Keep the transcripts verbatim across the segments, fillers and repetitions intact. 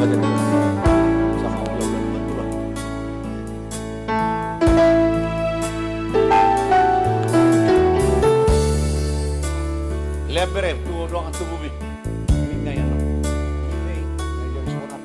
Lean bere, tu dongan tubumu. Ini ngai anak. Hei, ngai jadi sonang.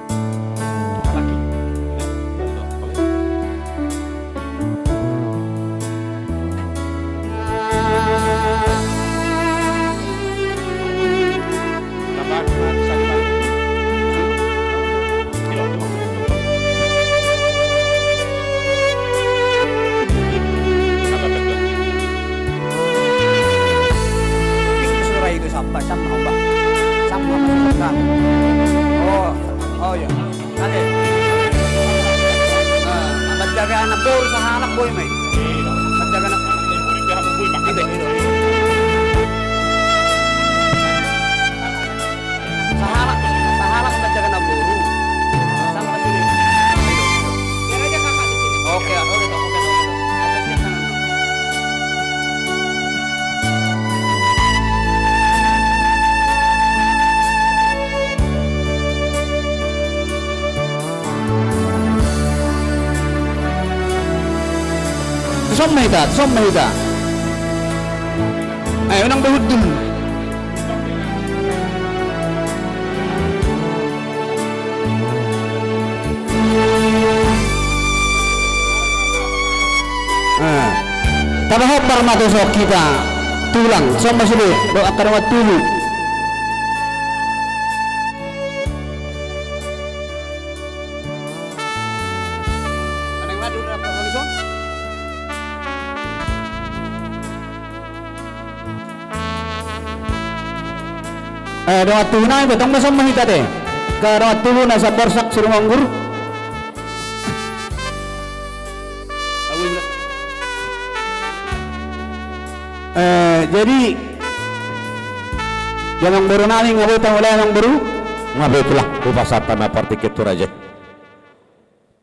Sura itu siapa? Sama, Pak. Sama, Pak. Oh, oh iya. Ate. Eh, manjaga anak boru sahalak boi ma i. Manjaga anak boru. Ate. Sahalak, sahalak manjaga anak boru. Sama sini. Biar aja kakak di sini. Oke, oke, oke, oke. Tuson ma hita, tuson ma hita. Ayo, unang behut dulu. Eh, tabahot ma tuson hita. Tulang, tuson ma sude, do angka dongan tubu. Eh, dongan tubu nami, betong ma tuson ma hita ate. Angka dongan tubu na sian Borsak Sirumonggur. Eh, jadi, amang boru nami, nga boi tamulai amang boru? Nga boi, tulang, hupasahat hami partingkian tu raja i.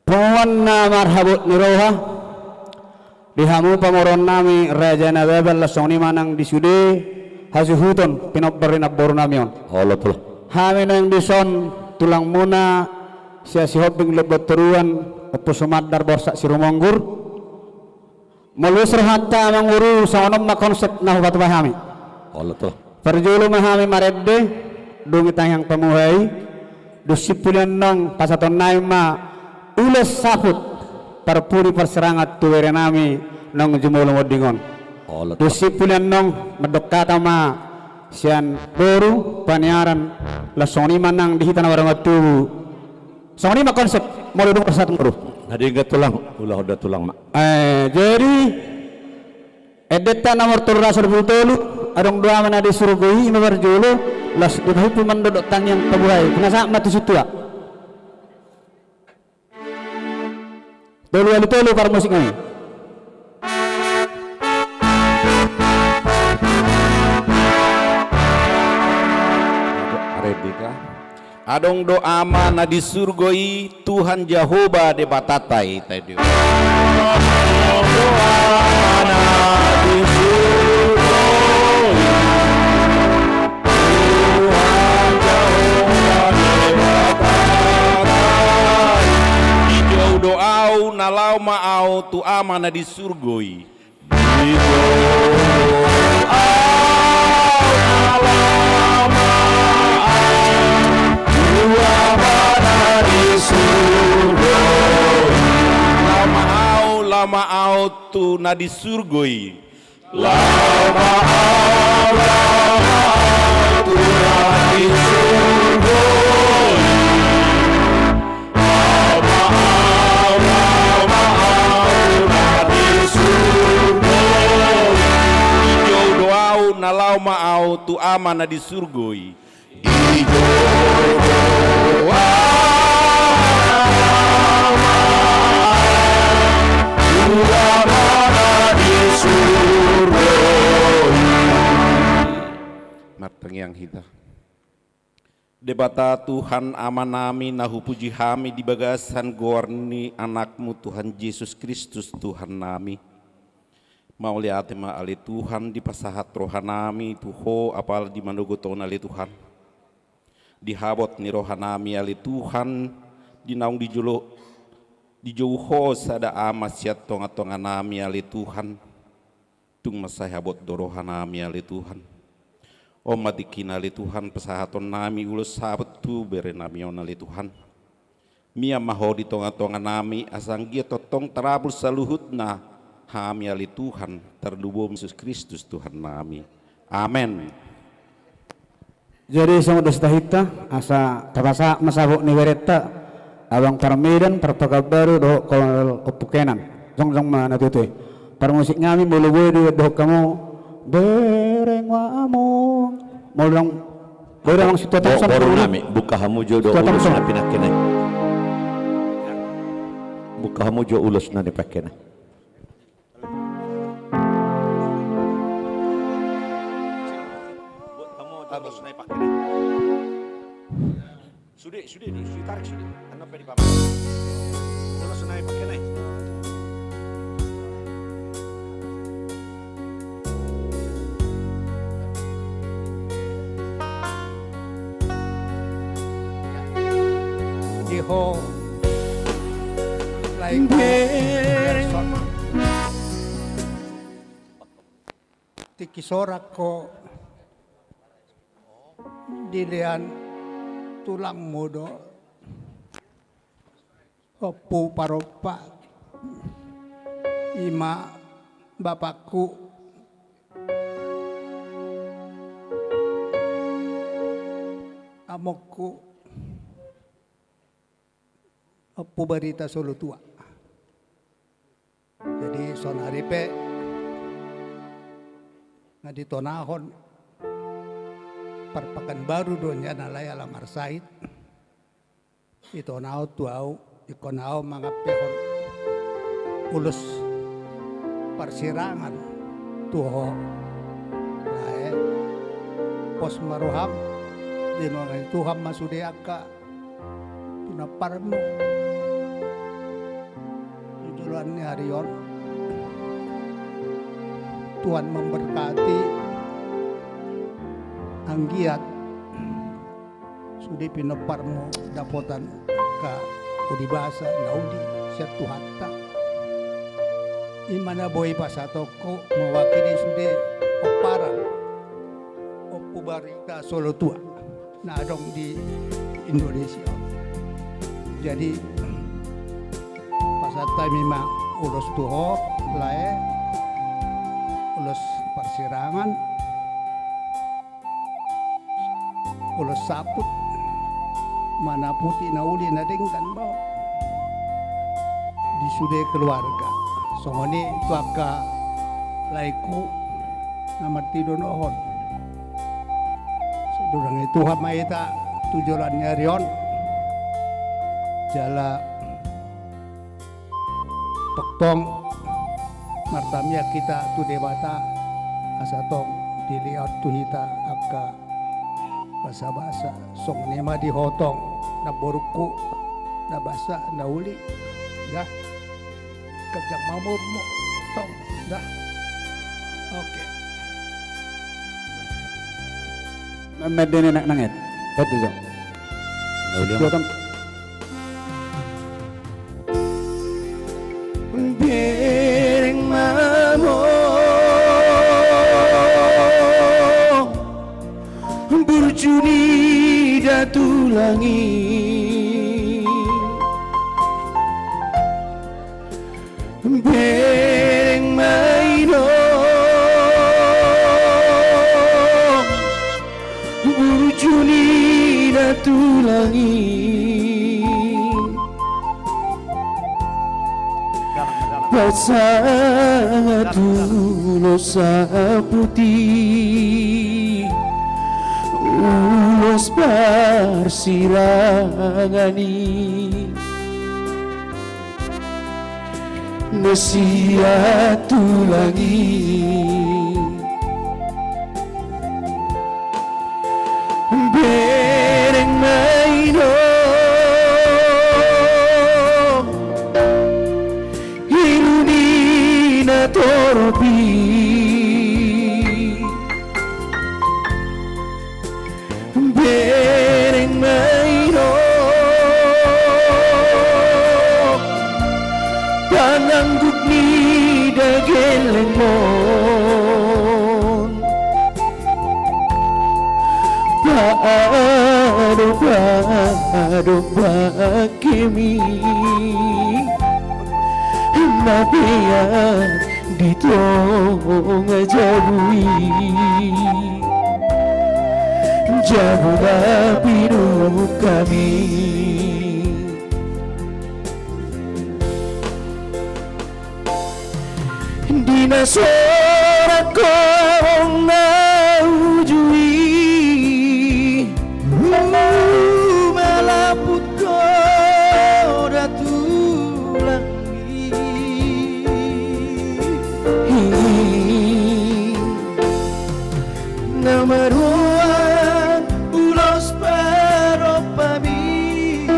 Punguan na marhabot ni roha, di hamu pamoruon nami Raja Nababan, laos songon i ma nang di sude hasuhuton pinomparna ni namboru nami on. Olo, tulang. Hami naeng dison tulangmuna sian Sihombing Lombu Toruan, Ompu Sumandar Borsak Sirumonggur. Molo ulos rohanta amang boru, songon on ma konsep na hupatupa hami. Olo, tulang. Parjolo ma hami marende, dung i tangiang pamuhai, dung simpul i annon pasahaton nami ma ulos saput parpudi parsirangan tu bere nami naung jumolo monding on. Olo, tulang. Dung simpul i annon mandok hata ma sian boru paniaran, laos songon i ma nang di hita na mardongan tubu. Songon i ma konsep, molo dung pasahat boru. Na denggan tulang, ulahon da tulang ma. Eh, jadi, endenta nomor tolu ratus dua puluh tolu, adong do Ama na di surgo i, i ma parjolo, laos dung i pahompu mandok tangiang pamuhai. Pinasahat ma tu sintua. Tolu ualu tolu parmusik nami. Adong do Ama na di surgo i, Tuhan Jahowa Debatanta i, taida. Adong do Ama na di surgo i, Tuhan Jahowa Debatanta i. Dijou do au, na laho ma au tu Ama na di surgo i. Dijou au, na laho ma au tu Ama na di surgo i. Laho ma au, laho ma au tu na di surgo i. Laho ma au, laho ma au tu na di surgo i. Laho ma au, laho ma au tu na di surgo i. Dijou do au, na laho ma au tu Ama na di surgo i. Dijou do au, na laho ma au tu Ama na di surgo i. Martangiang hita. Debata Tuhan Ama nami, na hupuji hami di bagasan goar ni Anakmu Tuhan Jesus Kristus Tuhan nami. Mauliate ma ale Tuhan, dipasahat roha nami tu Ho apala di manogot on ale Tuhan. Di habot ni rohanami ale Tuhan, di naung dijolo, dijou Ho sada ama sian tongatonganami ale Tuhan, tung mansai habot do rohanami ale Tuhan. On ma tingkina ale Tuhan pasahatonnami ulos saput tu berenami on ale Tuhan. Mian ma Ho di tongatonganami asa anggiat tongtong tarabur saluhutna hami ale Tuhan, tarlumobi Jesus Kristus Tuhannami. Amen. Jadi songon dos tahinta asa tapasahat ma saput ni berenta, Abang Parmedan, Partokan Baru dohot Kolonel Ompu Kenan. Jongjong ma na tutu i. Parmusik nami molo boi didohon hamu, bereng ma among. Molo dang boi do amang Sintua Thompson. Boru nami, buka hamu jo do ulos na pinangke na i. Buka hamu jo ulos na pinangke na i. Sude, sude, sude tarik sude. Annon pe dipamasuk. Ulos na pinangke na i. Di ho lae, tingki sorak ho dilehon tulangmu do. Ompu Parompa, i ma bapakku, amongku, Ompu Barita Solotua. Jadi saonari pe nga ditonahon, Parpakanbaru do nian alai ala marsahit. Itonahon tu ahu, ingkon ahu mangampehon ulos parsirangan tu ho. Lae, pos ma roham, di nuaeng ni Tuhan ma sude angka pinomparmu di joloan ni ari on. Tuhan memberkati, anggiat sude pinomparmu dapotan angka uli basa na uli sian Tuhanta. I ma na boi pasahatonku mewakili sude pomparan Ompu Barita Solotua na adong di Indonesia. Jadi pasahat hami ma ulos tu ho, lae, ulos parsirangan, ulos saput, manaputi na uli na denggan ma di sude keluarga. Songon i tu angka laengku na martinodohon. Sai didongani Tuhan ma hita tu joloan ni ari on. Jala tongtong martamiang hita tu Debata asa tong dilehon tu hita angka basabasa. Songon i ma di ho tong, namborungku, na basa na uli. Dah. Ganjang ma umurmu tong. Dah. Oke. Mende ni anak nanget. Betul, Jong. Dua tong. Bereng ma among burju ni Datulangi. Bereng ma inong burju ni Datulangi. Pasahat ulos saput i, ulos parsirangan i. Na sian tulang i. Bereng ma inong ilu ni natorop i. Bereng Gelengmon. Padompadompahon hami na peak di tonga jabu i, jabu na pinungka hami. Di na sorak ho amang na uju i, humalaput ho da tulang i. Na maruan ulos padompanon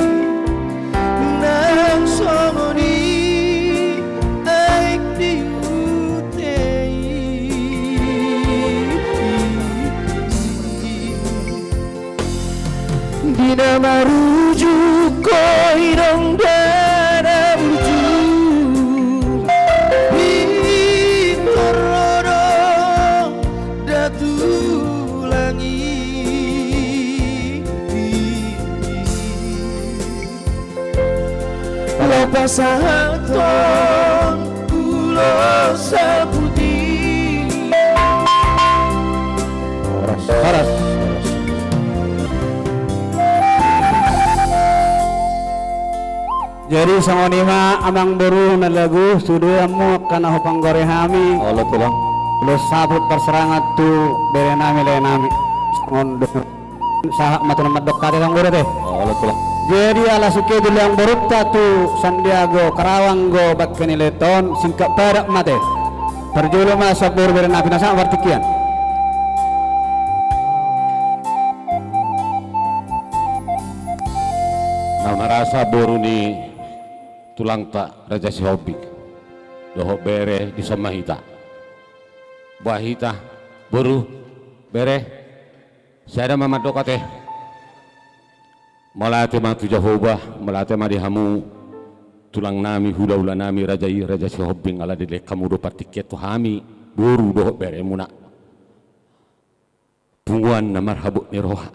nang songon i aek di huta i. Di na marujuk ho inong da na burju, pintor ro do da tulang i. Laho pasahathon ulos saput i. Horas, horas, horas. Jadi songon i ma amang boru na lagu, sude hamu angka na hupanggori hami. Olo tulang. Ulos saput parsarangan tu bere nami, lae nami. Songon do-, sahat ma tulang mandok ate, songon do ate. Olo tulang. Jadi ala sungkun tu lae borunta tu Sandiago Karawang do bangke ni lae on, singkat padat ma ate. Parjolo ma sian boru bere nami na sahat partingkian. Na marasa boru ni tulangta Raja Sihombing dohot bere, dison ma hita. Boha hita, boru, bere, sada ma mandok ate. Mauliate ma tu Jahowa, mauliate ma di hamu tulang nami, hula-hula nami, raja i, Raja Sihombing, ala dilehon hamu do partingkian tu hami boru dohot beremuna. Punguan na marhabot ni roha.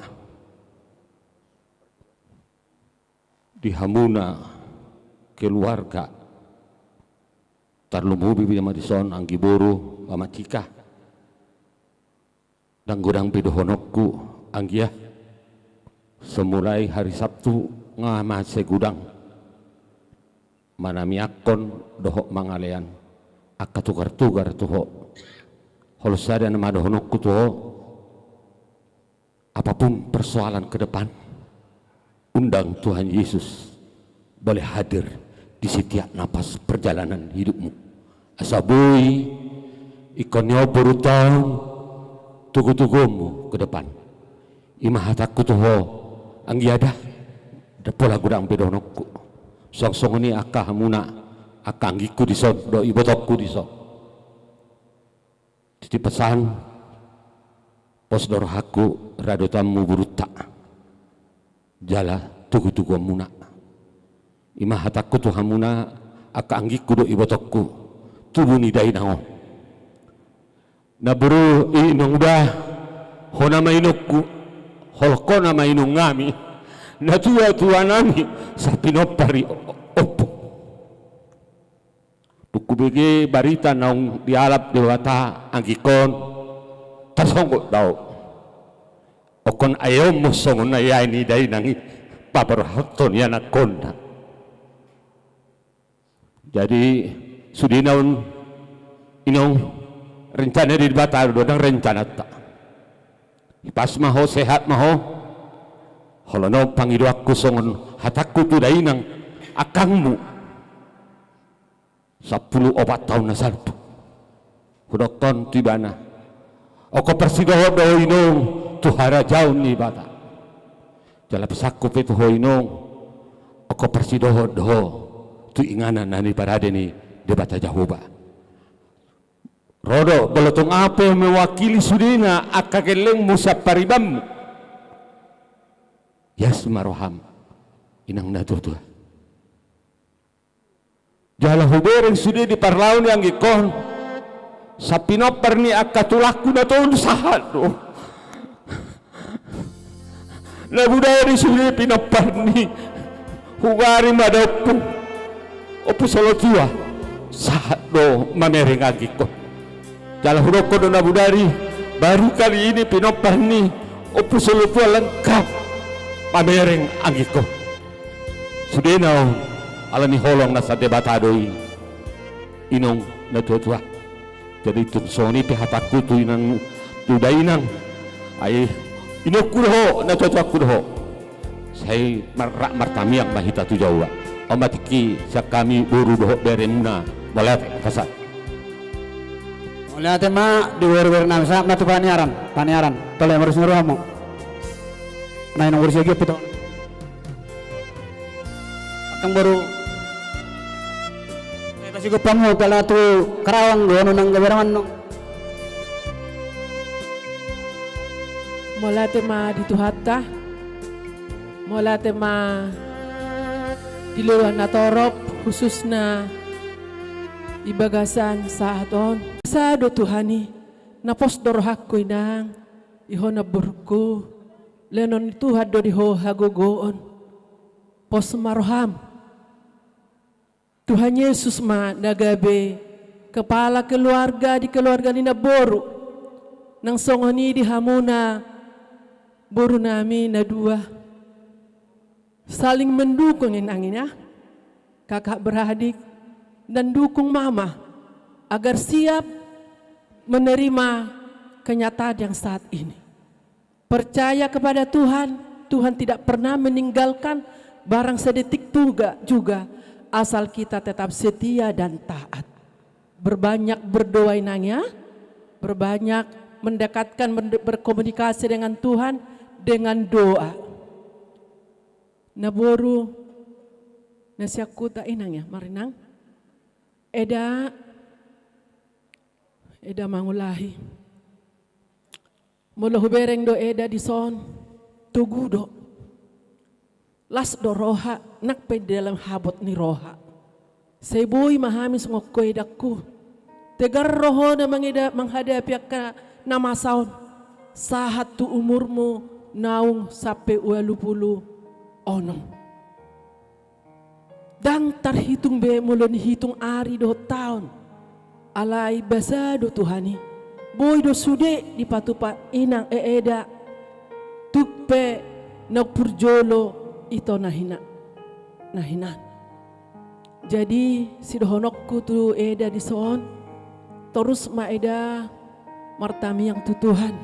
Di hamuna keluarga, tarlumobi ma dison anggi boru, Mama Tika. Ndang godang be dohononku, anggia. So mulai hari Sabtu nga ma sai godang manamiangkon dohot mangalean angka tugar-tugar tu ho. Holan sada nama dohononku tu ho. Apapun persoalan ke depan, undang Tuhan Yesus boleh hadir di setiap napas perjalanan hidupmu. Asa boi ingkon ni on borunta on togu-toguonmu ke depan. I ma hatangku tu ho, anggia da, ndang pola godang be dohononku. Suang songon i angka hamuna, angka anggingku dison dohot ibotongku dison. Titip pesan, pos do rohangku radotanmu borunta jala togu-toguonmuna. I ma hatangku tu hamuna angka anggingku dohot ibotongku, tubu ni dainang on. Na boru, inong da, ho nama inongku, holan ho nama inong nami, natua-tua nami, sai pinompar i ompung. Dung hubege barita naung dialap Debata anggingkon, tarsonggot do ahu. Ingkon aek on ma songon na iae ni dainang i paborhathon ianakhonna. Jadi sudena on, inong, rencana ni Debata do, ndang rencananta. Hipas ma ho, sehat ma ho. Holan on pangidoanku songon hatangku tu dainang angkangmu sampulu opat taon na salpu. Hudokhon tu ibana, ingkon parsidohot do ho inong tu harajaon ni Debata. Jala pesanku pe tu ho inong, ingkon parsidohot do ho tu inganan na niparade ni Debata Jahowa. Ro do, molo tung aha pe mewakili sudena angka gellengmu sian paribanmu. Ias ma roham, inang na tuatua. Jala hubereng sude di parlao ni anggingkon, Sai pinompar ni angka tulangku na tolu sahat do. Na bodari sude pinompar ni. Hugari ma da ompu. Ompu Solotua. Sahat do mamereng anggingkon. Jala hudokkon do na bodari, baru kali ini pinompar ni Ompu Solotua lengkap mamereng anggingkon. Sudena on, ala ni holong na sian Debata do i. Inong na tuatua. Jadi tung songon i pe hatangku tu inang, tu dainang. Ai inongku do ho, na tuatuangku do ho. Sai marrak martamiang ma hita tu jaoa. On ma tingki sian hami boru dohot beremuna. Mauliate, pasahat. Mauliate ma di boru berenami, sahat ma tu paniaran, paniaran. Tole, marus ni rohamu. Na inong boru siagian pe to. Angkang boru. Eh, pasigompa hamu, pala tu Karawang do, anu nang gabe rawan no. Mauliate ma di Tuhanta. Mauliate ma di loloan na torop, khususna di bagasan sahat on. Basa do Tuhan i, na pos do rohangku inang, di ho namborungku, lehonon ni Tuhan do di ho hagogoon. Pos ma roham. Tuhan Yesus ma na gabe kepala keluarga di keluarga ni namboru. Nang songon i di hamuna borunami na dua. Saling mendukung inang i, kakak beradik, dan dukung mama agar siap menerima kenyataan yang saat ini. Percaya kepada Tuhan, Tuhan tidak pernah meninggalkan barang sedetik juga, juga asal kita tetap setia dan taat. Berbanyak berdoa inang ya, berbanyak mendekatkan, mende-, berkomunikasi dengan Tuhan dengan doa. Na boru, na sian huta inang ya, marinang. Eda, Eda Mangulahi. Molo hubereng do Eda dison, togu do. Las do roha, nang pe di dalam habot ni roha. Sai boi ma hami songon ho edangku. Tegar rohona mangeda-, menghadapi angka na masa on. Sahat tu umurmu naung sampe ualu pulu onom. Ndang tarhitung be molo nihitung ari dohot taon. Alai basa do Tuhan i. Boi do sude dipatupa inang, e, Eda. Tung pe na purjolo ito na hina-, na hinan. Jadi sidohononku tu Eda dison. Torus ma Eda martamiang tu Tuhan.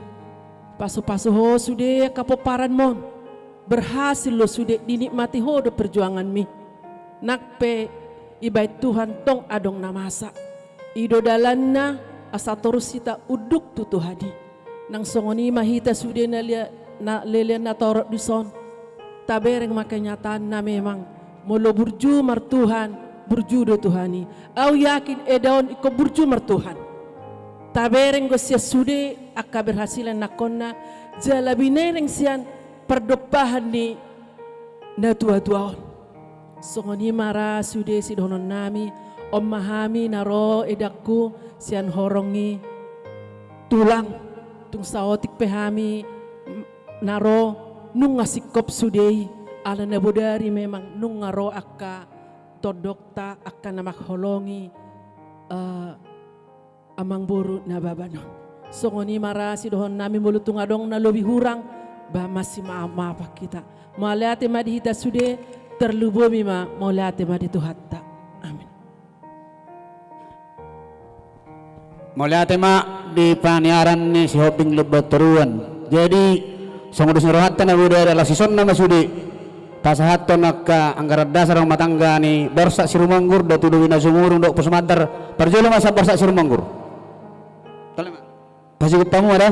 Pasupasu ho sude angka pomparanmon. Berhasil do sude, dinikmati ho do perjuanganmi. Nang pe dibahen Tuhan tong adong na masa. I do dalanna asa torus hita unduk tu Tuhan i. Nang songon i ma hita sude na lia-, na leleng na torop dison. Tabereng ma kenyataanna memang. Molo burju martuhan, burju do Tuhan i. Au yakin Eda on ingkon burju martuhan. Tabereng do sian sude angka keberhasilan nangkonna, jala binereng sian pardompahan ni na tuatua on. Songon i ma ra sude sidohononnami, on ma hami na ro edangku sian horong ni tulang, tung saotik pe hami na ro, nunga singkop sude i, ala na bodari memang nunga ro angka tondongta, angka na mangholongi, eh, amangboru Nababan on. Songon i ma ra sidohononnami, molo tung adong na lobi hurang, ba masimaaf-maafan hita. Mauliate ma di hita sude, tarlumobi ma mauliate ma di Tuhanta. Amin. Mauliate ma di paniaran ni Sihombing Lumban Toruan. Jadi songon dos ni rohanta na bodari, ala sisonna ma sude pasahathon angka anggaran dasar rumah tangga ni Borsak Sirumonggur, Datu Dowi na Sumurung dohot Pos Mandar. Parjolo ma sian Borsak Sirumonggur. Tole ma. Pasigompa hamu ma da.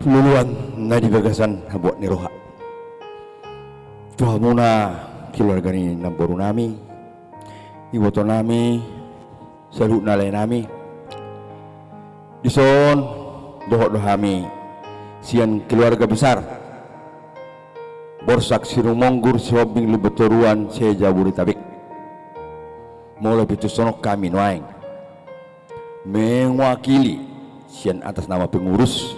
Loloan na di bagasan habuat ni roha. Tu hamuna keluarga ni namborunami, Ibotonami, saluhutna laenami. Dison dohot do hami sian keluarga besar Borsak Sirumonggur Sihombing Lumbantoruan se-Jabodetabek. Molo pe tung songon hami nuaeng mewakili sian atas nama pengurus,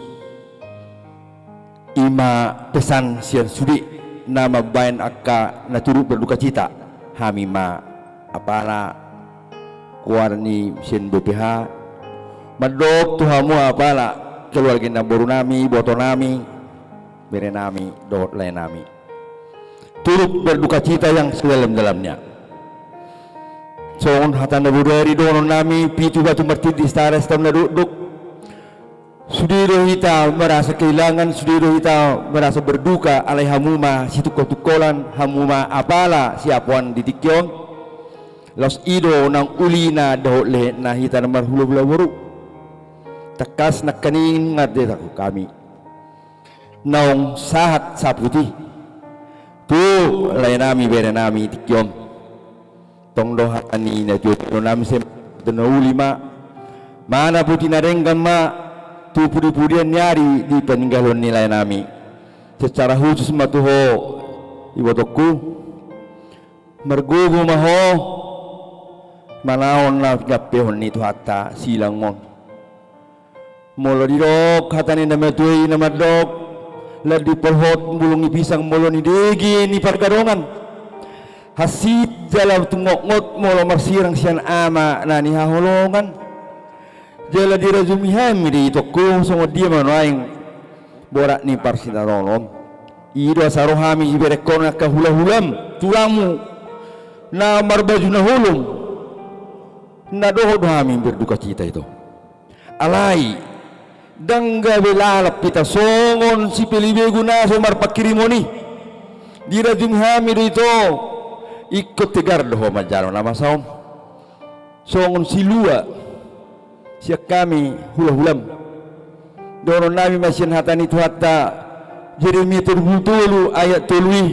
ima pesan sian sude na mambaen angka na turut berdukacita, hami ma apala keluarga ni sian B P H, mandok tu hamu apala keluarga ni namborunami, ibotonami, berenami dohot laenami. Turut berdukacita yang sedalam-dalamnya. Songon hata na bodari dohononnami, pitu batu martindih sada sitaon na dokdok. Sude do hita merasa kehilangan, sude do hita merasa berduka, alai hamu ma situngkoltungkolan, hamu ma apala siapoan di tingki on. Laos i do naung ulina dohot lehetna hita na marhulahula boru. Tangkas nangkaningan do hami naung sahat saput i tu laenami berenami tingki on. Tong do hata ni natuatuanami, sai na uli ma, mana poti na denggan ma tu pudipudian ni ari di paninggalhon ni laenami. Secara khusus ma tu ho, ibotongku, margogo ma ho manaon na pinampehon ni Tuhanta silang on. Molo didok hata ni na matua i na mandok, landi polhot bulung ni pisang molo nidege ni pargadongan, hansit jala tungotngot molo marsirang sian ama na nihaholongan. Jala dirajumi hami do itongku, songon dia ma nuaeng borat ni parsintaronon. I do asa ro hami iberekhon angka hulahulam, tulangmu na marbaju na holom, na dohot do hami berdukacita ito. Alai ndang gabe lalap hita songon sipelibegu na so marpangkirimon i. Dirajumi hami do ito, ingkon tegar do ho manjalo na masa on. Songon silua sian hami hulahulam. Dohononnami ma sian hata ni Tuhanta, Jeremia tolu pulu tolu ayat tolu i: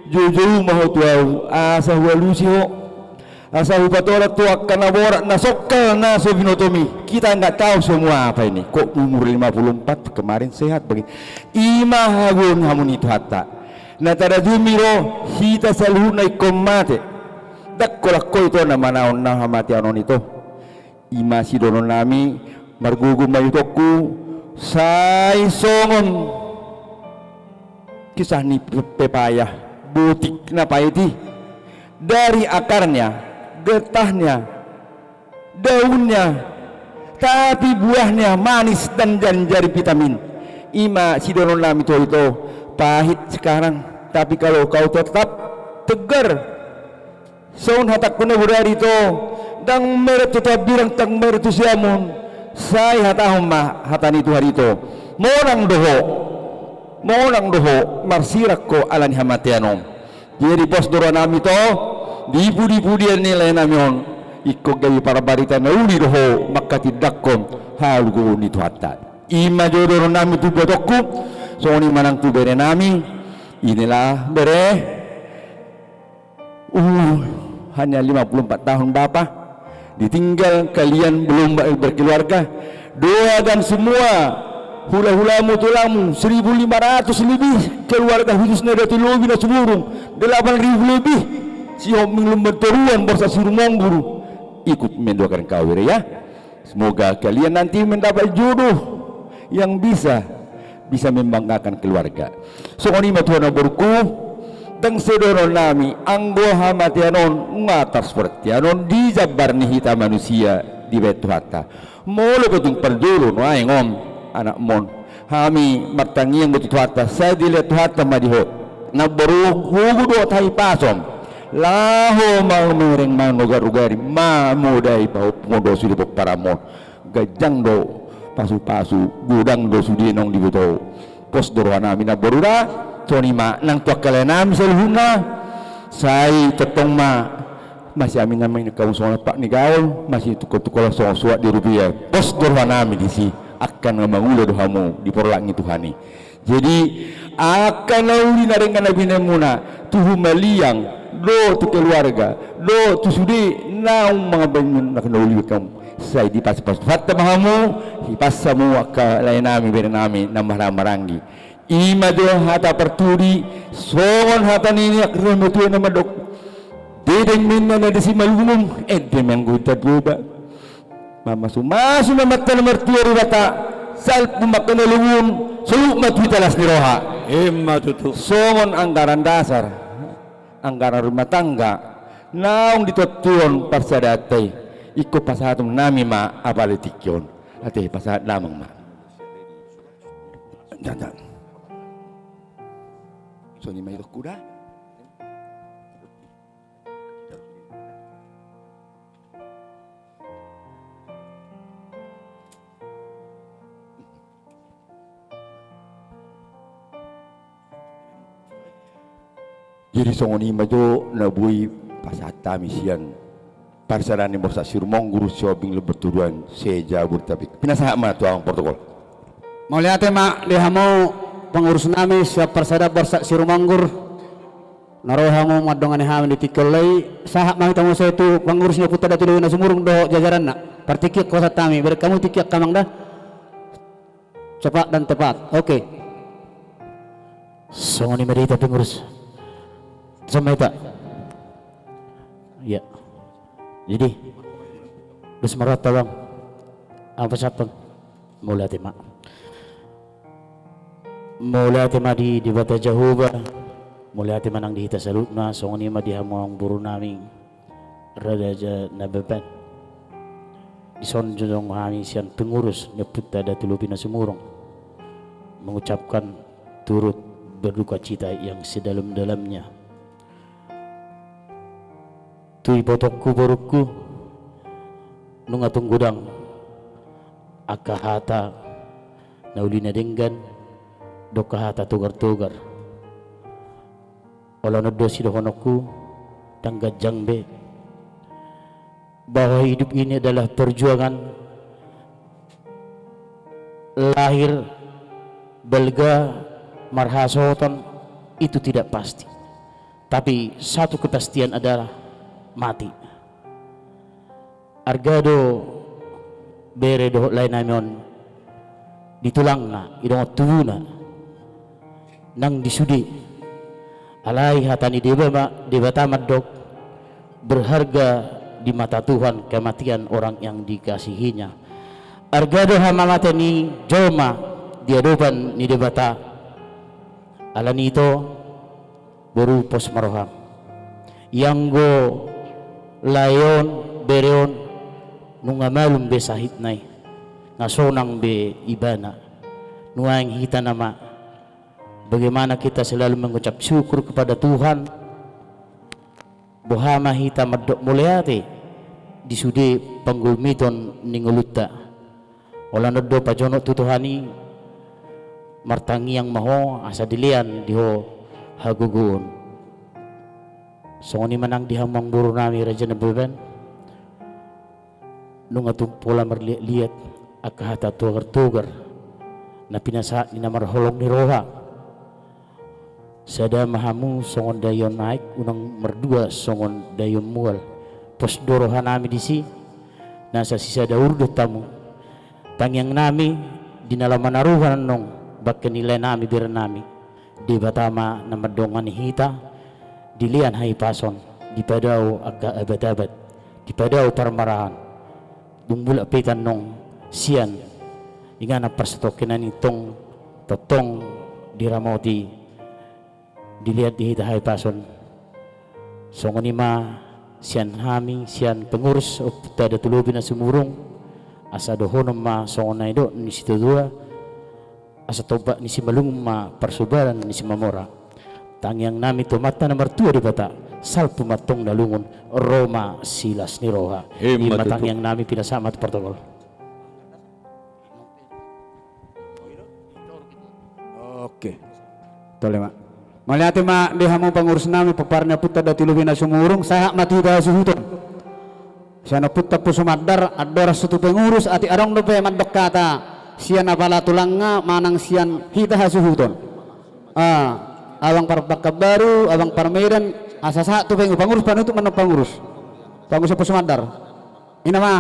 Joujou ma ho tu Ahu, asa Hualusi ho, asa Hupatolan tu ho angka na borat na songkal na so binotomi. Kita nggak tahu semua apa ini. Kok umur lima puluh empat, kemarin sehat begini. I ma hagogoon hamu ni Tuhanta. Na tarajumi ro hita saluhutna ingkon mate. Ndang holan ho ito na manaon na hamatean on ito. I ma sidohononnami, margogo ma itongku, sai songon kisah ni pe-, pepaya, botik na pait i, dari akarnya, getahnya, daunnya, tapi buahnya manis dan, dan jadi vitamin. I ma sidohononnami tu ho ito, pahit sekarang, tapi kalau kau tetap tegar, songon hatangku na bodari ito, ndang meret tu tambirang, ndang meret tu siamun, sai hatahon ma hata ni Tuhan ito. Monang do ho, monang do ho, marsirang ho ala ni hamatean on. Jadi pos do rohanami ito, di pudipudian ni laenami on, ingkon gabe parbarita na uli do ho manghatindanghon hagogoon ni Tuhanta. I ma jo dohononnami tu ibotongku, songon i ma nang tu berenami, inilah bere, umur hanya lima puluh empat tahun Bapa, ditinggal kalian belum ber-, berkeluarga. Doakan semua hulahulamu, tulangmu, seribu lima ratus lebih keluarga khususnya Datu Lobi na Siburung, delapan ribu lebih Sihombing Lumbantoruan, Borsak Sirumonggur ikut mendoakan kau, ya. Semoga kalian nanti mendapat jodoh yang bisa, bisa membanggakan keluarga. Songon i ma tu ho namborungku, ndang sai dohononnami, anggo hamatean on nga atas paratian on di jambar ni hita manusia dibaen Tuhanta. Molo pe tung parjolo nuaeng on, anakmon, hami martangiang do tu Tuhanta, sai dilehon Tuhanta ma di ho namboru gogo dohot hahipason, laho mamereng manogar-ugari, mamodai pahompu on dohot sude pomparanmon. Ganjang do pasupasu, godang do sude naung diboto ho. Pos do rohanami namboru da. Songon i ma nang tu angka laenami saluhutna, sai tongtong ma masiamingamingan hamu songon ampak ni gaol, masitungkoltungkolan songon suhat di rupia. Pos do rohanami disi, angka na mangula do hamu di porlak ni Tuhan i. Jadi angka na uli na denggan na binaenmuna tu humaliang, dohot tu keluarga, dohot tu sude naung mambahen na uli hamu. Sai dipasu-pasu Tuhanta ma hamu, hipas hamu angka lae nami, bere nami na marhaha maranggi. I ma jo hata parpudi, songon hata ni angka na matua na mandok: Dedeng ma inna na di Simalungun, ende ma anggo Huta Toba. Mamasu-masu ma Amanta na martua Debata, salpu ma angka na lungun, saluhut ma tu hita las ni roha. Ima tutu. Songon anggaran dasar, anggaran rumah tangga naung ditontuhon parsadaanta i, ingkon pasahaton nami ma apala di tingki on. Ate, pasahat damang ma. Jangan, jangan. Songon i ma i rohangku da. Jadi songon i ma jo na boi pasahat hami sian parsadaan ni Borsak Sirumonggur, Sihombing Lumban Toruan, se-Jabodetabek. Pinasahat ma tu amang protokol. Mauliate ma di hamu pengurus nami sian parsadaan Borsak Sirumonggur. Na ro hamu mandongani hami di tingki on, sahat ma hita muse tu pengurus ni Ompunta Datu Lobi Nasumurung dohot jajaranna. Partingkian pasahat hami, bereng hamu tingki angka amang da. Cepat dan tepat. Oke. Songon i ma di hita pengurus. Sama hita. Iya. Jadi, dos marata bang. Apa siapa? Mauliate ma. Mauliate ma di Debata Jahowa. Mauliate ma nang di hita saluhutna, songon i ma di hamu amangboru nami, Raja Nababan. Dison jongjong hami sian pengurus ni Ompunta Datu Lobi Nasumurung mengucapkan turut berduka cita yang sedalam-dalamnya. Tu ibotongku, borungku, nunga tung godang angka hata na uli na denggan dohot angka hata togar-togar. Olo, on do sidohononku, ndang ganjang be, bahwa hidup ini adalah perjuangan, lahir, balga, marhasohotan, itu tidak pasti. Tapi satu kepastian adalah mati. Arga do bere dohot lae nami on di tulangna, idongan tubuna, nang di sude. Alai hata ni Deba ma, Debata mandok, berharga di mata Tuhan kematian orang yang dikasihinya. Arga do hamamate ni jolma di adopan ni Debata. Alani i, boru, pos ma roham. Ianggo lae on, bere on, nunga malum be sahitna i, nga sonang be ibana. Nuaeng hita nama, bagaimana kita selalu mengucap syukur kepada Tuhan, boha ma hita mandok mauliate di sude panggulmiton ni ngolunta. Holan on do pajonok tu Tuhan i, martangiang ma ho asa dilean di ho hagogoon. Songon i ma nang di hamu amangboru nami Raja Nababan, nunga tung pola marliat-liat angka hata togar-togar na pinasahat ni na marholong ni roha. Sada ma hamu songon daion aek, unang mardua songon daion mual. Pos do roha nami disi, nasa sisada urdot hamu. Tangiang nami di na laho manaruhon annon bangke ni lae nami, bere nami, Debata ma na mandongani hita, dilean hahipason, dipadao angka abat-abat, dipadao parmaraan. Dung mulak pe hita annon sian inganan parsatongkinan i, tong tongtong diramoti, dilean di hita hahipason. Songon i ma sian hami, sian pengurus Ompunta Datu Lobi Nasumurung, asa dohonon ma songon na nidok ni situatua, asa tombak ni Simalungun ma parsobalan ni Simamora. Tangiang nami tu Amanta na martua Debata, salpu ma antong na lungun, ro ma silas ni roha. Ima tutu. Ima tangiang nami, pinasahat ma tu protokol. Oke. Tole ma. Mauliate ma di hamu pangurus nami, pomparan ni Ompunta Datu Lobi Nasumurung, sahat ma tu hita hasuhuton. Sian Ompunta Ompu Sumandar, andorang so tu pengurus, atik adong dope mandok hata sian apala tulangna manang sian hita hasuhuton. Ah, abang par Pekanbaru, abang par Medan, Asa sahat tu pangurus, pangurus panutup ma annon pangurus. Pangurus Ompu Sumandar. Ina ma.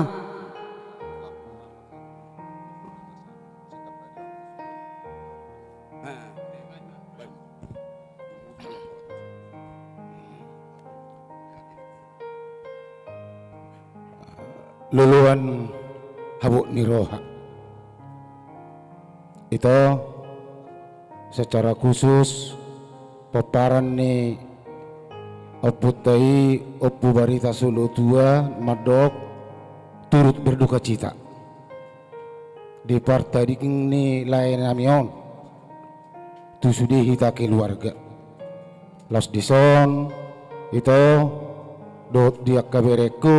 Loloan habot ni roha. Ito, secara khusus pomparan ni ompunta i, Ompu Barita Solotua, mandok turut berdukacita di partadingkon ni lae nami on tu sude hita keluarga. Laos dison, ito, dohot di angka berengku,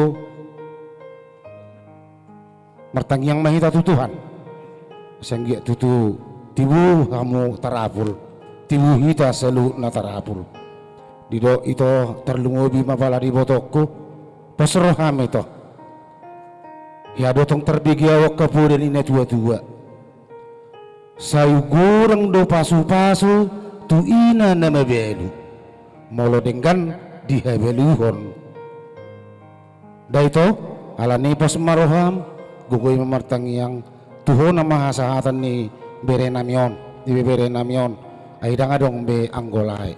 martangiang ma hita tu Tuhan. Sai anggiat tutu tibu hamu tarapul, tibu hita saluhutna tarapul. Didok ito, tarlumobi ma pala di ibotongku, pos roham ito. Ia do tong tarbege au angka poda ni natuatua. Sai godang do pasupasu tu ina na mabalu, molo denggan dihabaluhon. Nda ito, alani i pos ma roham, gogoi ma martangiang, tu ho nama hasahatan ni bere nami on, ibebere nami on, ai ndang adong be anggo lae.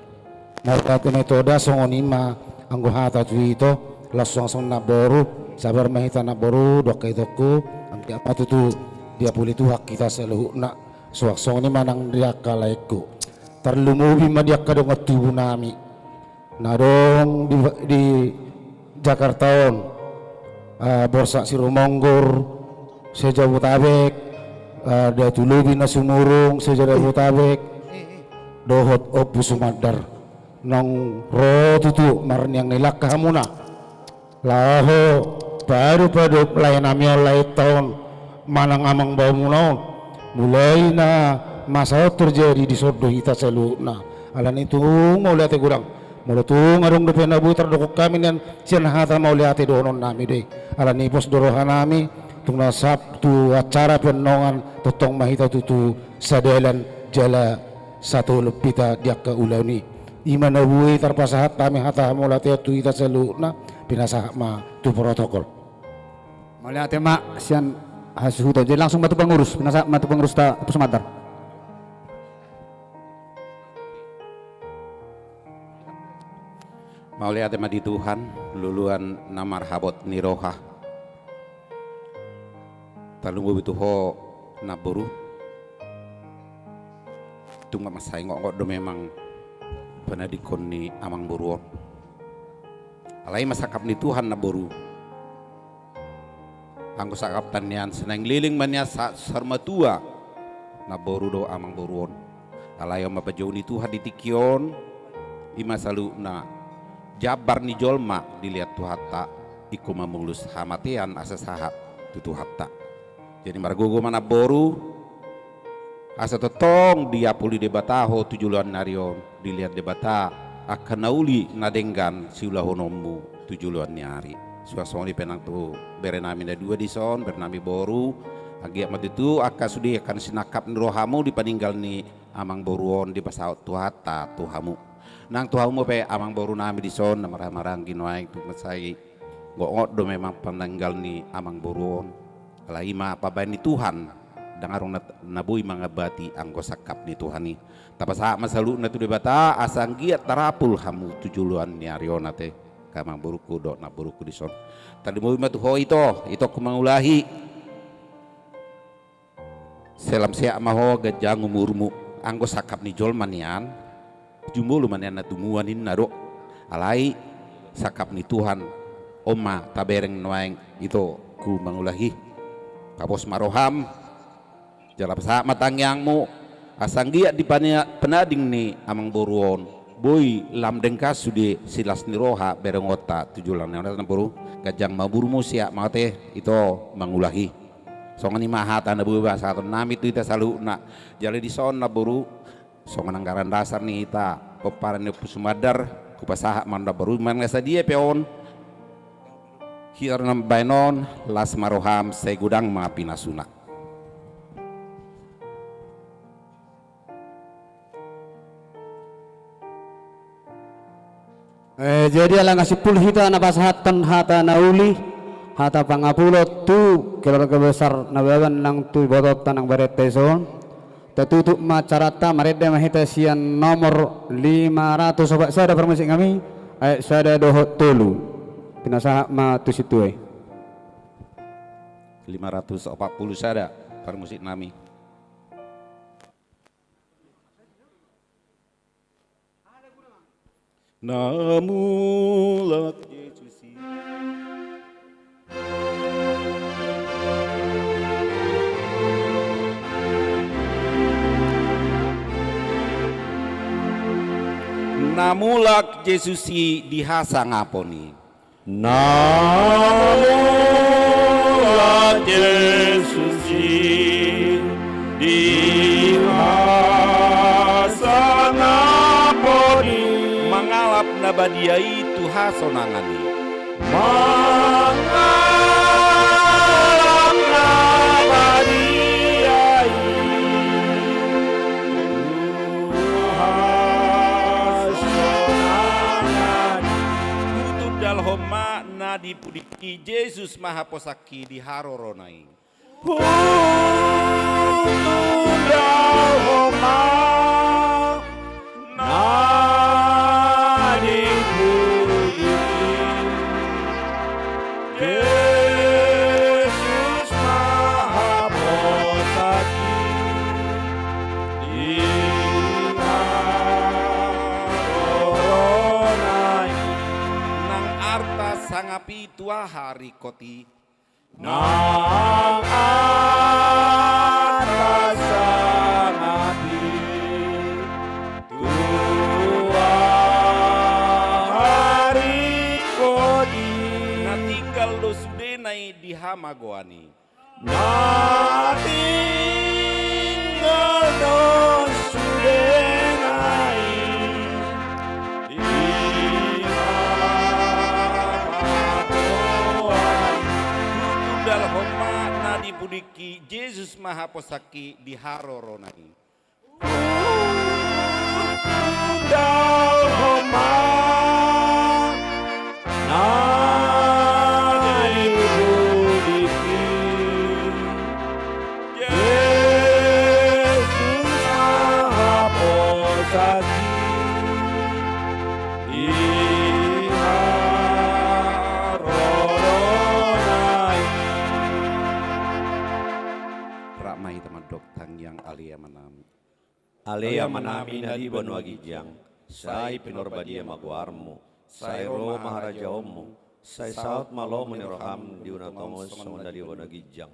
Mauliate ma ito, da songon i ma anggo hata tu ito, laos suang songon namboru, sabar ma hita namboru, dohot angka itongku, anggiat ma tutu diapuli Tuhan hita saluhutna, suang songon i ma nang di angka laengku. Tarlumobi ma di angka dongan tubu nami na adong di, di Jakarta on, ah, Borsak Sirumonggur, se-Jabotabek, ah, Datu Lobi na sumurung, se-Jabotabek, dohot Ompu Sumandar. Naung ro tutu marniang ni langka hamuna laho padopadop lae nami on, laenta on manang amang bapamuna on. Mulai na masa on terjadi, dison do hita saluhutna. Alani i tung mauliate godang. Molo tung adong dope na boi tardok hami nian sian hata mauliate, dohonon nami do i. Alani i pos do roha nami, tung na sahat tu acara peannongan, tongtong ma hita tutu sadalan jala satolop hita di angka ulaon i. I ma na boi tarpasahat hami hata hamauliateon tu hita saluhutna, pinasahat ma tu protokol. Mauliate ma sian hasuhuton. Jadi langsung ma tu pangurus, pinasahat ma tu pangurusta, Ompu Sumandar. Mauliate ma di Tuhan, loloan na marhabot ni roha. Tarlumobi tu ho namboru. Tung mansai ngotngot do memang panadingkon ni amangboru on. Alai i ma sangkap ni Tuhan namboru. Anggo sangkapta nian, sai naeng leleng ma nian sa-, saur matua namboru dohot amangboru on. Alai on ma panjou ni Tuhan di tingki on, i ma saluhutna jambar ni jolma dilehon Tuhanta, ingkon mamolus hamatean asa sahat tu Tuhanta. Jadi margogo ma namboru, asa tongtong diapuli Debata ho tu joloan ni ari on, dilehon Debata angka na uli na denggan siulahononmu tu joloan ni ari. Suang songon i pe nang tu bere nami na dua dison, bere nami boru, anggiat ma tutu angka sude angka na sinangkap ni rohamu di paninggal ni amangboru on dipasaut Tuhanta tu hamu. Nang tu hamu pe amangboru nami dison na marhahamaranggi nuaeng, tung mansai ngotngot do memang paninggal ni amangboru on. Alai i ma pambahen ni Tuhan, ndang adong na, na boi mangambati anggo sangkap ni Tuhan i. Tapasahat ma saluhutna tu Debata asa anggiat tarapul hamu tu joloan ni ari on ate, angka amangborungku dohot namborungku dison. Tarlumobi ma tu ho ito, itongku mangulahi. Sai lam sehat ma ho, ganjang umurmu. Anggo sangkap ni jolma nian, jumolo ma nian na tumuan, ninna do. Alai sangkap ni Tuhan, on ma tabereng nuaeng, itongku mangulahi. Pabos ma roham, jala pasahat ma tangiangmu, asa anggiat di pania-, panading ni amangboru on, boi lam denggan sude silas ni roha berengonta tu joloan ni ari on, namboru. Ganjang ma umurmu, sehat ma ate, ito mangulahi. Songon i ma hata na boi pasahaton nami tu hita saluhutna. Jala dison namboru, songon anggaran dasar ni hita pomparan ni Ompu Sumandar, hupasahat ma namboru, manang na sadia pe on, hita na mambahen on, las ma roham, sai godang ma pinasuna. Eh, jadi ala nga simpul hita na pasahathon hata na uli, hata pangapulon tu keluarga besar Nababan nang tu ibotonta nang berenta i son. Tatutup ma acaranta, marende ma hita sian nomor lima ratus opat sada parmusik nami, ayat sada dohot tolu. Pinasahat ma tu sintua i. Lima ratus opat puluh sada parmusik nami. Na mulak Jesus i. Na mulak Jesus i di hasangapon i. Na mulak Jesus i di hasangapon i. Mangalap na badia i tu hasonangan i. Mangalap na badia i tu hasonangan i. Hutundalhon ma na di pudi i Jesus ma haposakki di harorona i. Hutundalhon ma na di pudi i. Jesus ma haposakki di harorona i. Nang arta sangap i tu aha ringkot i. Nang arta sangap i tu aha ringkot i. Na tinggal do sudena i di hamagoan i. Na tinggal do sudena i di hamagoan i. Hutundalhon ma na di pudi i, Jesus ma haposakki di harorona i. Hutundalhon ma na di pudi i. Jesus ma haposakki di harorona i. Rap ma hita mandok tangiang. Ale Amanami. Ale Amanami na di banua ginjang, sai pinarbadia ma goarmu, sai ro ma harajaonmu, sai saut ma lomo ni roham di tonga tonga on songon na di banua ginjang.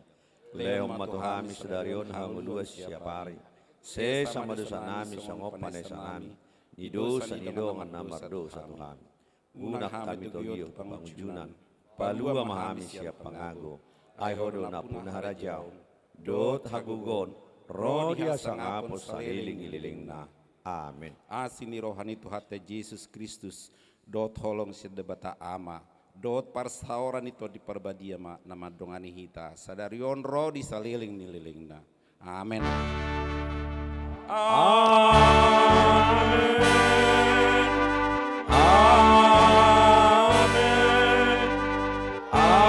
Lehon ma tu hami sadari on hangoluan siapari. Sesa ma dosanami songon panesanami ni dosa ni dongan na mardosa tu hami. Unang hami togihon tu pangunjunan. Palua ma hami sian pangago. Ai Ho do nampuna harajaon dohot hagogoon ro di hasangapon saleleng ni lelengna. Amen. Asi ni roha ni Tuhanta Jesus Kristus dohot holong sian Debata Ama dohot parsaoran ni Tondi Parbadia ma na mandongani hita sadari on ro di saleleng ni lelengna. Amen. Amen. Amen. Amen.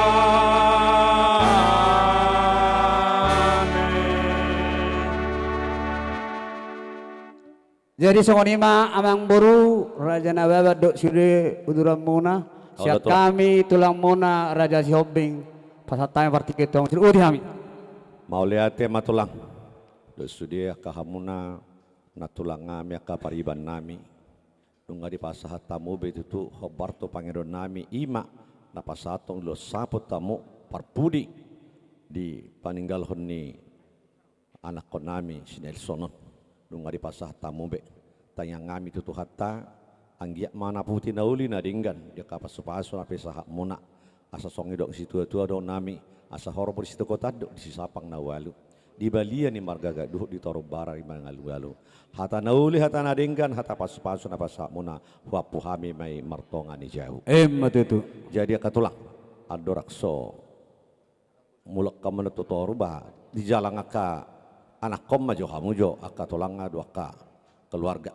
Jadi songon i ma amang boru, Raja Nababan dohot sude uduranmuna, sian hami tulangmuna Raja Sihombing, pasahat hami partingkian tu hamu, uti hami. Mauliate ma tulang. Dohot sude angka hamuna na tulang nami, angka pariban nami. Nunga dipasahat hamu be tutu hombar tu pangidoan nami, i ma na pasahathon ulos saput hamu parpudi di paninggalhon ni anakkon nami si Nelson on. Nunga dipasahat hamu be. Tangiang nami tu Tuhanta, anggiat ma na puti na uli na denggan di angka pasupasu na pesahatmuna. Asa songon didok situatua dohonon nami, asa horbo di sitokotan dohot di sisapang na ualu, di balian i margagaduhut, di toru bara i mangalualu. Hata na uli, hata na denggan, hata pasupasu na pasahatmuna, huampu hami ma i martonga ni jabu. Emma tutu. Jadi angka tulang, andorang so mulak hamu tu toru, ba di jalang angka anakkon ma jo hamu jo, angka tulang do angka keluarga.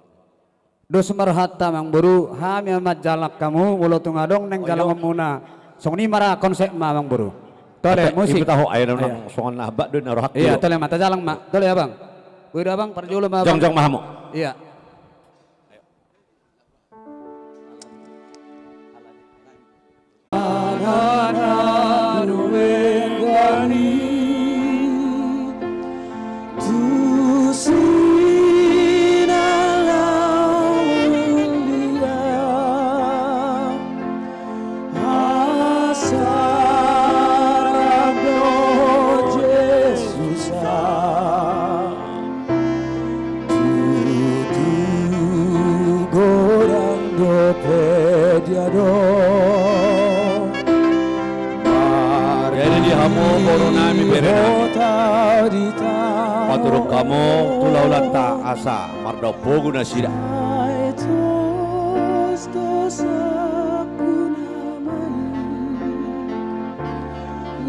Dos ma rohanta, Amangboru, hami ma manjalang hamu, molo tung adong naeng jalangonmuna. Songon i ma ra konsepna, Amangboru. Tole, musik. Iputa ho, ai na unang songon na hambak do na rohangku. Iya, tole ma, tajalang ma. Tole, Abang. Boi do, Abang, parjolo ma, Abang. Jongjong ma hamu. Iya. Tutu godang dope dia do. Jadi di hamu boru nami, bere nami, paturuk hamu tu hulahulanta asa mardaon pogu nasida.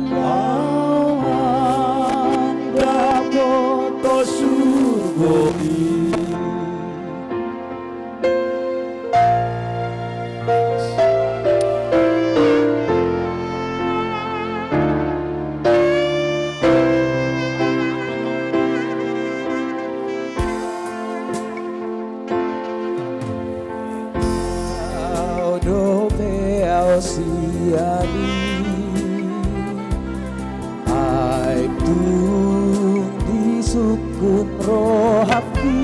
Laho mandapothon surgo i. Au dope au sian i, ai tung disungkun rohangki.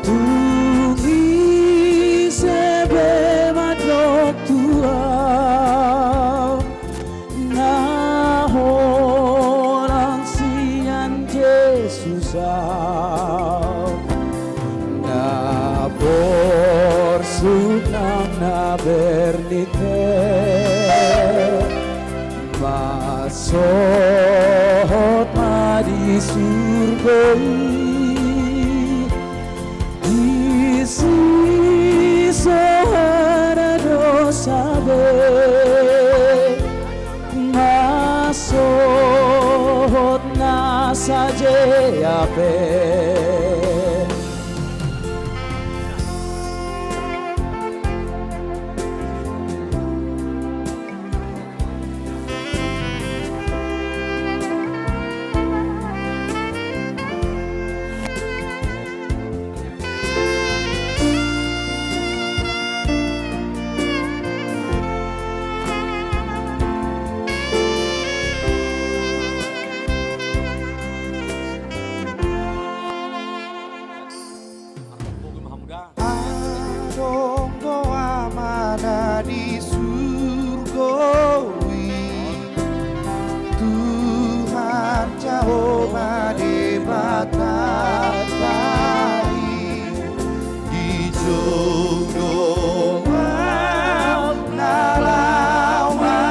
Tung ise be mandok tu au, na holan sian Jesus au, na porsuk nang na bernite, masohot ma di surgo i. Disi so hara dosa be, masohot na sajea pe. Adong do Amana di surgo i, Tuhan Jahowa Debatanta i. Dijou do au, na laho ma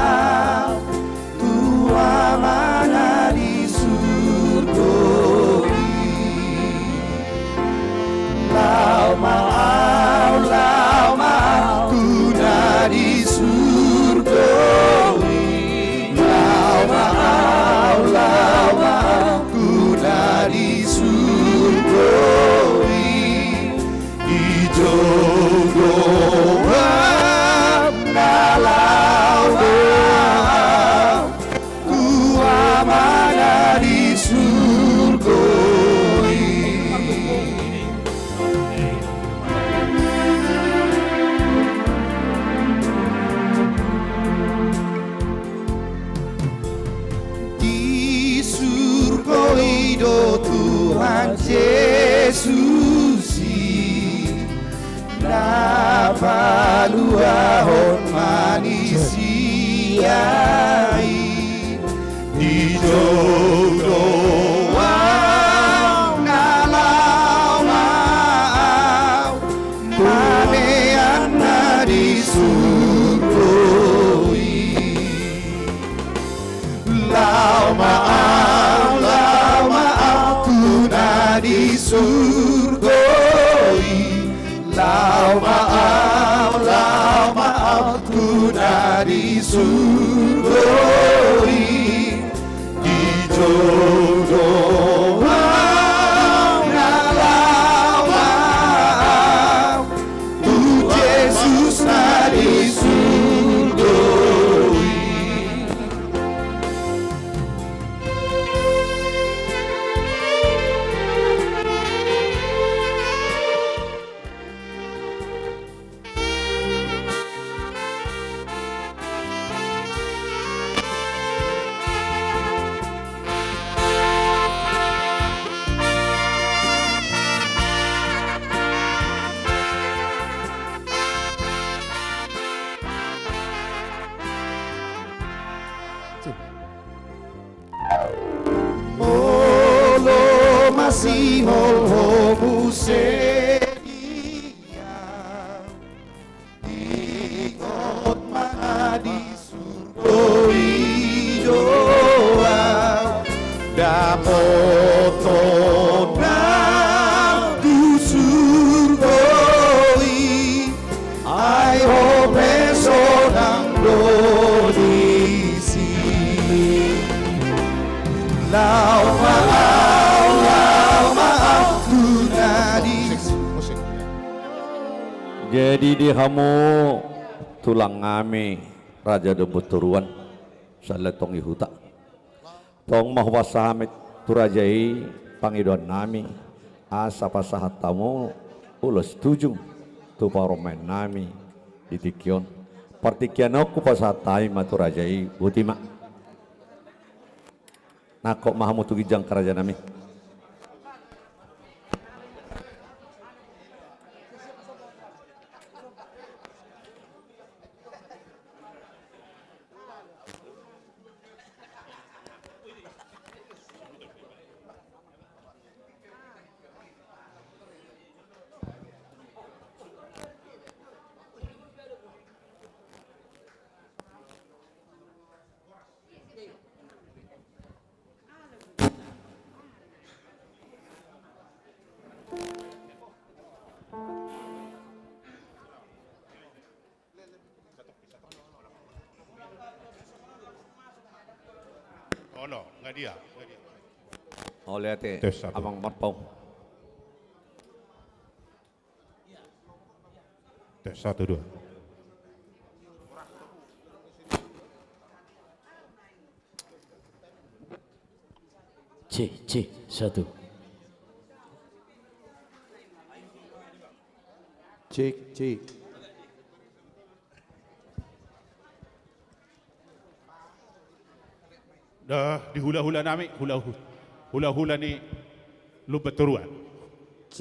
au tu Amana di surgo i. Laho ma au, laho ma au tu na di surgo i. Laho ma au, laho ma au tu na di surgo i. Dijou do au, na laho ma au tu Amana di surgo i. Di surgo i do Tuhan Jesus i, na paluahon manisia i. Dijou do au, na laho ma au, pamean na di surgo i. Laho ma au, laho ma au tu na di surgo i. Laho ma au, laho ma au tu na di surgo i. Dijou do Sihol ho muse dia. Ingot ma na di surgo i do au, dapotonam tu surgo i, ai ho pe sonang do disi. Laho ma au, laho ma au tu na di. Jadi di hamu tulang nami, Raja Lumban Toruan, sahali tong i huta. Tong ma hupasahat hami tu raja i pangidoan nami, asa pasahat hamu ulos tujung tu parumaen nami di tingki on. Partingkian on hupasahat hami ma tu raja i, boti ma. Nangkok ma hamu tu ginjang, raja nami. Olo, nggak dia. Mauliate, tes satu. Amang Marpaung. Tes satu, dua. Cek, cek, satu. Cek, cek. Dah, di hula-hula nami, hula-hu-, hula-hula ni Lumban Toruan.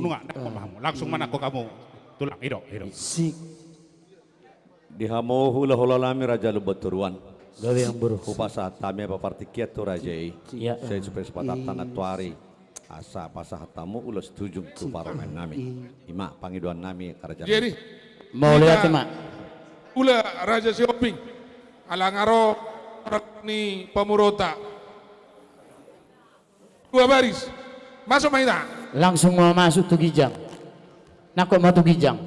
Nunga, nangkok ma hamu. Langsung ma nangkok hamu. Tulang, i do, i do. Di hamu hula-hula nami, Raja Lumban Toruan. Gabe amang boru. Hupasahat hami ma partingkian tu raja i. Iya. Sai supaya sapatat tangan tuari. Asa pasahat hamu ulos tujung tu parumaen nami. I ma pangidoan nami, raja nami. Jadi, mauliate ma. Hula Raja Sihombing. Ala nga ro ni pamoruonta. Dua baris. Masuk ma hita. Langsung ma masuk tu ginjang. Nangkok ma tu ginjang.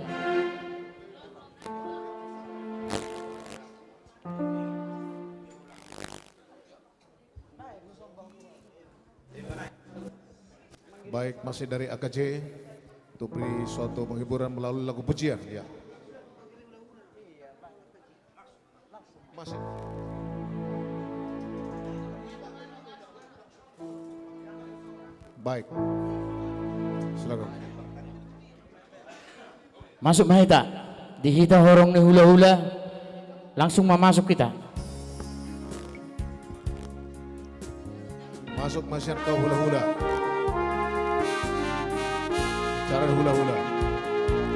Baik, masih dari A K J, untuk beri suatu penghiburan melalui lagu pujian, ya. Masih. Baik. Silakan. Masuk ma hita. Di hita horong ni hula-hula, langsung ma masuk hita. Masuk ma sian hula-hula. Cara hula-hula.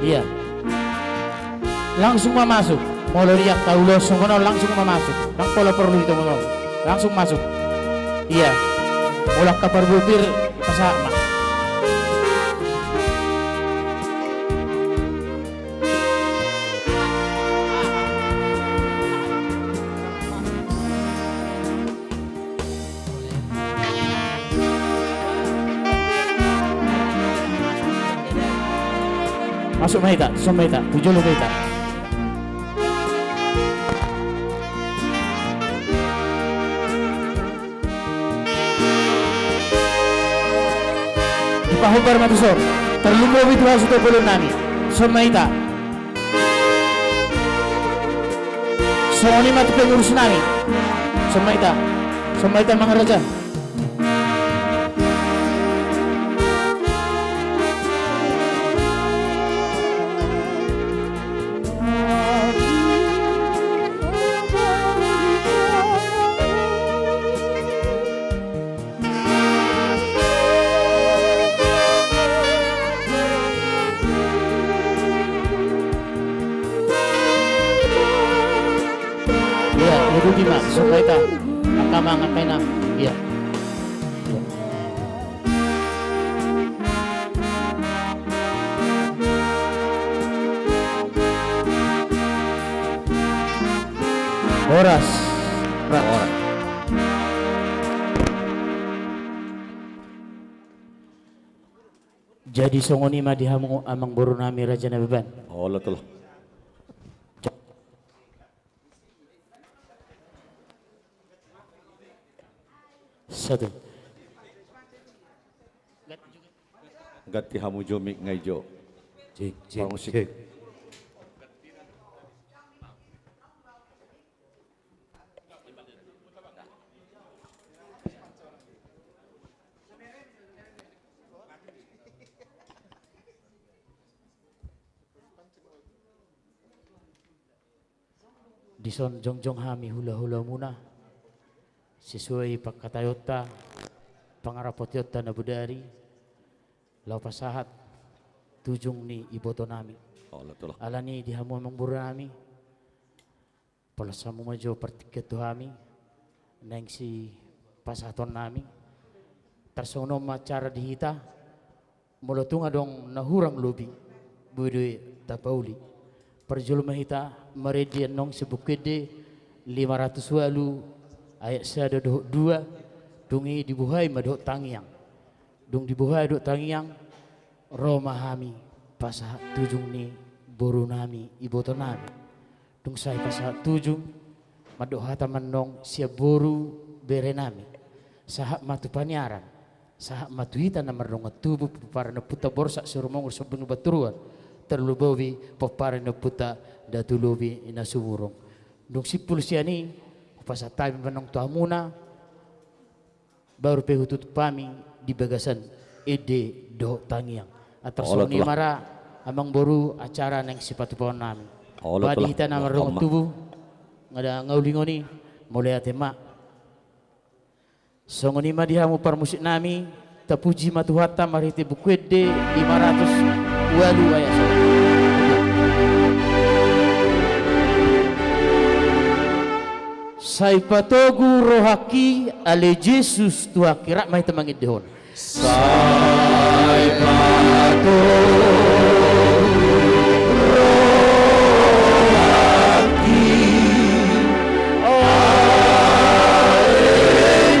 Iya. Langsung ma masuk. Molo di angka ulos songon on langsung ma masuk. Ndang pola porlu ditongon. Langsung masuk. Iya. Molo angka parbupir, pasahat ma. Masuk ma hita, tuson ma hita, tu jolo ma hita. Dipahombar ma tuson, tarlumobi tu hasuhuton bolon nami. Tuson ma hita. Songon i ma tu pengurus nami. Tuson ma hita. Tuson ma hita, amang raja. Iya, ikuti ma, supaya ta, angka amang, angka inang. Iya. Iya. Horas. Horas. Jadi songon i ma di hamu amangboru nami, raja na baban. Olo, tolo. Satu. Ganti hamu jo mik nga i jo. Cek, cek, parmusik. Cek. Dison jongjong hami hulahulamuna, sesuai pangkataionta, pangarapotionta na bodari, laho pasahat tujung ni ibotonami. Olo, tolo. Alani di hamu amangboru nami, pola hamu ma jo partingkian tu hami, naeng sipasahatonnami. Tarsongon on ma acara di hita, molo tung adong na hurang lobi, boi do i tapauli. Parjolo ma hita marende annon sian Buku Ende lima ratus ualu ayat sada dohot dua, dung i dibuhai ma dohot tangiang. Dung dibuhai dohot tangiang, ro ma hami pasahat tujung ni borunami, ibotonami. Dung sai pasahat tujung, mandok hata ma annon sian boru berenami. Sahat ma tu paniaran, sahat ma tu hita na mardongan tubu, pomparan ni ompunta Borsak Sirumongun, Sombing Bantoruan, tarlumobi pomparan ni ompunta Datu Lobi Nasumurung. Dung simpul sian i, hupasahat hami ma annon tu hamuna, baru pe hututup hami di bagasan ende dohot tangiang. Antar songon i ma ra, amangboru, acara naeng sipatupaonnami. Olo, tolo. Badi hita na mardongan tubu, nga da, nga ulingon i, mauliate ma. Songon i ma di hamu parmusiknami, tapuji ma Tuhanta marhite Buku Ende lima ratus ualu ayat sada. Sai patogu rohangki ale Jesus Tuhanki, rap ma hita mangendehon. Sai patogu rohangki ale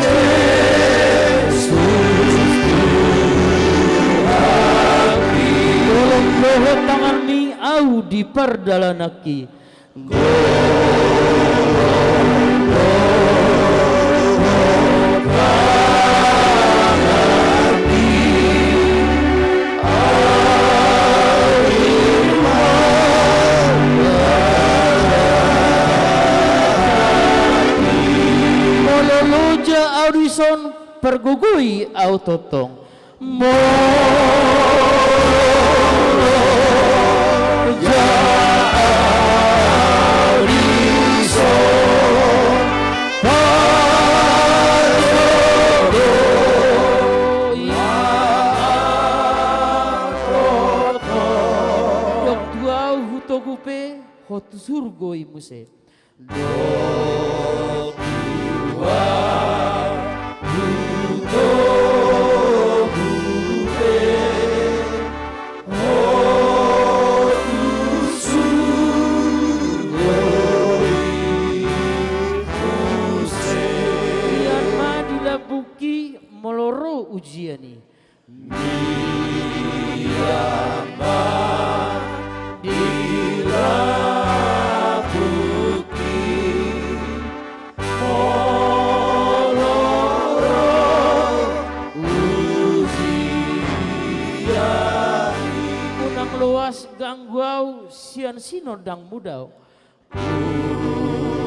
Jesus Tuhanki. Tolong dohot tanganmi ahu di pardalananki. Molo loja ahu dison, pargogoi ahu tongtong. Molo loja ahu dison, pargogoi ahu tongtong. Dok tu ahu, hutogu pe, ho tu surgo i muse. Dok tu ahu, hutogu pe, ho tu surgo i muse. Sian ma di lambungki molo ro ujian i. Mian ma di lambungki molo ro ujian i. Unang loas ganggu ahu sian sinondangmu dao.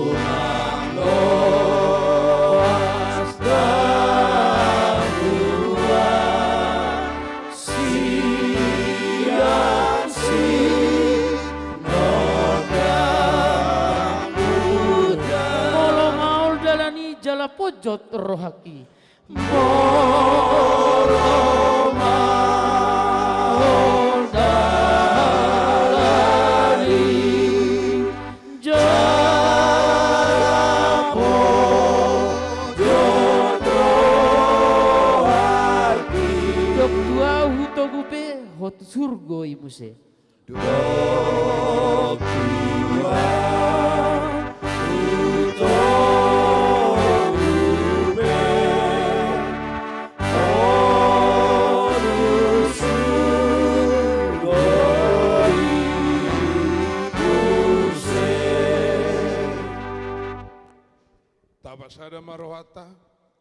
Unang loas ganggu ahu sian sinondangmu dao. Molo maol dalan i jala ponjot rohangki. Molo maol dalan i jala ponjot rohangki. Dok tu ahu, hutogu pe, ho tu surgo i muse. Dok tu ahu, hutogu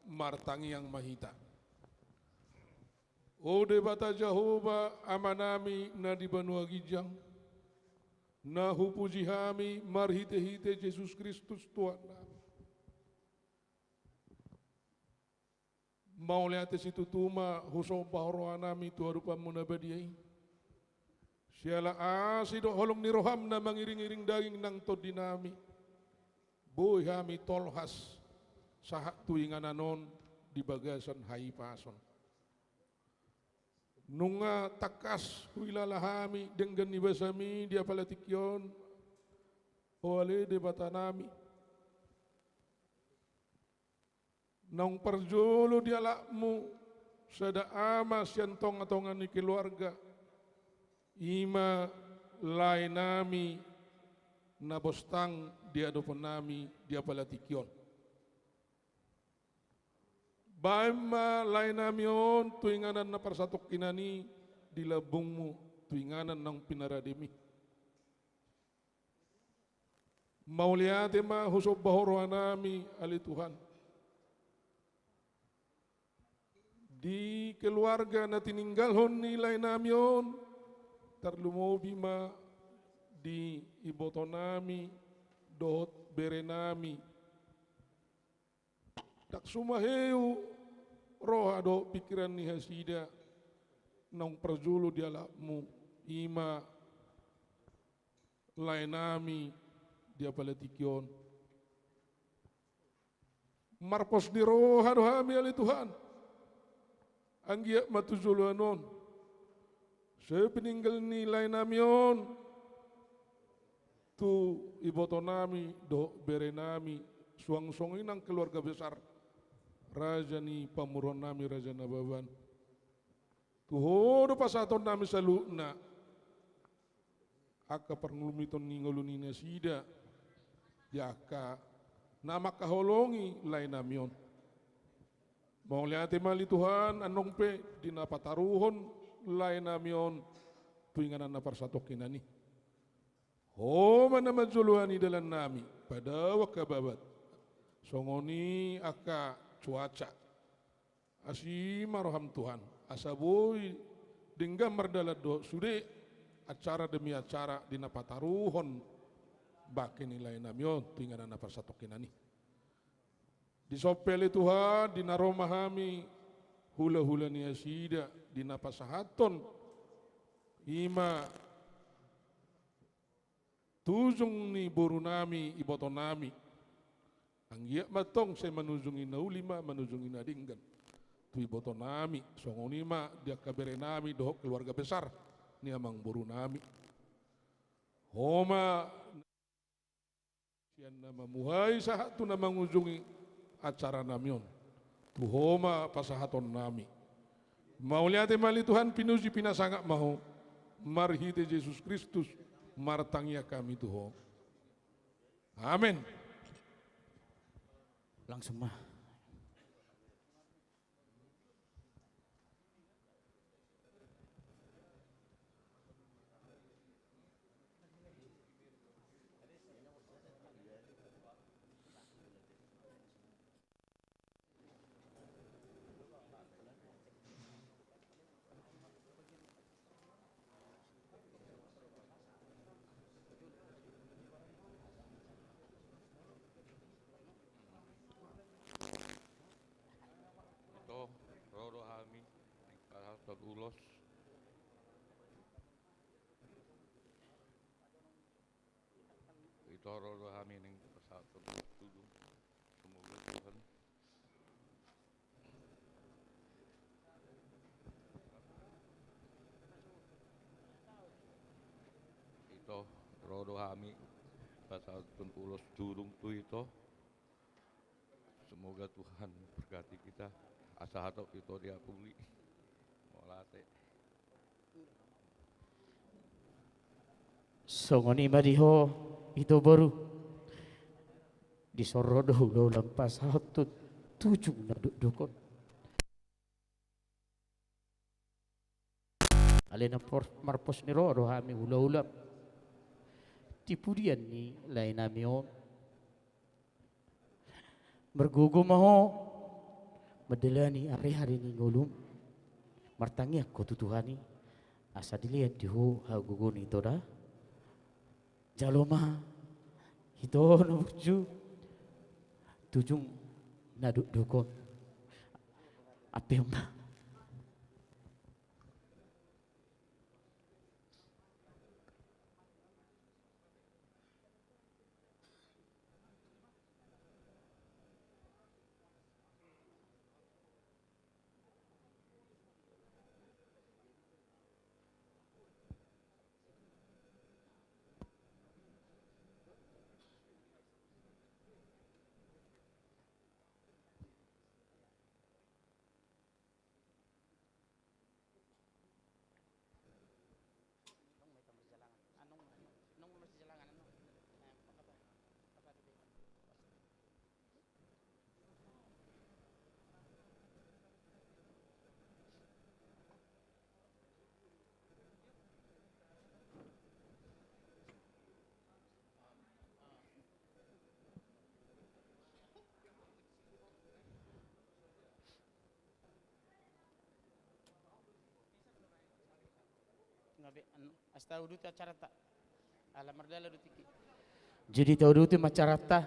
Martangiang ma hita. O Debata Jahowa, Amanami na di banua ginjang, na hupuji hami marhite-hite Jesus Kristus Tuhannami. Mauliate situtu ma husomba ho rohanami tu adopanMu na badia i. Siala asi dohot holong ni rohaM na mangiring-iring daging nang tondinami, boi hami tolhas sahat tu inganan on di bagasan hahipason. Nunga tangkas huhilala hami denggan ni basaMi di apala tingki on, o ale Debatanami. Naung parjolo dialapMu sada ama sian tonga-tonga ni keluarga, i ma laenami na bostang di adopannami di apala tingki on. Baen ma laenami on tu inganan na parsatongkinan i di lambungMu, tu inganan naung pinarademi. Mauliate ma husomba ho rohanami, ale Tuhan, di keluarga na tininggalhon ni laenami on, tarlumobi ma di ibotonami dohot berenami. Ndang sumaheu roha dohot pingkiran ni nasida naung parjolo dialapMu, i ma laenami di apala tingki on. Marpos ni roha do hami, ale Tuhan. Anggiat ma tu joloan on, sai pininggal ni laenami on tu ibotonami dohot berenami, suang songon i nang keluarga besar raja ni pamoruonnami, Raja Nababan. Tu Ho do pasahatonnami saluhutna, angka parlumobiton ni ngolu ni nasida, di angka na mangkaholongi laenami on. Mauliate ma, ale Tuhan, annon pe di na pataruhon laenami on tu inganan na parsatongkinan i. Ho ma na manjoloani dalannami, padao angka babat, songon i angka cuaca. Asi ma rohaM, Tuhan, asa boi denggan mardalan dohot sude acara demi acara di na pataruhon bangke ni laenami on tu inganan na parsatongkinan i. Dison pe, ale Tuhan, di na ro ma hami hulahula ni nasida di na pasahathon, i ma tujung ni borunami, ibotonami. Anggiat ma antong sai manujungi na uli ma manujungi na denggan tu ibotonami, songon i ma di angka berenami dohot keluarga besar ni amangborunami. Ho ma sian na mamuhai sahat tu na mangujungi acaranami on. Tu Ho ma pasahatonnami. Mauliate ma, ale Tuhan, pinuji pinasangap ma Ho, marhite Jesus Kristus martangiang hami tu Ho. Amen. Langsung ma. Ito, ro do hami, pasahathon ulos. Ito, ro do hami naeng pasahathon tudung. Semoga Tuhan. Ito, ro do hami pasahathon ulos tudung tu ito. Semoga Tuhan memberkati kita. Asa hatop ito diapuli. Mauliate. Songon i ma di ho, ito boru. Dison ro do hula-hula pasahathon tudung na dokdok on. Alai na por-, marpos ni roha do hami hula-hula di pudian ni laenami on. Margogo ma ho, Mandalani ari-ari ni ngolum, martangiang ho tu Tuhan i, asa dilehon di ho hagogoon ni toda. Jalo ma hita on burju tu ujung na dokdok on. Ampe ma. Nga be, anu, asa tauduti acaranta. Ala mardalan do tingki. Jadi tauduti ma acaranta.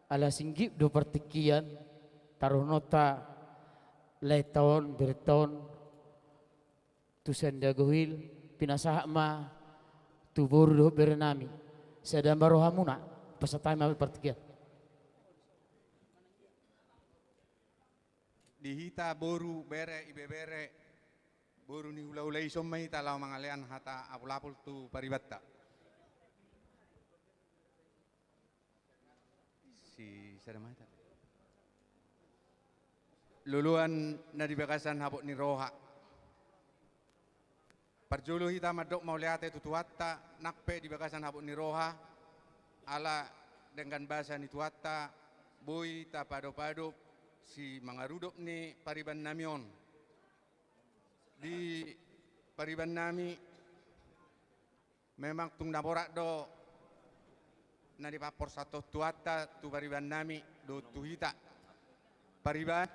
Ala singgip do partingkian, taruhononta lae ta on, bere ta on, tu Sandagohil, pinasahat ma tu boru dohot bere nami. Sada ma rohamuna, pasahat hami ma partingkian. Di hita boru, bere, ibebere, boru ni hulahula i, ison ma hita laho mangalean hata apulapul tu paribanta. Si sada ma hita. Loloan na di bagasan habot ni roha. Parjolo hita mandok mauliate tu Tuhanta, nang pe di bagasan habot ni roha, ala denggan basa ni Tuhanta, boi tapadopadop simangarudop ni pariban nami on. Di pariban nami, memang tung na borat do na dipamporsathon Tuhanta tu pariban nami dohot tu hita. Pariban,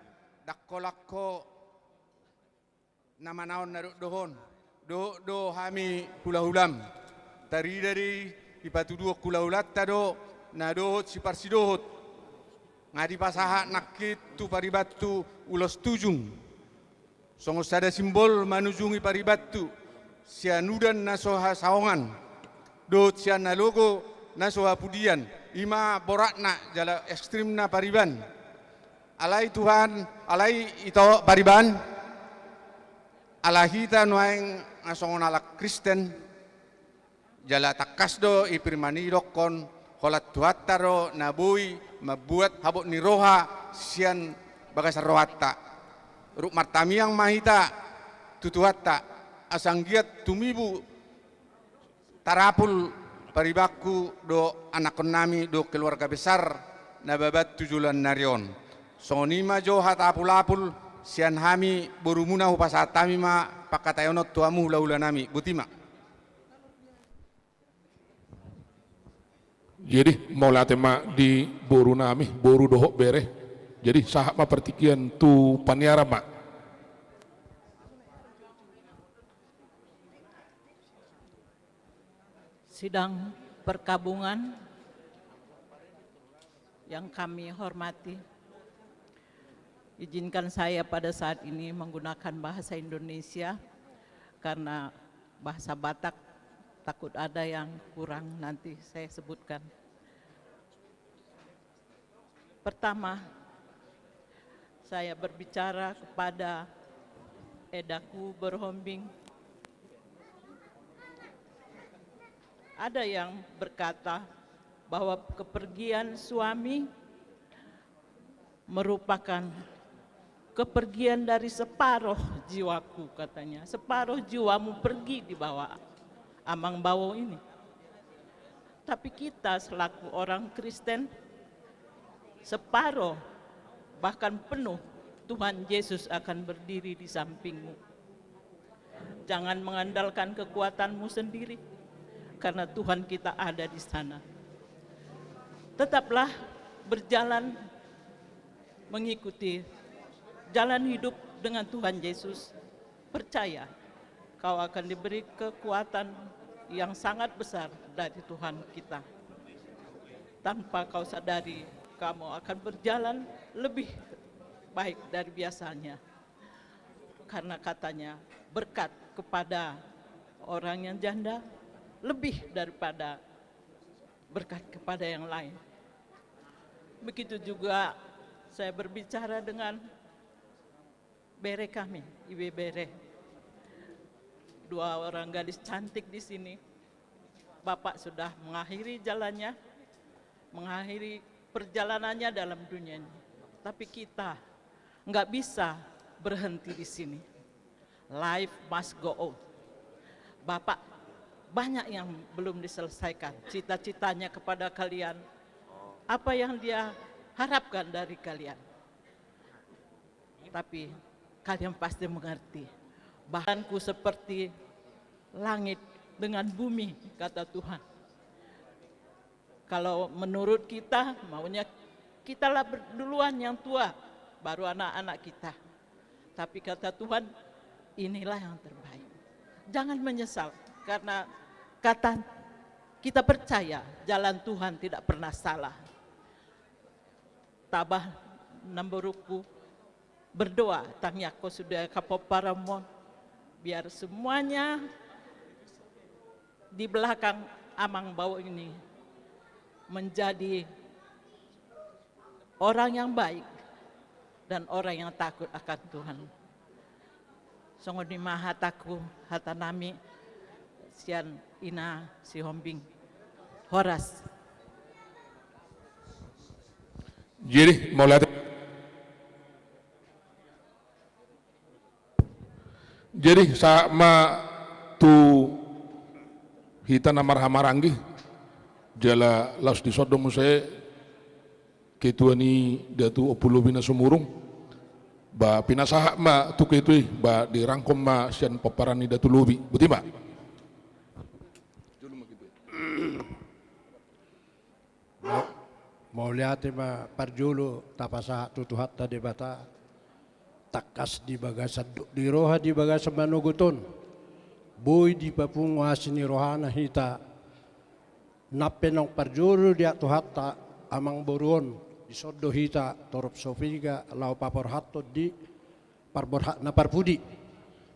ndang holan ho na manaon na dokdok on, dohot do hami hulahulam. Tarida do i, dipatuduhon hulahulanta do na dohot siparsidohot. Nga dipasahat nangkin tu paribantu ulos tujung songon sada simbol manujungi paribantu sian udan na so hasaongan dohot sian alogo na so hapudian. I ma boratna jala ekstrimna pariban. Alai Tuhan, alai ito pariban, ala hita nuaeng nga songon halak Kristen, jala tangkas do i firman i dohonon, holan Tuhanta do na boi mambuat habot ni roha sian bagasan rohanta. Ruk martamiang ma hita tu Tuhanta, asa anggiat tumibu tarapul paribanku dohot anakkonnami dohot keluarga besar Nababan tu joloan ni ari on. Songon i ma jo hata apulapul sian hami borumuna, hupasahat hami ma pangkataion on tu hamu hulahulanami. Boti ma. Jadi mauliate ma di borunami, boru dohot bere. Jadi sahat ma partingkian tu paniaran ma. Sidang perkabungan yang kami hormati, izinkan saya pada saat ini menggunakan bahasa Indonesia karena bahasa Batak takut ada yang kurang nanti saya sebutkan. Pertama, saya berbicara kepada edaku berhombing. Ada yang berkata bahwa kepergian suami merupakan kepergian dari separoh jiwaku, katanya. Separoh jiwamu pergi dibawa Amang Bawo ini. Tapi kita selaku orang Kristen, separoh, bahkan penuh, Tuhan Yesus akan berdiri di sampingmu. Jangan mengandalkan kekuatanmu sendiri, karena Tuhan kita ada di sana. Tetaplah berjalan mengikuti Jalan hidup dengan Tuhan Yesus, percaya kau akan diberi kekuatan yang sangat besar dari Tuhan kita. Tanpa kau sadari, kamu akan berjalan lebih baik dari biasanya. Karena katanya, berkat kepada orang yang janda lebih daripada berkat kepada yang lain. Begitu juga saya berbicara dengan bere kami, ibebere. Dua orang gadis cantik di sini. Bapak sudah mengakhiri jalannya, mengakhiri perjalanannya dalam dunia ini. Tapi kita nggak bisa berhenti di sini. Life must go on. Bapak banyak yang belum diselesaikan. Cita-citanya kepada kalian, apa yang dia harapkan dari kalian. Tapi kalian pasti mengerti. Bahkan ku seperti langit dengan bumi, kata Tuhan. Kalau menurut kita, maunya kitalah ber-, duluan yang tua, baru anak-anak kita. Tapi kata Tuhan, inilah yang terbaik. Jangan menyesal, karena kata kita percaya jalan Tuhan tidak pernah salah. Tabah, namborungku, berdoa, tangiangkon sude angka pomparanmu, biar semuanya di belakang Amang Boru ini menjadi orang yang baik dan orang yang takut akan Tuhan. Songon i ma hatangku, hatanami sian Ina Sihombing. Horas. Jadi, mauliate. Jadi, sahat ma tu hita na marhahamaranggi, jala laos dison do muse ketua ni Datu Ompu Lobi na sumurung, ba pinasahat ma tu ketua i, ba dirangkom ma sian pomparan ni Datu Lobi. Boti ma. Mau-, mauliate ma parjolo tapasahat tu Tuhanta Debata, tangkas di bagasan do-, di roha di bagasan manogot on, boi dipapungu asi ni rohana hita, nang pe naung parjolo diatur Tuhanta Amang Boru on, dison do hita torop so piga laho paborhathon di parborhat na parpudi.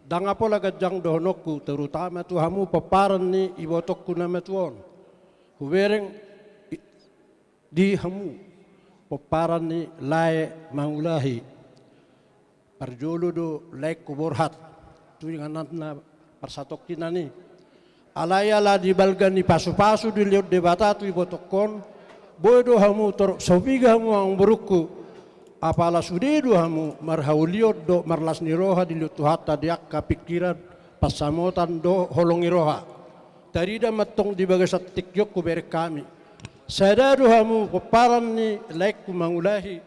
Ndang pola ganjang dohononku, terutama tu hamu pomparan ni ibotongku na matua on. Hubereng i-, di hamu pomparan ni lae mangulahi. Parjolo do laengku borhat tu inganan na parsatongkinan i. Alai ala di balga ni pasupasu dilehon Debata tu ibotongkon, boi do hamu torop so piga hamu amangborungku. Apala sude do hamu marhaulion dohot marlas ni roha dilehon Tuhanta di angka pingkiran, pansamotan dohot holong ni roha. Tarida ma antong di bagasan tingki on, hubereng hami. Sada do hamu pomparan ni laengku mangulahi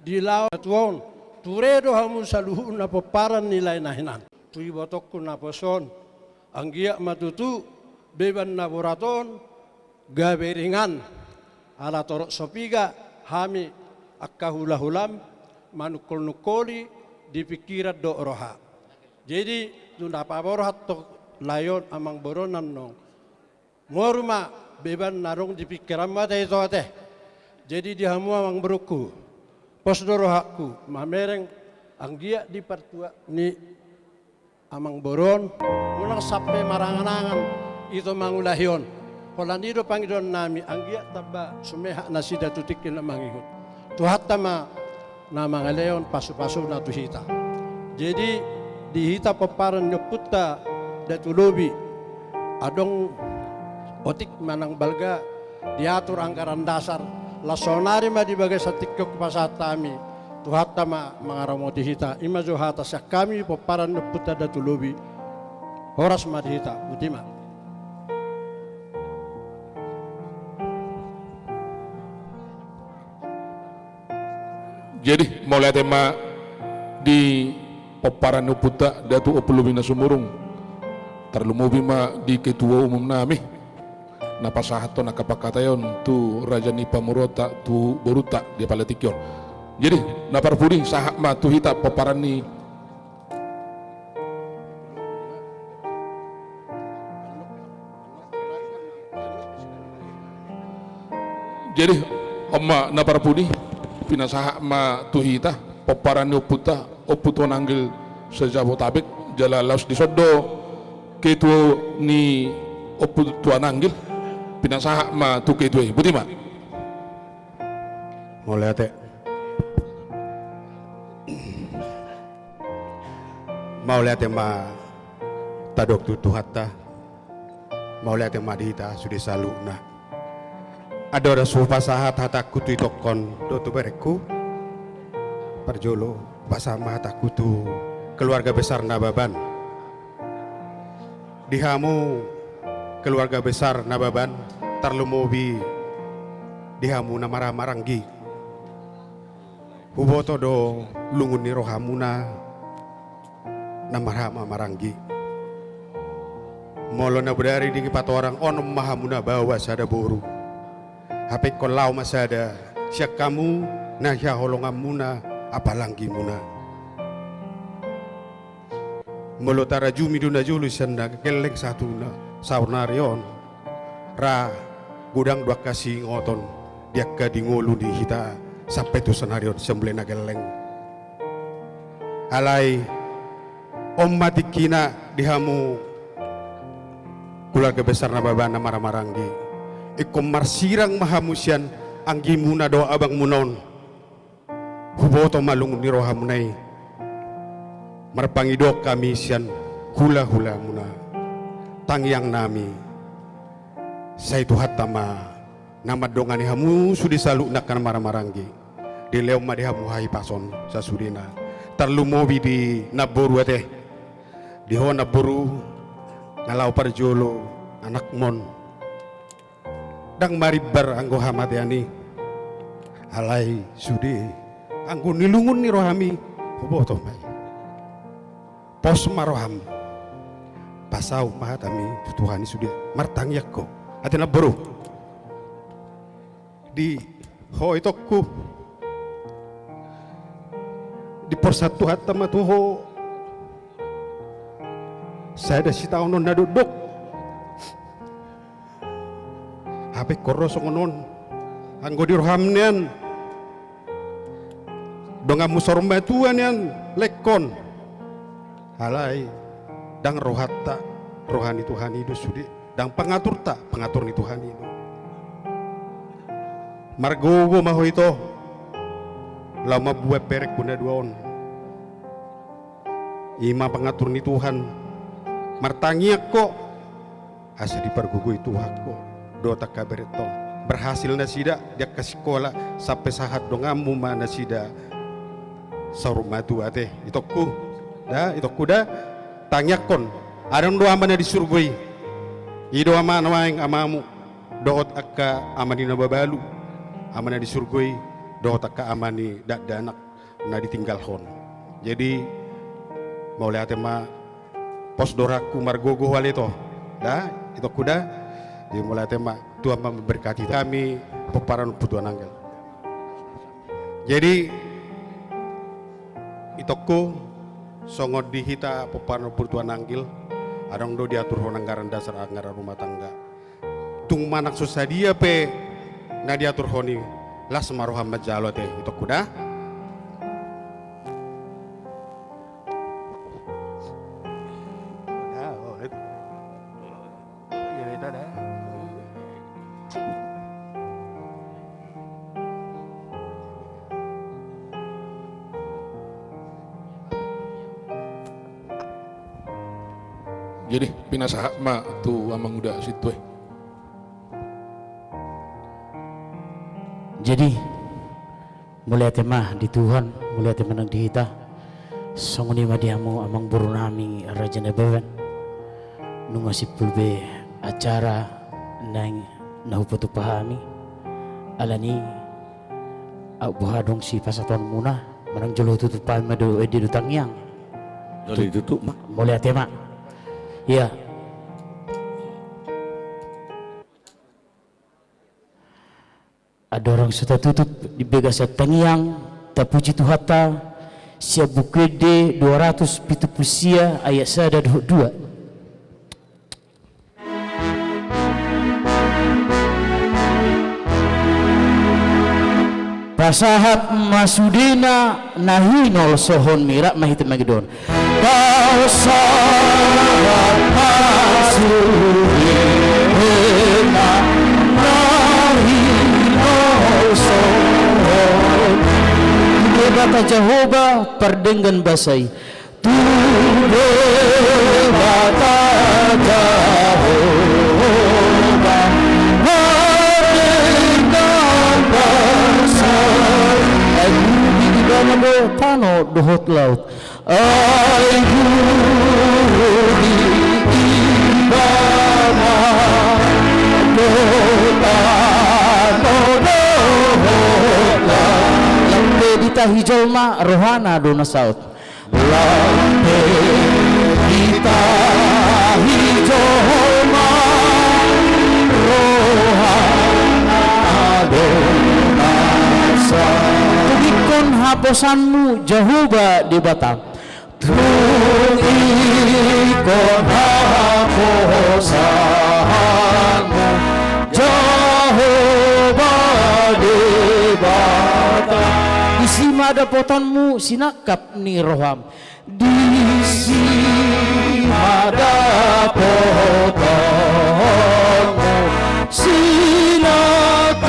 di lae na matua on. Ture do hamu saluhutna pomparan ni lae na hinan. Tu ibotongku naposo on, anggiat ma tutu beban na borat on gabe ringan. Ala torop so piga hami angka hulahulam manungkolnungkoli di pingkiran dohot roha. Jadi, tu na paborhat do lae on, Amang Boru on, annon moru ma beban na adong di pingkiranmu ate, ito ate. Jadi di hamu amangborungku, pos do rohangku mamereng, anggiat di partua ni Amang Boru on, unang sampe maranganangan ito mangulahi on. Holan i do pangidoannami, anggiat tamba sumehat nasida tu tingki na mangihut. Tuhanta ma na mangalehon pasupasuna tu hita. Jadi, di hita pomparan ni ompunta Datu Lobi, adong otik manang balga diatur anggaran dasar, laos saonari ma di bagasan tingki on hupasahat hami, Tuhanta ma mangaramoti hita. I ma jo hata sian hami pomparan ni ompunta Datu Lobi. Horas ma di hita, boti ma. Jadi, mauliate ma di pomparan ni ompunta Datu Ompu Lobi na sumurung. Tarlumobi ma di ketua umum nami, na pasahathon angka pangkataion tu raja ni pamoruonta, tu borunta di apala tingki on. Jadi, na parpudi, sahat ma tu hita pomparan ni. Jadi, on ma na parpudi, pinasahat ma tu hita pomparan ni ompunta, Ompu Tuan Anggil se-Jabotabek, jala laos dison do ketua ni Ompu Tuan Anggil, pinasahat ma tu ketua i. Boti ma. Mauliate. Mauliate ma tadok tu Tuhanta. Mauliate ma di hita sude saluhutna. Andorang so hupasahat hatangku tu itongkon dohot tu berengku, parjolo hupasahat ma hatangku tu keluarga besar Nababan. Di hamu keluarga besar Nababan, tarlumobi di hamu na marhaha maranggi. Huboto do lungun ni rohamuna na marhaha maranggi. Molo na bodari di patorang on ma hamu na baoa sada boru. Hape ingkon laho ma sada sian hamu na sihaholonganmuna, apalagi muna. Molo tarajumi do na jolo sian na gelleng sahat tu na saonari on, ra godang do angka siingoton di angka di ngolu ni hita sampe tu saonari on sian mulai na gelleng. Alai on ma tingkina di hamu keluarga besar Nababan na marhaha maranggi. Ingkon marsirang ma hamu sian anggimuna dohot abangmuna on. Huboto ma lungun ni rohamuna i. Marpangidoan hami sian hulahulamuna, tangiangnami. Sai Tuhanta ma na mandongani hamu sude saluhutna angka na marhaha maranggi. Dilehon ma di hamu hahipason sasudena. Tarlumobi di namboru ate. Di ho namboru na laho parjolo anakmon. Ndang marimbar anggo hamatean i. Alai sude anggo nilungun ni rohami, huboto ma i. Pos ma roham. Pasaut ma hatami tu Tuhan i sude. Martangiang ho. Ate namboru. Di ho itongku. Diporsahon Tuhanta ma tu ho sada sitaonon na dokdok. Hape ingkon ro songon on. Anggo di roham nian, donganmu saur matua nian lehon. Alai ndang rohanta, roha ni Tuhan i do sude. Ndang pangaturta, pangatur ni Tuhan i do. Margogo ma ho ito. Laho mambuat perengku na dua on. I ma pangatur ni Tuhan. Martangiang ho asa dipargogoi Tuhan ho dohot angka berenta on. Berhasil nasida di angka sikola sampe sahat donganmu ma nasida saur matua ate. Itongku da, itongku da. Tangiangkon, adong do Ama na di surgo i. I do Ama nuaeng amamu dohot angka ama ni na mabalu. Ama na di surgo i dohot angka ama ni dakdanak na ditinggalhon. Jadi mauliate ma, pos do rohangku, margogo ho ale ito. Da, itongku da. Jadi mauliate ma, Tuhan ma memberkati hami pomparan Ompu Tuan Anggil. Jadi itongku, songon di hita pomparan Ompu Tuan Anggil, adong do diaturhon anggaran dasar, anggaran rumah tangga. Tung manang so sadia pe na diaturhon i, las ma roham manjalo ate, itongku da. Jadi pinasahat ma tu amang uda sintua i. Jadi mauliate ma di Tuhan, mauliate ma nang di hita. Songon i ma di hamu amangboru nami Raja Nababan. Nunga simpul be acara naeng na hupatupa hami. Alani i, aut boha adong sipasahatonmuna, manang jolo tutup hami ma do ende do tangiang. Jolo tutup ma. Mauliate ma. Ia. Andorang so tatutup di bagasan tangiang, Tapuji Tuhanta, sian Buku Ende dua ratus pitu pulu sia ayat sada dohot dua. Pasahat ma sudena na hinolsohonmi, rap ma hita mangido on. Pasahat ma sudena na hinolsohonmi. Debata Jahowa pardenggan basa i. Tu Debata Jahowa pardenggan basa i. Ai guru di Ibana do tano dohot laut. Ai guru di Ibana do tano dohot laut. Lam pe ditahi jolma, rohana do na saut. Lam pe ditahi jolma, rohana do na saut. Togihon haposanmu, Jahowa Debata. Togihon haposanmu, Jahowa Debata. Disi ma dapotanmu sinangkap ni roham. Disi ma dapotanmu sinangkap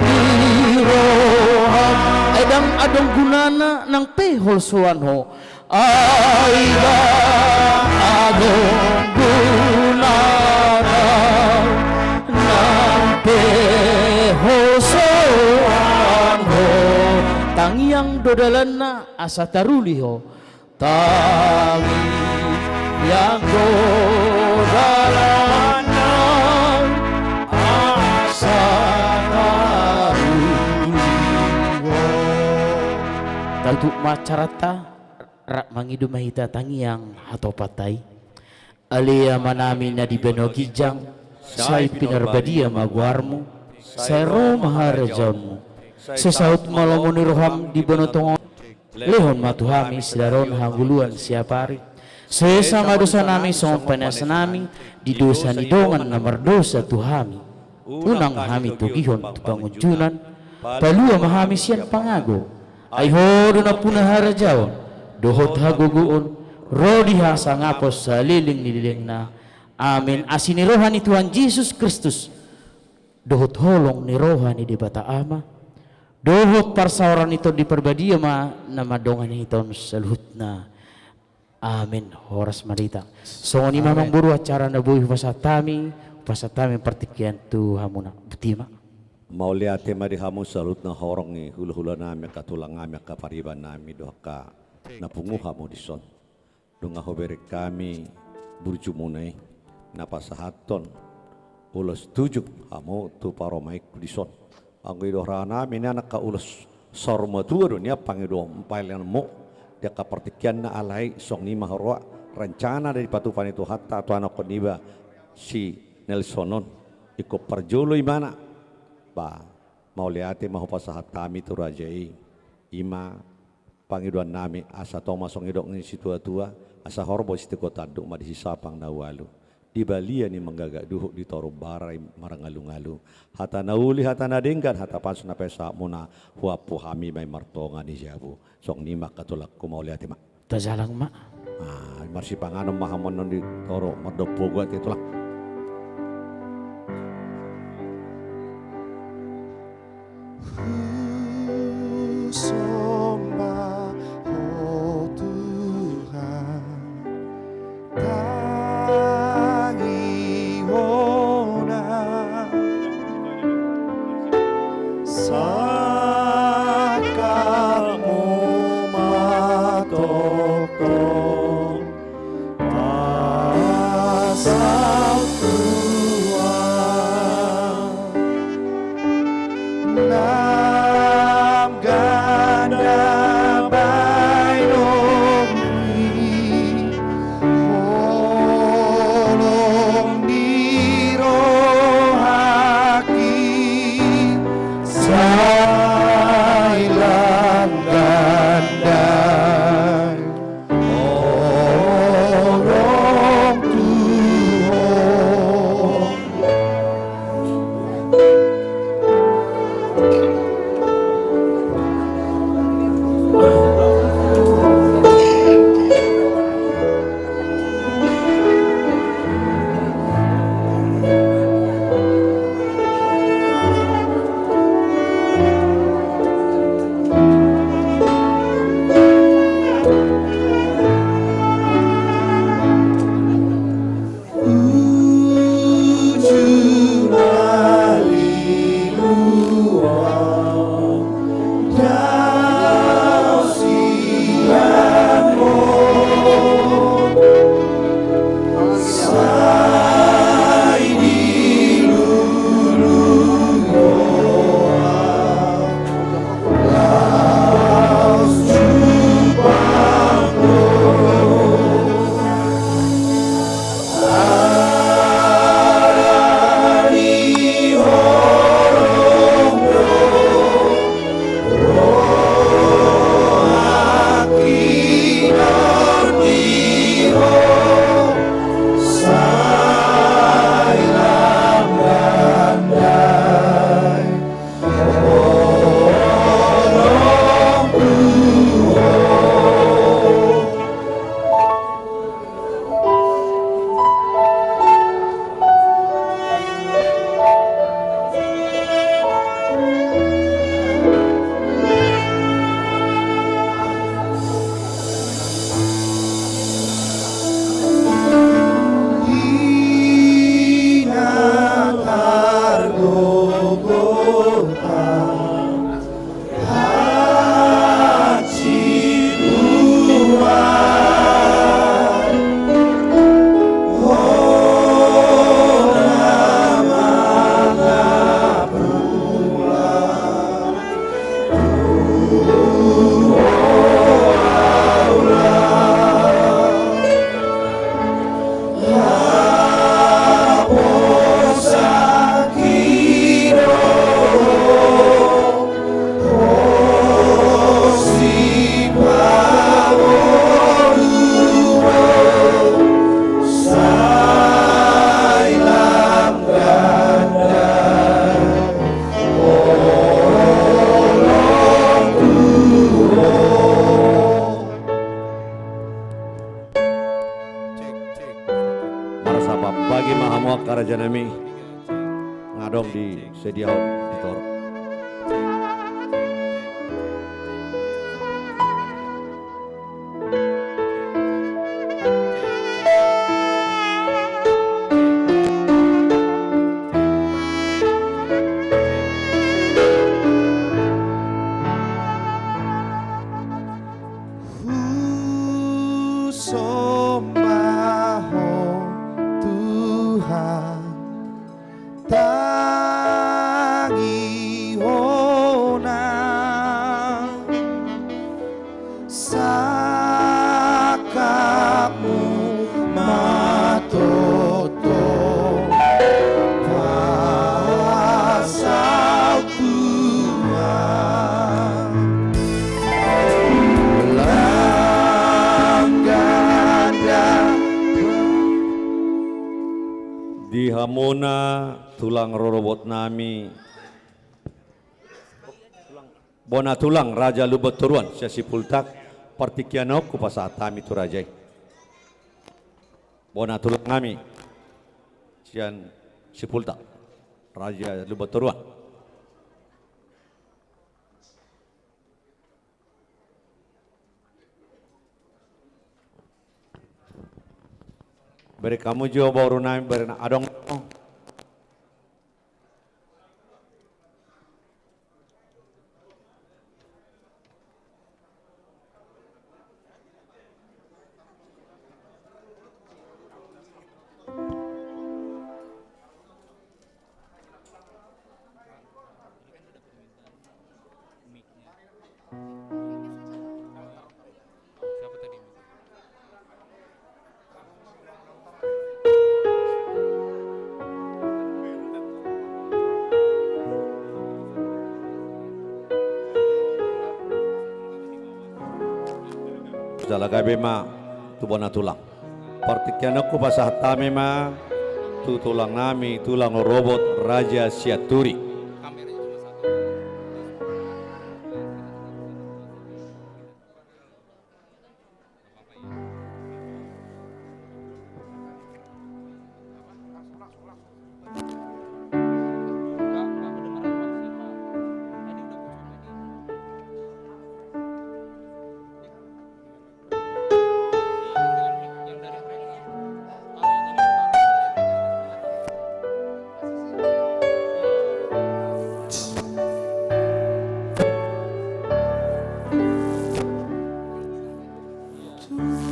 ni roham. Ai ndang adong gunana nang pe holsoan ho. Ai ndang adong gunana nang pe holsoan ho. Tangiang do dalanna asa taruli ho. Tangiang do dalanna asa taruli ho. Tutup ma acaranta, rap mangido ma hita tangiang hatopanta i. Ale Amanami na di banua ginjang, sai pinarbadia ma goarmu, sai ro ma harajaonmu, sai saut ma lomo ni roham di banua tonga on. Lehon ma tu hami sadari on hangoluan siapari. Sesa ma dosanami songon panesanami di dosa ni dongan na mardosa tu hami. Unang hami togihon tu pangunjunan, palua ma hami sian pangago. Ai ho do nampuna harajaon dohot hagogoon ro di hasangapon saleleng ni lelengna. Amen. Asi ni roha ni Tuhan Jesus Kristus dohot holong ni roha ni Debata Ama dohot parsaoran ni Tondi Parbadia ma na mandongani hita on saluhutna. Amen. Horas ma di hita. Songon i ma, amen, amang boru, acara na boi hupasahat hami, hupasahat hami partingkian tu hamuna. Botima. Mauliate ma di hamu saluhutna horong ni hulahulanami, angka tulangnami, angka paribanami dohot angka na pungu hamu dison. Nunga hubereng hami burjumuna i na pasahathon ulos tujung hamu tu parumaenku dison. Anggo i do rohanami nian angka ulos saur matua do nian pangidoanmu, paelengmu di angka partingkianna. Alai songon i ma huroha, rencana do dipatupa ni Tuhanta tu anakkon niba si Nelson on, ingkon parjolo ibana. Ba, mauliate ma hupasahat hami tu raja i. I ma pangidoannami, asa tong ma songon nidok ni situatua, asa horbo sitio tanduk ma di sisapang na ualu, di balian i manggagak duhut, di toru bara i marngalungalu. Hata na uli, hata na denggan, hata pansu na pasahatmuna, huampu hami ma i martonga ni jabu. Songon i ma angka tulangku, mauliate ma. Tajalang ma. Ah, marsipanganon ma hamu annon di toru, mardompu ogot i tulang. Husomba Ho Tuhan, tangihonami, sangkapmu ma tongtong. Pasal Saba bagi ma hamu angka raja nami, nga adong disediahon di toru. Husomba Ho Tuhan, tangihon ma sangkapmu, ma tongtong pasaut Tuhan. Lam ganda di hamuna tulang rorobot nami, bona tulang Raja Lumban Toruan sian Sipultak, partingkian on hupasahat hami tu raja i. Bona tulang nami sian Sipultak, Raja Lumban Toruan. Bere hamu jo boru nami, bere na adong. Jala gabe ma tu bona tulang. Partingkian on hupasahat hami ma tu tulang nami, tulang rorobot Raja Sianturi.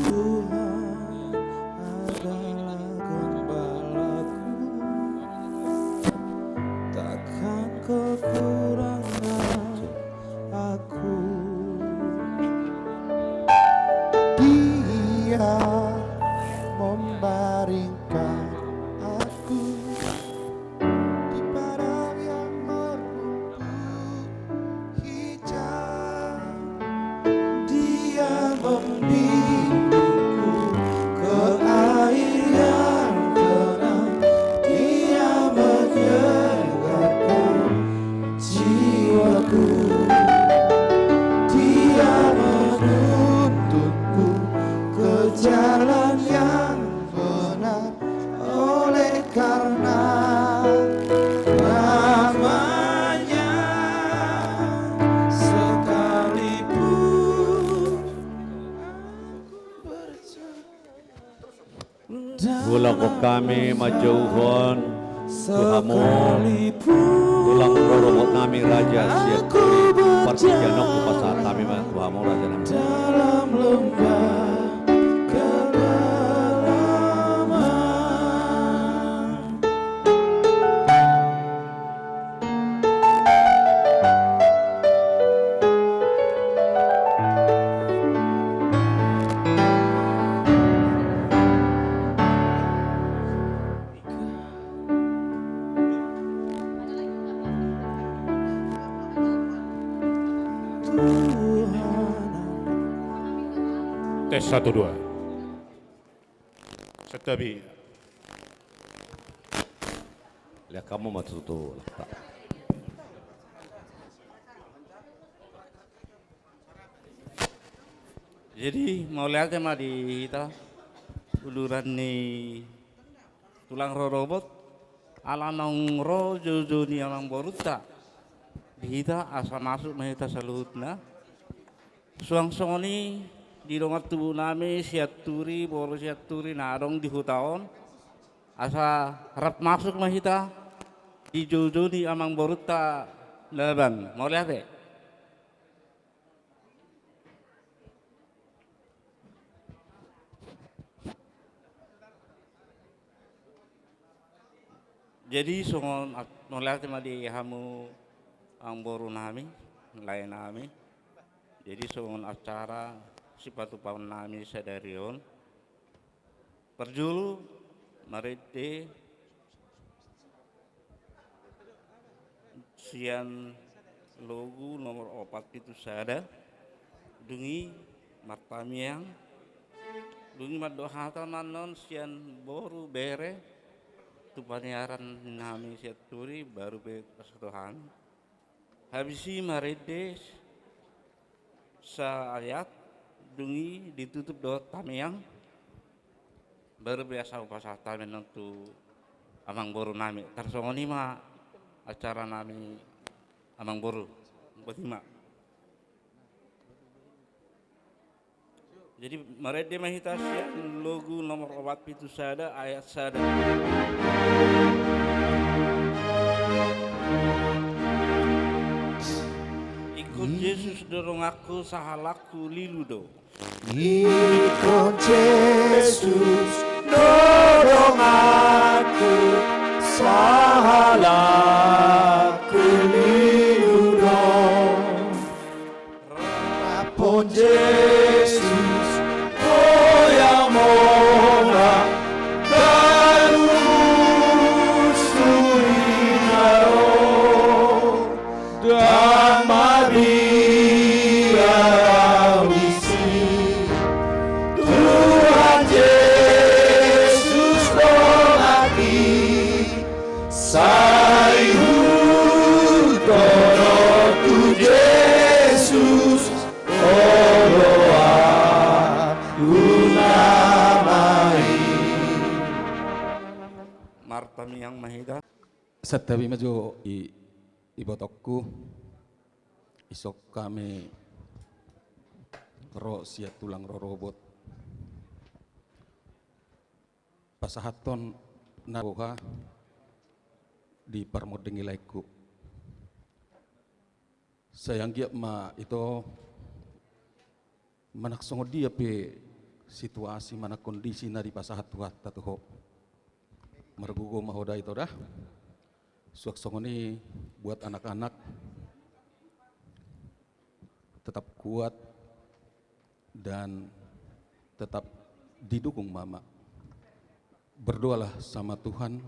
Tuhan adalah gembalaku, takkan kekurangan aku. Dia membaringkan aku di padang yang berrumput hijau. Dia membimbingku ke air yang tenang. Dia menyegarkan jiwaku. Dia menuntunku ke jalan yang benar oleh karena nama-Nya. Sekalipun aku berjalan. Ulakhon hami manjouhon tu hamu tulang rorobot nami Raja Sianturi, partingkian on hupasahat hami ma tu hamu raja nami. Dalam lembah kedalaman. Tes, satu, dua. Santabi. Lihat kamu mah tutu. Jadi, mauliate ma di hita, uduran ni tulang rorobot, ala naung ro joujou ni amangborunta di hita, asa masuk ma hita saluhutna. Suang songon i di dongan tubu nami Sianturi, boru Sianturi na adong di huta on, asa rap masuk ma hita di joujou ni amangborunta Nababan. Mauliate. Jadi songon a-, mauliate ma di hamu amangboru nami, lae nami. Jadi songon acara sipatupaon nami sadari on, parjolo marende sian logu nomor opat pitu sada, dung i martamiang, dung i mandok hata ma annon sian boru bere tu paniaran nami Sianturi, baru pe asa tu hami. Habis i marende saayat, dung i ditutup dohot tamiang, baru pe asa hupasahat hami annon tu amangboru nami. Tarsongon i ma acara nami amangboru. Boti ma. Jadi marende ma hita sian logu nomor opat pitu sada ayat sada. Ingkon Jesus do donganku, sahalakku lilu do. Ingkon Jesus do donganku, sahalakku lilu do. Rap on Jesus, hoyamon ma tarlumobi tu di na ro. Ndang mabiar au disi, Tuhan Jesus donganki. Sai hudohon tu Jesus, olo, ahu nama i. Martamiang ma hita. Santabi ma jo i, ibotongku, ison hami ro sian tulang rorobot pasahathon na roha di parmonding ni laengku. Sai anggiat ma ito, manang songon dia pe situasi manang kondisi na dipasahat Tuhanta tu ho, margogo ma ho da ito da. Suang songon i buat anak-anak, tetap kuat dan tetap didukung mama. Berdoalah sama Tuhan,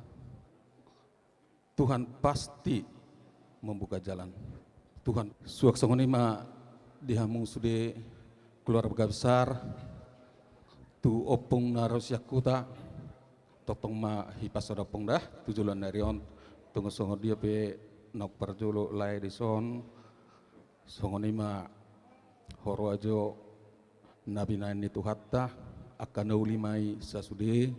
Tuhan pasti membuka jalan. Tuhan, suang songon i ma di hamu sude keluarga besar, tu ompung na ro sian huta, tongtong ma hipas oda ompung da tu joloan ni ari on, tung songon dia pe naung parjolo lae dison, songon i ma ho ro ajo na binahen ni Tuhanta, angka na uli ma i sasude,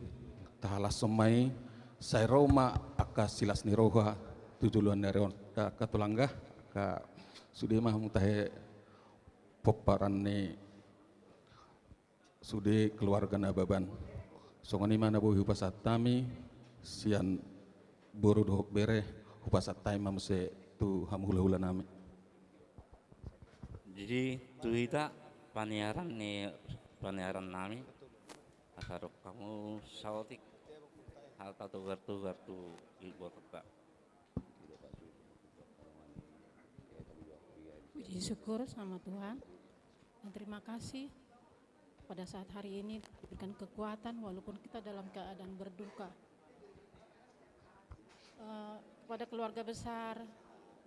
tahalashon ma i, sai ro ma angka silas ni roha tu joloan ni ari on. Angka tulang, angka sude ma hamu tahe pomparan ni sude keluarga Nababan. Songon i ma na boi hupasahat hami sian boru dohot bere, hupasahat hami ma muse tu hamu hulahula nami. Jadi tu hita paniaran ni, paniaran nami, asa adong hamu saotik hata togar-togar tu ibotongta. Puji syukur sama Tuhan. Dan terima kasih pada saat hari ini diberikan kekuatan walaupun kita dalam keadaan berduka. Eh, kepada keluarga besar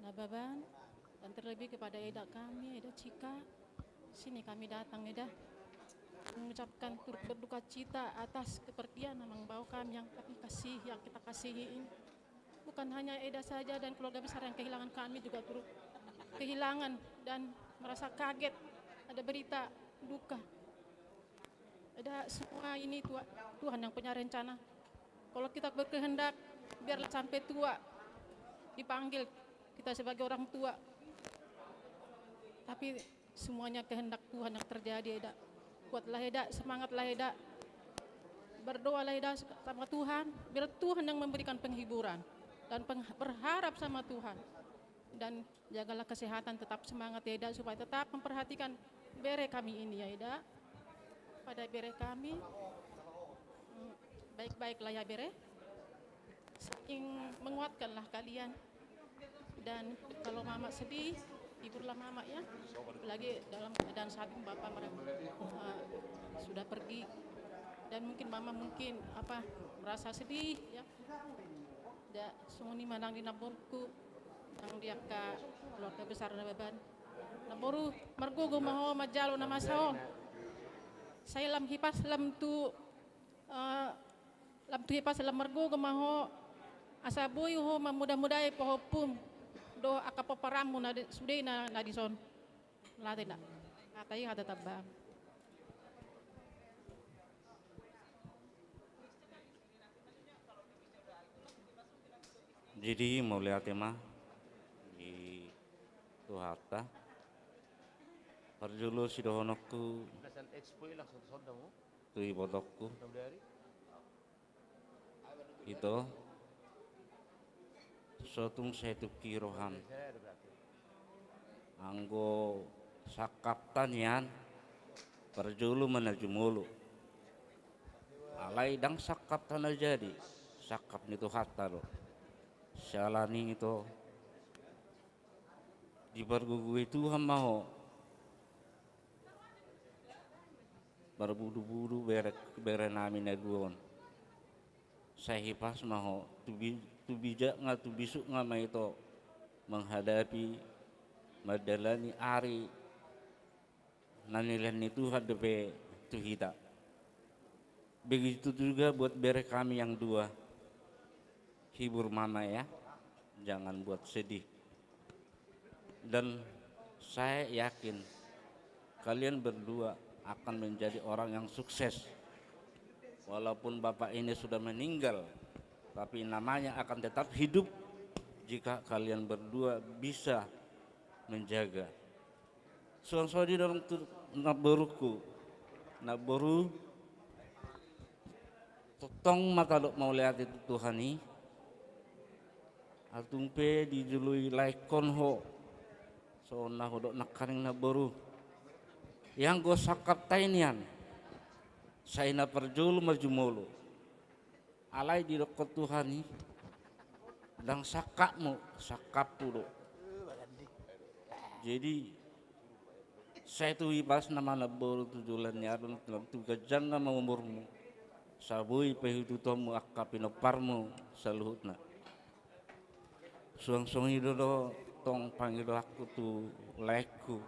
Nababan, dan terlebih kepada Eda kami, Eda Cika, sini kami datang, Eda, mengucapkan turut berduka cita atas kepergian Amang Bao kami yang kami kasih, yang kita kasihi ini. Bukan hanya Eda saja dan keluarga besar yang kehilangan, kami juga turut kehilangan dan merasa kaget ada berita duka. Ada semua ini Tuhan, Tuhan yang punya rencana. Kalau kita berkehendak, biarlah sampai tua dipanggil kita sebagai orang tua. Tapi semuanya kehendak Tuhan yang terjadi, Eda. Kuatlah, Eda, semangatlah, Eda. Berdoalah, Eda, sama Tuhan, biar Tuhan yang memberikan penghiburan dan peng-, berharap sama Tuhan. Dan jagalah kesehatan, tetap semangat, ya, Eda, supaya tetap memperhatikan bere kami ini, ya, Eda. Pada bere kami, mm, baik-baiklah, ya, bere. Saling menguatkanlah kalian. Dan kalau Mama sedih, hiburlah Mama, ya. Apalagi dalam keadaan saat ini Bapak mereka, eh, sudah pergi. Dan mungkin Mama mungkin, apa, merasa sedih, ya. Da, songon i ma nang di namborungku, nang di angka keluarga besar Nababan. Namboru, margogo ma ho manjalo na masa on. Sai lam hipas lam tu, eh, lam tu hipas lam margogo ma ho, asa boi ho mamuda-mudai pahompum dohot angka pomparanmu na di, sude na, na dison. Latena. Hata i hata tamba. Jadi mauliate ma di Tuhanta. Parjolo sidohononku tu ibotongku, ito, so tung sai tungki roham. Anggo sangkapta nian, parjolo ma na jumolo. Alai ndang sangkapta na jadi, sangkap ni Tuhanta do. Siala ni i, ito, dipargogoi Tuhan ma ho. Marbudu-budu bere, bere nami na dua on. Sai hipas ma ho, tu bi-, tu bijak nga, tu bisuk nga ma ito menghadapi, mandalani ari na nilehon ni Tuhan dope tu hita. Begitu juga buat bere kami yang dua. Hibur Mama, ya, jangan buat sedih. Dan saya yakin kalian berdua akan menjadi orang yang sukses. Walaupun bapak ini sudah meninggal, tapi namanya akan tetap hidup jika kalian berdua bisa menjaga. Suang sodi dorong tu namborungku. Namboru, tongtong ma tadok mauliate tu Tuhan i. Alai tung pe dijoloi laengkon ho. Songon na hudok nangkaning, namboru. Ianggo sangkapta i nian, sai na parjolo ma jumolo. Alai didokkon Tuhan i, ndang sangkapmu, sangkapku do. Jadi, sai tu hipasna ma namboru tu joloan ni ari on, tu ganjang ma umurmu. Sai boi paihutihutmu angka pinomparmu saluhutna. Suang songon i do, do tong pangidoanku tu laengku.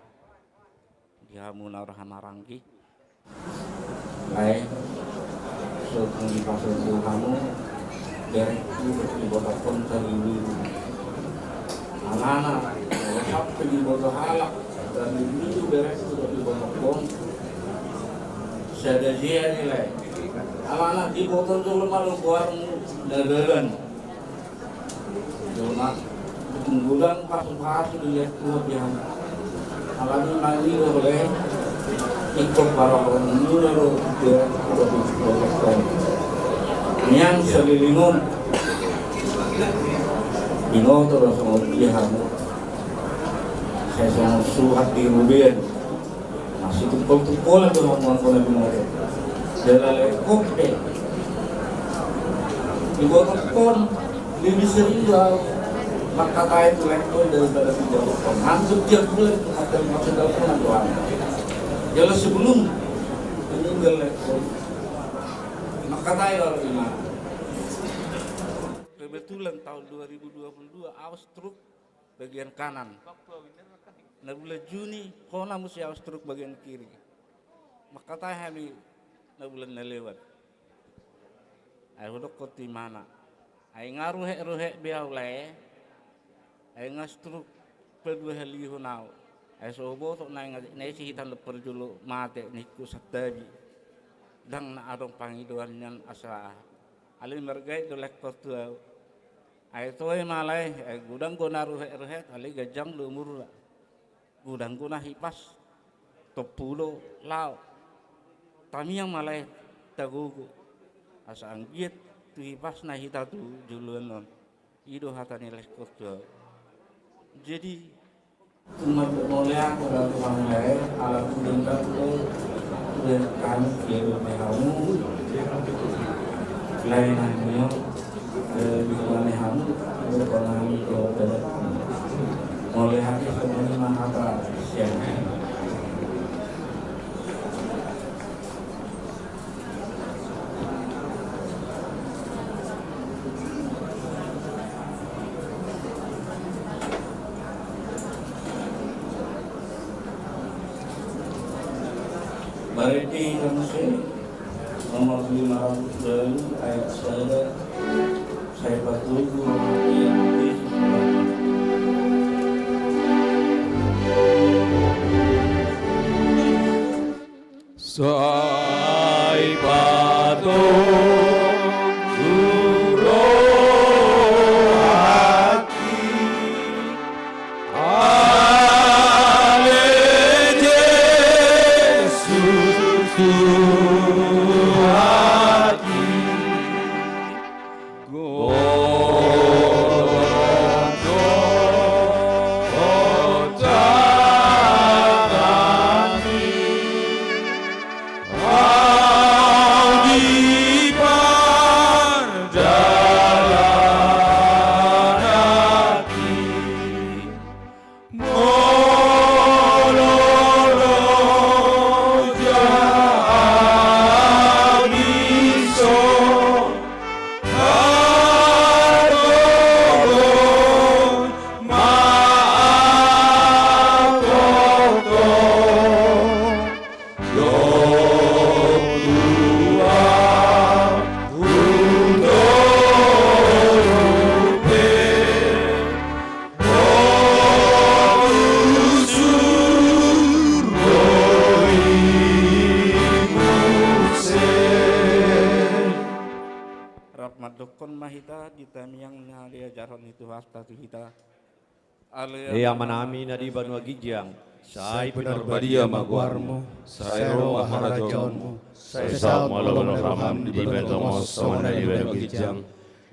Di hamu na roha maranggi. Lae, so tung dipasahat tu hamu berengku dohot ibotongkon saribu-ribu. Alana, molo sampe diboto halak saribu-ribu berengku dohot ibotongkon, sada jea do i, Lae. Alana diboto jolma do goarmu na dalan. Jolma, tung godang pasupasu dilehon Tuhan di hamu. Alani mangido, Lae, ingkon parrohaon muna do, Lae, nian saleleng on. Binoto do songon dia hamu. Sai songon suhat di robean. Masih tungkol-tungkolan do hamu anggo na binoto. Jala laengkon pe, ibotongkon, lebih sering do ahu mangkatai tu laengkon daripada tu ibotongkon. Hampir tiap bulan tu, hampir masuk dalam bulan do ahu. Jala sebelum meninggal laengkon, mangkatai do ahu. Kebetulan tahun dua ribu dua puluh dua ahu stroke bagian kanan. Na bulan Juni, hona muse ahu stroke bagian kiri. Mangkatai hami na bulan na lewat. Ai hudokkon tu imana, ai nga ruhek-ruhek be ahu, Lae. Ai nga stroke paduahalihon ahu. Ai so huboto na i, nga na i si hita na parjolo mate ningku santabi. Ndang na adong pangidoan nian asa Alai margait do lehon tu ahu. Ai toe ma lae, ai godang do na ruhet-ruhet, alai ganjang do umurna. Godang do na hipas, tompu do laho. Tamiang ma lae tagogo. Asa anggiat tu hipasna hita tu joloan on. I do hata ni lehon tu ahu. Jadi, Tumangkok mauliate ma tu hamu lae, ala tu denggan tu, tu denggan kami, kami hamu. Lae nangkin, eh, di mana hamu, di mana hamu, di mana hamu. Mauliate songon i ma hata sian. Marende hita muse, nomor lima ratus dua ayat sada, sai patogu ma ia Yesus. Sai patogu rohangki, ale Jesus Tuhanki. Godang do tanganmi, ahu dipardalananki. Molo loja ahu dison, hatogon ma ahu tongtong. Dob tua hutoru pe, Rap mandokkon ma hita di tamiang na diajarhon ni Tuhanta tu hita. Ale Amanami na di banua ginjang, sai pinarbadia ma goarmu, sai ro ma harajaonmu, sai saut ma lomo ni roham di banua tonga on songon na di banua ginjang.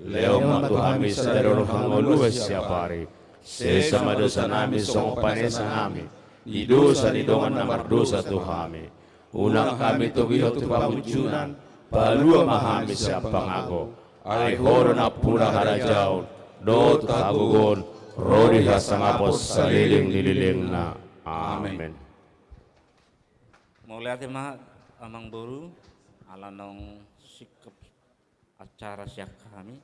Lehon ma tu hami sadari on hangoluan siapari. Sesa ma dosanami songon panesanami di dosa ni dongan na mardosa tu hami. Unang hami togihon tu pangunjunan, palua ma hami sian pangago. Ai Ho do nampuna harajaon dohot hagogoon ro di hasangapon saleleng ni lelengna. Amen. Mauliate ma Amangboru, ala naung singkop acara sian hami.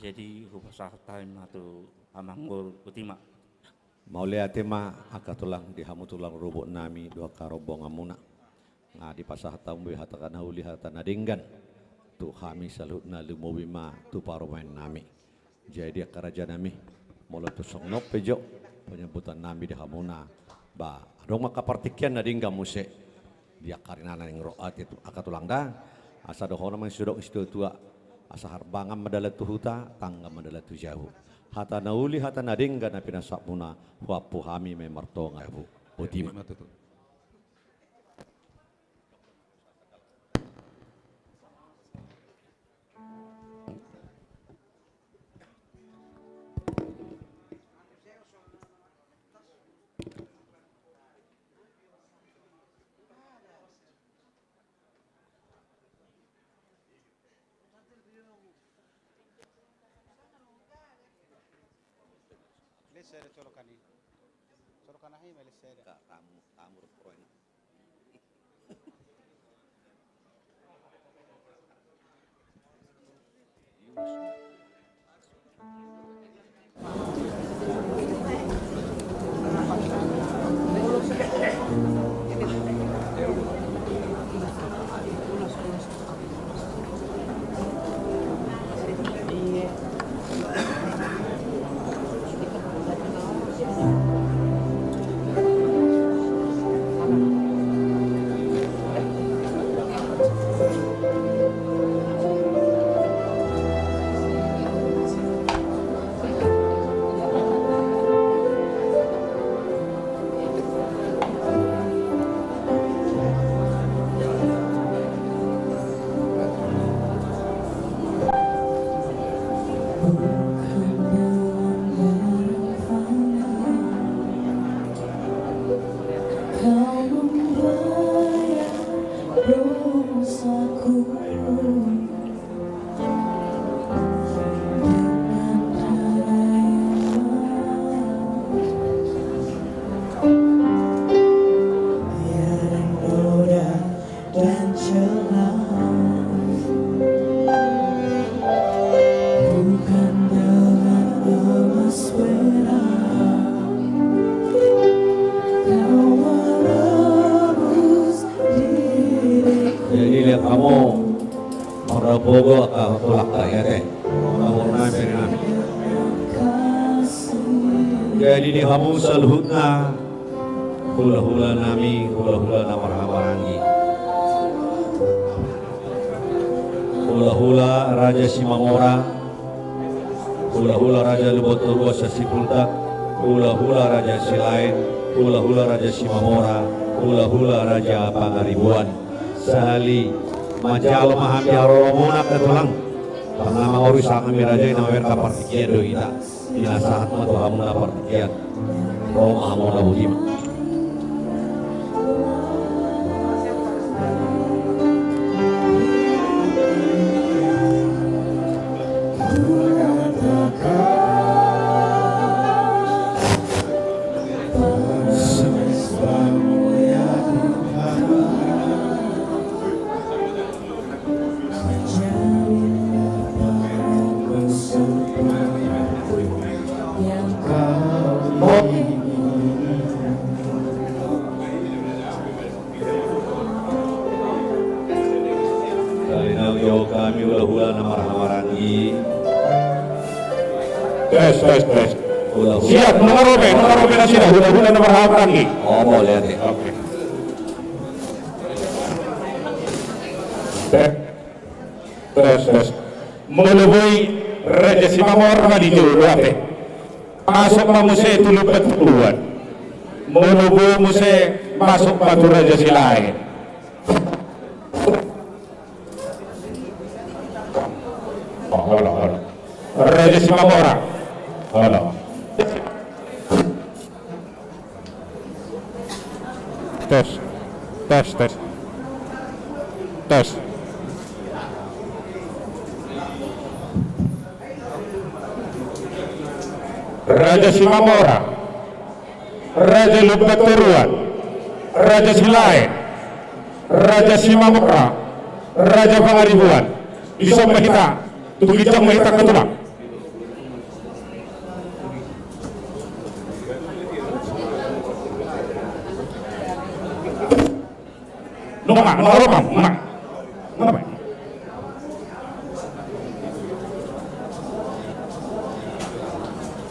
Jadi hupasahat hami ma tu Amangboru, boti ma. Mauliate ma angka tulang, di hamu tulang rorobotnami dohot angka rombonganmuna. Nga dipasahat hamu be hata na uli hata na denggan tu hami saluhutna, lumobi ma tu parumaennami. Jadi angka rajanami, molo tung songon on pe jo panyambutannami di hamuna, ba adong ma angka partingkian na denggan muse di angka ari na naeng ro, ate tu angka tulang da. Asa dohonon ma sian didok ni situatua, asa harbangan ma dalan tu huta, tangga ma dalan tu jabu. Hata na uli hata na denggan na pinasahatmuna, huampu hami ma i martonga jabu. Boti ma. Lessere colokan i. Colokan aha i ma lessere. Ka tamu, tamu rupanya. Jadi lihat kamu, mardapogo angka tulangta i ate. Jadi di hamu saluhutna, hulahula nami, hulahula na marhahamaranggi. Hulahula Raja Simamora, hulahula Raja Lumbantoruan Sasipultak, hulahula Raja Silaen, hulahula Raja Simamora, hulahula Raja Pangaribuan. Sahali manjalo ma hami haroromuna angka tulang. Pangama oru sangami raja i na mamereng partingkian do hita. Pinasahat ma tu hamu na partingkian. Ro ma hamu na boti ma. Sahali nai jawab hami hulahula na marhahamaranggi. Tes, tes, tes. Hulahula. Siap, nunga ro be, nunga ro be nasida, hulahula na marhahamaranggi. Oh, boleh, ate. Oke. Tes. Tes, tes. Molo boi Raja Simamora ma di jolo ate. Masuk ma muse tu Lumbantoruan. Molo boi muse masuk ma tu Raja Silaen. Oh, olo, olo. Raja Simamora. Olo. Tes. Tes, tes. Tes. Raja Simamora, Raja Lumbantoruan, Raja Silaen, Raja Simamora, Raja Pangaribuan. Dison ma hita, tu ginjang ma hita angka tulang. Nunga, nunga ro ma, nunga. Nunga ma.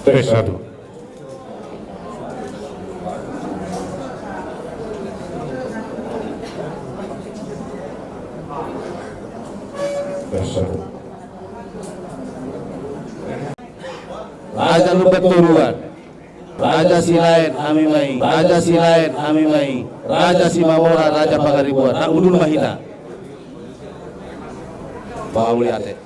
Tes satu. Tes satu. Raja Lumbantoruan, Raja Silaen, hami ma i. Raja Silaen, hami ma i. Raja Simamora, Raja Pangaribuan. Nang hundul ma hita. Mauliate.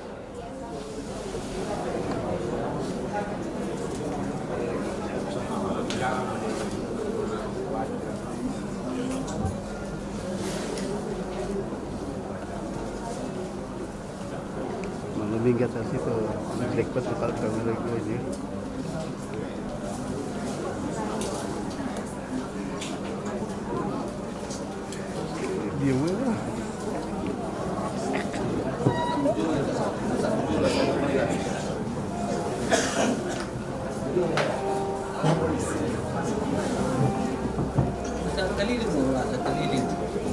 Molo minggat asi tu jackpot tu kalau kami lagi aja. Dia mana?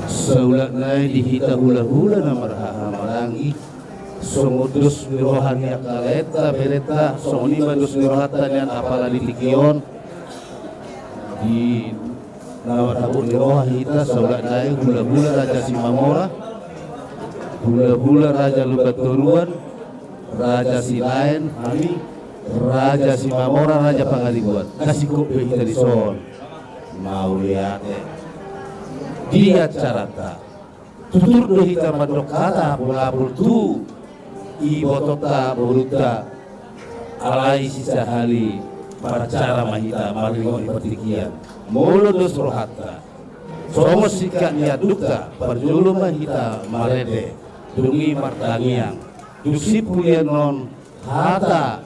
Saulak nai di hita hulahula na marhahamaranggi. Songon dos ni roha ni angka laenta berenta, songon i ma dos ni rohanta nian apala di tingki on. Di na marhabot ni roha hita saulak nai hulahula Raja Simamora, hulahula Raja Lumbantoruan, Raja Silaen, hami, Raja Simamora, Raja Pangaribuan. Na singkop be hita dison. Mauliate. Di acaranta. Tutur do hita mandok hata apul-apul tu ibotonta, borunta, Alai sisahali parcara ma hita maringot di partingkian. Molo dos rohanta, songon singkat ni andukta, parjolo ma hita marende, dung i martangiang. Dung sipulian on hata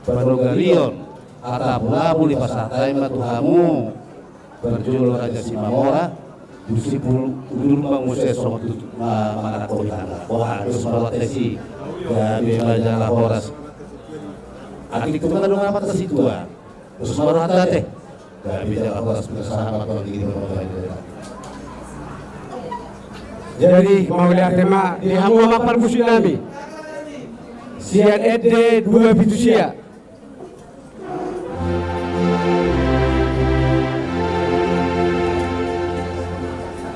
panogarion, hata pulapul i pasahat hami ma tu hamu. Parjolo Raja Simamora, dung sipul udur ma muse songon tutu ma mangaranto hita. Boha, dos ma rohanta i. Gabe ma jala horas. Atik tu ma dongan amanta sintua. Dos ma rohanta ate. Gabe jala horas, pinasahat ma tu hami di. Jadi mauliate ma di hamu amang parmusik nami. Sian ende dua pitu sia.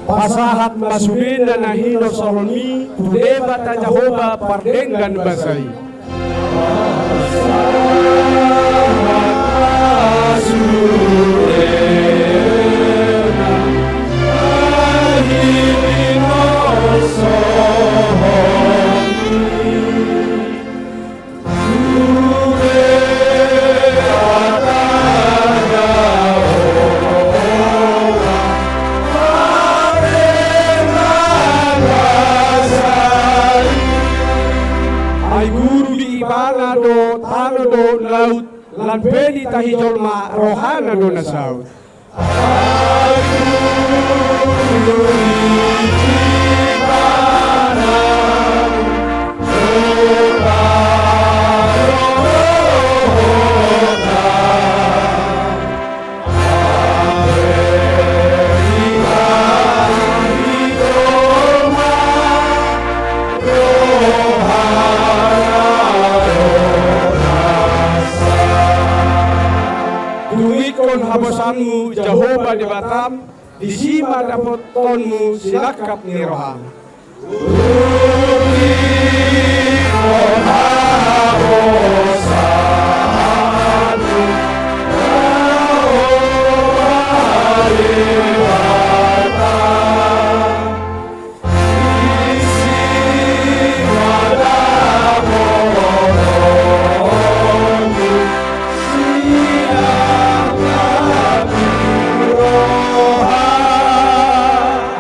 Pasahat ma sudena na hinorsaholmi tu Debata Jahowa pardenggan basa i. Ai guru di ibana do tano dohot laut, lan pe ni tahi jolma rohana do na saut. Tungikon habasanmu Jahowa Debatam, disi ma dapotonmu silangkap ni roham.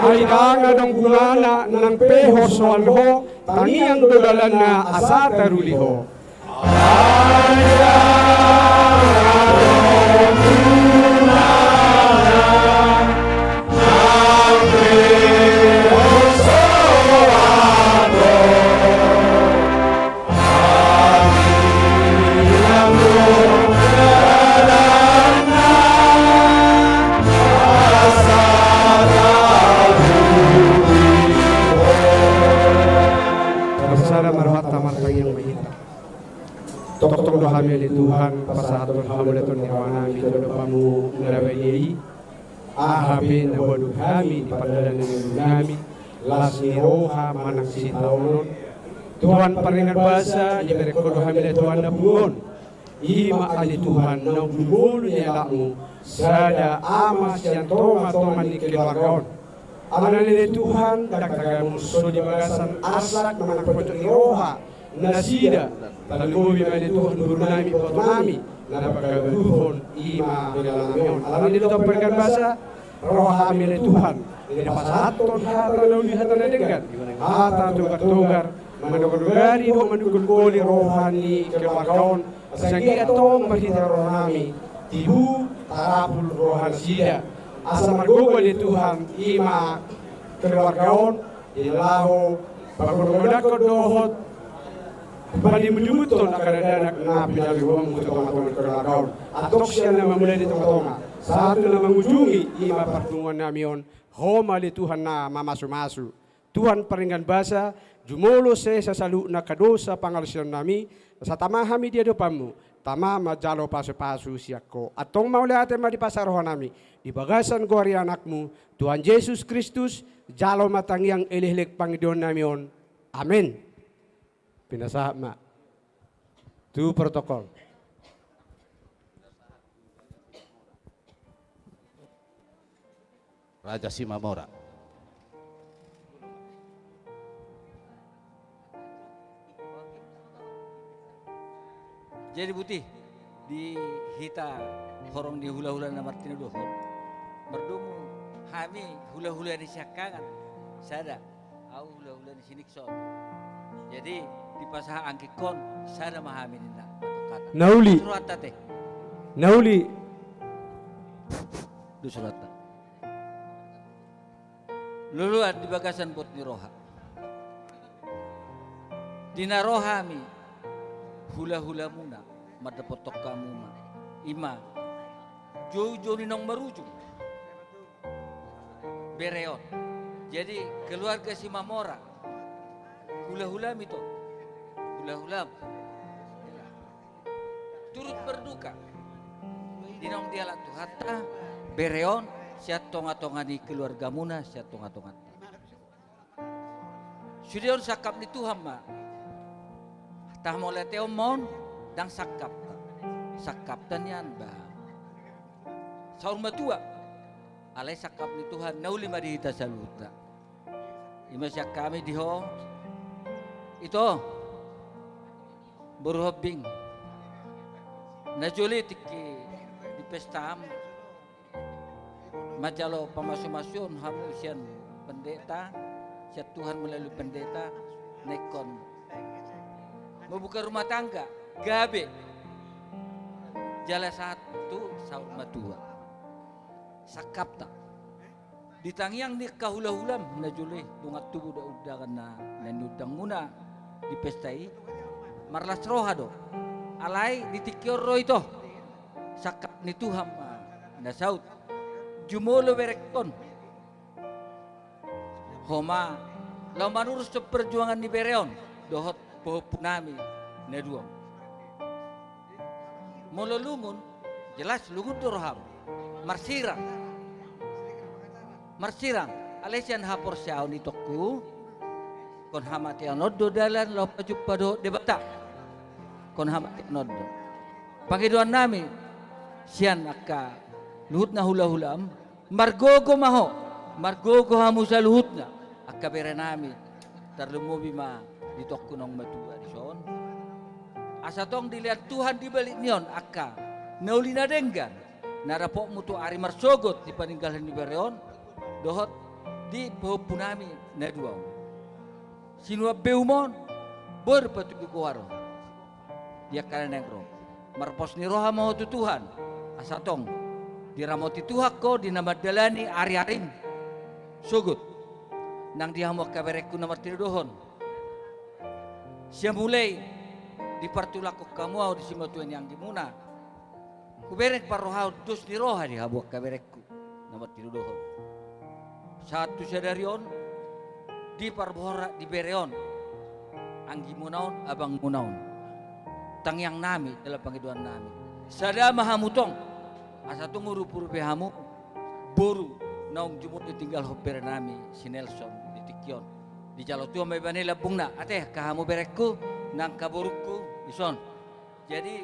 Ai ndang adong gunana nang pe horsoan ho, tangiang do dalanna asa taruli ho. Bersara marhata martangiang ma hita. Tongtong do hami ale Tuhan pasahathon hamuliateon ni rohanami tu adopanmu na badia i. Aha pe na huadop hami di pardalanan ni ngolunami, las ni roha manang sitaonon, Tuhan pardenggan basa, dibereng Ho do hami ale Tuhan na pungu on. I ma ale Tuhan naung jumolo ni halakmu sada ama sian tongatonga ni keluarga on. Alana ale Tuhan, ndang tagamon so di bagasan arsak manang pojok ni roha nasida, tarlumobi ma ale Tuhan borunami, ibotonami na panggabean i ma di dalanami on. Alani do Tuhan pardenggan basa, ro hami ale Tuhan, dipasahathon hata na uli, hata na denggan, hata togartogar, mandogardogi dohot manungkolungkoli roha ni keluarga on, asa anggiat tong marhite rohanami tibu tarapul roha nasida. Asa margogo ale Tuhan i ma keluarga on, di laho panggogodangkon dohot panimbutbuthon angka dakdanak na pinalua Ho tu tongatonga ni keluarga on. Antong sian na mamulai di tongatonga sahat tu na mangujungi i ma parpunguannami on, Ho ma ale Tuhan na mamasumasu. Tuhan pardenggan basa, jumolo sesa saluhutna angka dosa pangalaosionnami, asa tama hami di adopanmu, tama manjalo pasupasu sian Ho. Antong mauliate ma di bagasan rohanami, di bagasan goar ni Anakmu, Tuhan Jesus Kristus, jalo ma tangiang, elek, elek pangidoannami on. Amen. Pinasahat ma tu protokol. Raja Simamora. Jadi buti di hita horong ni hulahula na martinodohon, mardomu hami hulahula ni siangkangan sada. Au hulahula ni Sinikson. Jadi dipasahat anggingkon sada ma hami ninna. Nauli. Surat ate. Nauli. Dos rohanta. Loloan di bagasan bot ni roha. Di na ro hami hulahulamuna, mandapothon hamu ma, ima joujou ni naung marujung bere on. Jadi keluarga Simamora hulahulami to, hulahulam. Turut berduka di naung dialap Tuhanta bere on sian tongatonga ni keluargamuna, sian tongatonganta. Sude on sangkap ni Tuhan ma. Taha mauliate on ma on, ndang sangkapta. Sangkapta nian ba saur matua. Alai sangkap ni Tuhan, nauli ma di hita saluhutna. Ima sian hami di ho. Ito. Boru Hombing. Na jolo i tingki di pesta am. Manjalo pamasumasuon hamu sian pendeta, sian Tuhan melalui pendeta, na ingkon membuka rumah tangga, gabe. Jala sahat tu saur matua. Sangkapta. Di tangiang ni angka hulahulam na jolo i, dongan tubu dohot undangan na, na niundangmuna di pesta i, marlas roha do. Alai di tingki on ro ito, sangkap ni Tuhan ma na saut. Jumolo berengkon. Ho ma laho manurushon perjuangan ni bere on dohot pahompunami na dua on. Molo lungun, jelas lungun do roham. Marsirang. Marsirang. Alai sian haporseaon itongku, ingkon hamatean on do dalan laho pajumpa dohot Debata. Ingkon hamatean on do. Pangidoannami sian angka luhutna hulahulam, margogo ma ho, margogo hamu saluhutna, angka berenami, tarlumobi ma di itongku naung matua dison. Asa tong dilehon Tuhan di balik ni on angka na uli na denggan na dapotmu tu ari marsogot di paninggalhon ni bere on, dohot di pahompunami na dua on. Sinuan beum on, boi do patudu goar on. Di angka na naeng ro. Marpos ni roha ma ho tu Tuhan. Asa tong diramoti Tuhan ho di na mandalani ariarim. Sogot. Nang di hamu angka berengku na martinodohon. Sian mulai dipartulakhon hamu ahu di simatua ni anggimuna. Hubereng parrohaon dos ni roha di hamu angka berengku na martinodohon. Sahat tu sadari on, diparborat di bere on, anggimuna on, abangmuna on. Tangiangnami, dalam pangidoannami. Sada ma hamu tong, asa tung urup-urupi hamu, boru, naung jumolo ditinggalhon berenami, si Nelson, di tingki on. Dijalo Tuhan ma ibana i lambungna, ate, angka hamu berengku, nang angka borungku, dison. Jadi,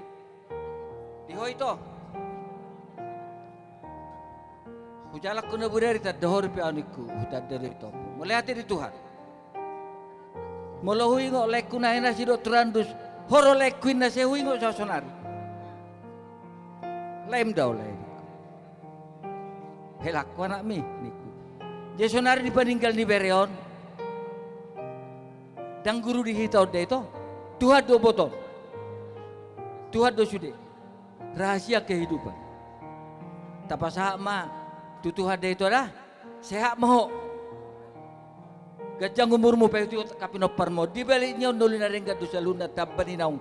di ho ito. Hujalang ho na bodari tanda ho dope ahu ningku, hutanda do ito. Mauliate di Tuhan. Molo huingot laengku na hinasidok tu randus, ho do laengku inna sai huingot saonari. Laem do ahu lae ningku. Helangku anakmi ningku. Jadi saonari di paninggal ni bere on. Ndang guru di hita on da ito. Tuhan do botoon. Tuhan do sude. Rahasia kehidupan. Tapasahat ma tu Tuhan da ito da. Sehat ma ho. Ganjang umurmu, paihutihut angka pinomparmu. Di balik ni on na uli na denggan do saluhutna tamba ni naung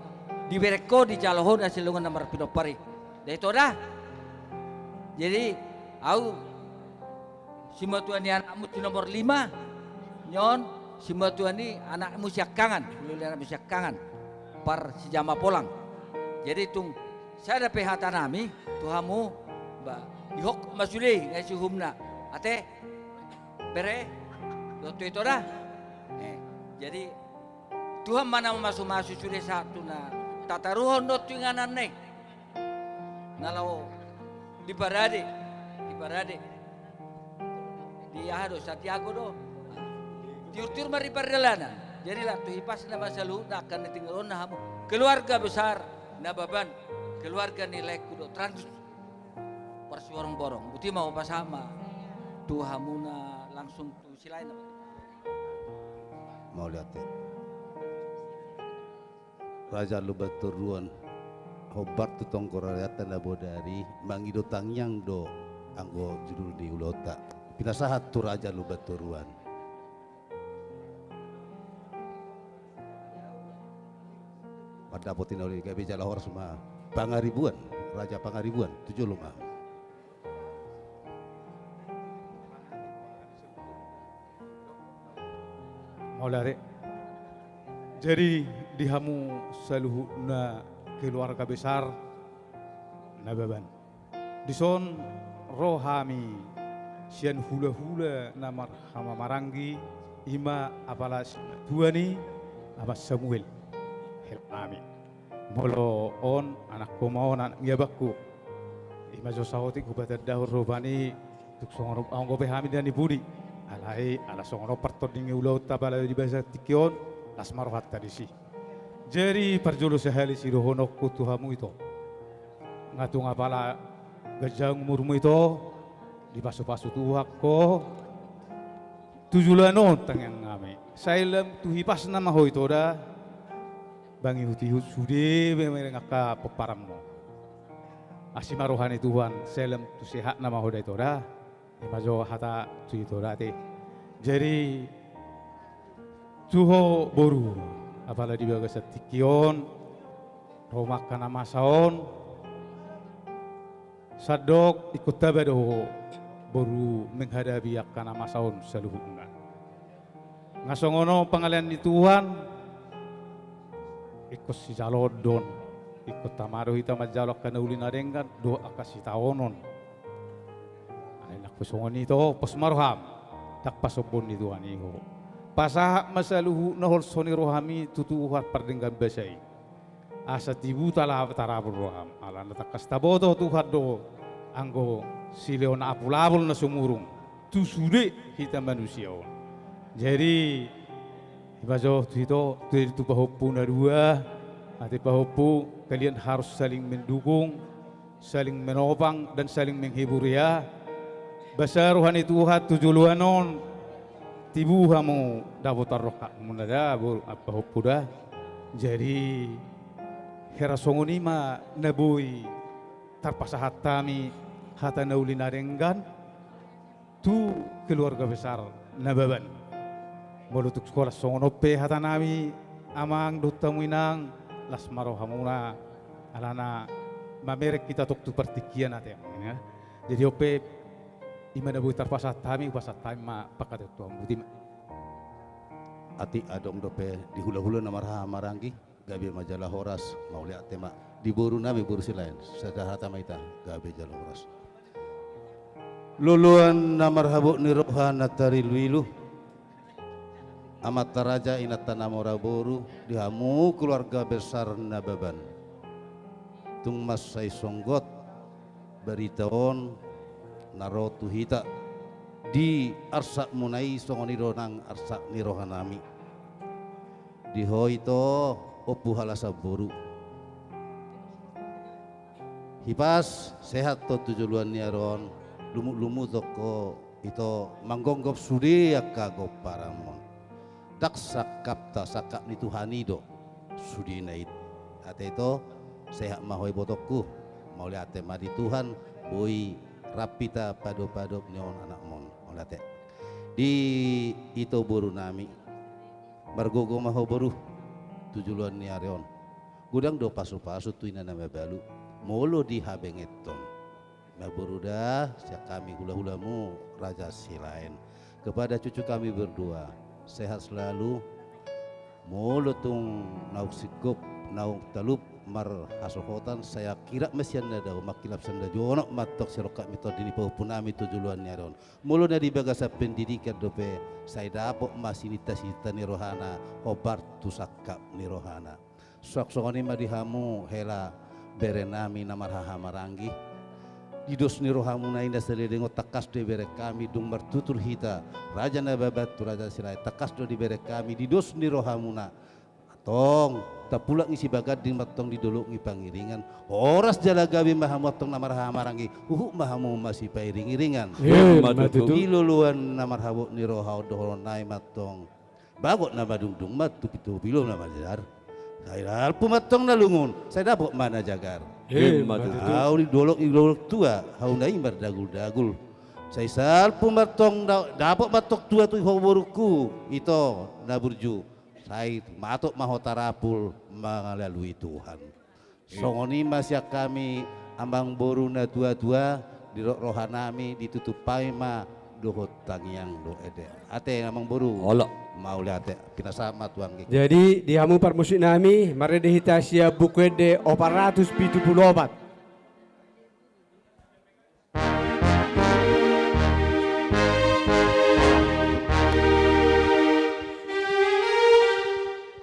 dibereng ho, dijalo ho na silongan na marpinompar i. Da ito da. Jadi ahu simatua ni anakmu si nomor lima, ni on simatua ni anakmu siangkangan, hulahula ni anakmu siangkangan, par si Jama Polang. Jadi tung sada pe hatanami tu hamu, ba, dihophop ma sude i, nunga siuhumna. Ate, bere, dohot tu ito da. Eh, jadi Tuhan ma na mamasumasu sude sahat tu na tataruhon dohot tu ingananna i. Na laho di parade, di parade. Di aha do, Santiago do. Tiur-tiur ma di pardalanan. Jadi laho tu hipasna ma saluhutna angka na tinggolhonna hamu. Keluarga besar Nababan, keluarga ni laengku do Trans Parsiborong-borong. Boti ma, hupasahat ma tu hamuna langsung tu silaen. Mauliate. Raja Lumbantoruan, hombar tu tonggor raja na bodari, mangido tangiang do anggo judul ni ulaonta. Pinasahat tu Raja Lumbantoruan. Mandapoti na uli, gabe jala horas ma. Pangaribuan, Raja Pangaribuan, tu jolo ma. Mauliate. Jadi di hamu saluhutna keluarga besar Nababan. Dison ro hami sian hulahula na marhaha maranggi, i ma apala situa ni Amang Samuel, hela nami. Molo on anakku ma on, anak ni abangku. I ma jo saotik hupatandahon rupani, tung songon on, anggo pe hami na di pudi. Alai ala songon on partording ni ulaonta pala di bagasan tingki on, las ma rohanta disi. Jadi parjolo sahali sidohononku tu hamu ito. Nga tung apala ganjang umurmu ito, dipasupasu Tuhan ho. Tu joloan on tangiang nami, sai lam tu hipasna ma ho ito da. Mangihutihut sude be mereng angka pomparanmu. Asi ma roha ni Tuhan, sai lam tu sehatna ma ho da ito da. I ma jo hata tu ito da ate. Jadi tu ho boru, apala di bagasan tingki on, ro ma angka na masa on. Sandok ingkon taba do ho boru menghadapi angka na masa on saluhutna. Nga songon on pangalean ni Tuhan, ingkon sijaloon do on, ingkon tama do hita manjalo angka na uli na denggan dohot angka sitaonon. Alai nang pe songon i ito, pos ma roham, ndang pasombon ni Tuhan i ho. Pasahat ma saluhutna holso ni roham i tu Tuhan pardenggan basa i. Asa tibu tala tarabur roham, alana tangkas taboto Tuhan do anggo silehon apulapul na sumurung tu sude hita manusia on. Jadi i ma jo tu ito, tu, tu pahompu na dua, ate pahompu, kalian harus saling mendukung, saling menopang dan saling menghibur ya. Basa roha ni Tuhan tu joloan on, tibu hamu dapotan rongkapmuna da, boru, pahompu da. Jadi hira songon i ma na boi tarpasahat hami hata na uli na denggan tu keluarga besar Nababan. Molo tung las songon on pe hata nami amang dohot hamu inang, las ma rohamuna, alana mamereng hita tong tu partingkian ate amang, ya. Jadi on pe i ma na boi tarpasahat hami, hupasahat hami ma pangkataion tu hamu, boti ma. Atik adong dope di hulahula na marhaha maranggi, gabe ma jala horas, mauliate ma. Di boru nami boru Silaen, sada hata ma hita, gabe jala horas. Loloan na marhabot ni roha na tariluilu, amanta raja, inanta na mora boru, di hamu keluarga besar Nababan. Tung mansai songgot barita on na ro tu hita di arsakmuna i, songon i do nang arsak ni roha nami. Di ho ito, Ompu Halasan boru. Hipas sehat ho tu joloan ni ari on, lumut-lumut ho ito manggonggom sude angka gomparanmon. Ndang sangkapta, sangkap ni Tuhan i do sudena i. Ate ito, sehat ma ho ibotongku. Mauliate ma di Tuhan, boi rap hita padopadop ni on anakmon. Mauliate. Di ito boru nami, margogo ma ho boru tu joloan ni ari on. Godang do pasupasu tu ina na mabalu molo di habengeton. Ima boru da, sian hami hulahulamu Raja Silaen. Kepada cucu kami berdua, sehat selalu. Molo tung naung singkop, naung talup marhasohotan, sai angkirap ma sian na dao, mangkilap sian na jonok ma antong sirongkap ni tondi ni pahompu nami tu joloan ni ari on. Molo na di bagasan pendidikan dope, sai dapot ma sininta-sininta ni rohana, hombar tu sangkap ni rohana. Suang songon i ma di hamu hela bere nami na marhaha maranggi. Di dos ni rohamuna i na saleleng on, tangkas do dibereng hami, dung martutur hita Raja Nababan tu Raja Silaen, tangkas do dibereng hami di dos ni rohamuna. Tong, tapulak ni Sibaganding ma tong di dolok ni Pangiringan. Horas jala gabe ma hamu antong na marhahamaranggi, huhut ma hamu masipairingiringan. Emma tutu. Di loloan na marhabot ni roha on dohonon nami ma tong. Bagot na madungdung ma tu pito pilo na madear. Sai salpu ma tong na lungun, sai dapot ma na jagar. Emma tutu. Hau di dolok, di dolok tua, hau na i mardaguldagul. Sai salpu ma tong da-, dapot ma tong tua tu ho borungku, ito na burju. Sai matop ma ho tarapul mangalalui Tuhan. Songon i ma sian hami amangboru na tuatua, didok rohanami, ditutup hami ma dohot tangiang do ende. Ate amangboru. Olo. Mauliate, pinasahat ma tu anggi. Jadi di hamu parmusiknami, marende hita sian Buku Ende opat ratus pitu pulu opat.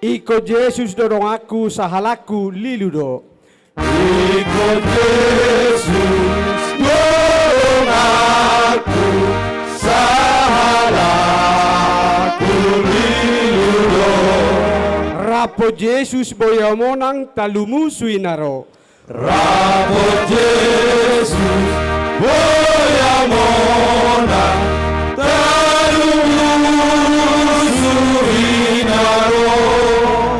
Ingkon Jesus do donganku, sahalakku lilu do. Ingkon Jesus do donganku, sahalakku lilu do. Rap Jesus boi au monang, talumusui na ro. Rap Jesus, boi au monang, talumusui na ro.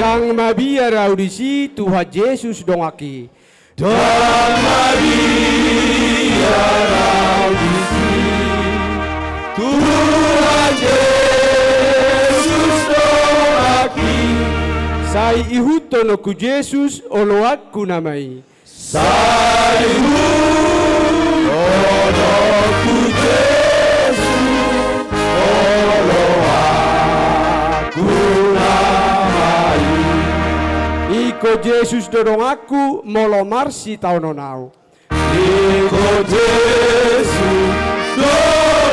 Ndang mabiar au disi, Tuhan Jesus donganki. Ndang mabiar au disi, Tuhan Jesus donganki. Sai ihuthononku Jesus, oloanku nama i. Sai ihuthononku Jesus, oloanku nama i. Ingkon Jesus do donganku, molo marsitaonon au. Ingkon Jesus do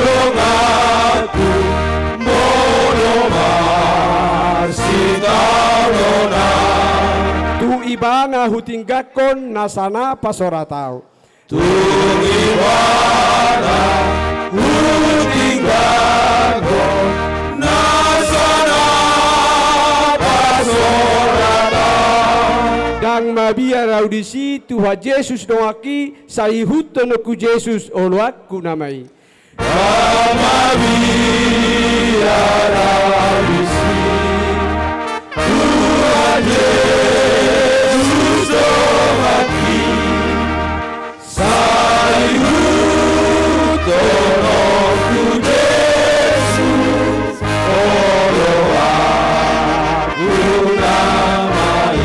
donganku, molo marsitaonon au. Tu Ibana hutinggangkon nasa na pasorat au. Tu Ibana hutinggangkon nasa na pasorat au. Ndang mabiar au disi, Tuhan Jesus donganki, sai ihuthononku Jesus, oloanku nama i. Ndang mabiar au disi, Tuhan Jesus donganki. Sai ihuthononku Jesus, oloanku nama i.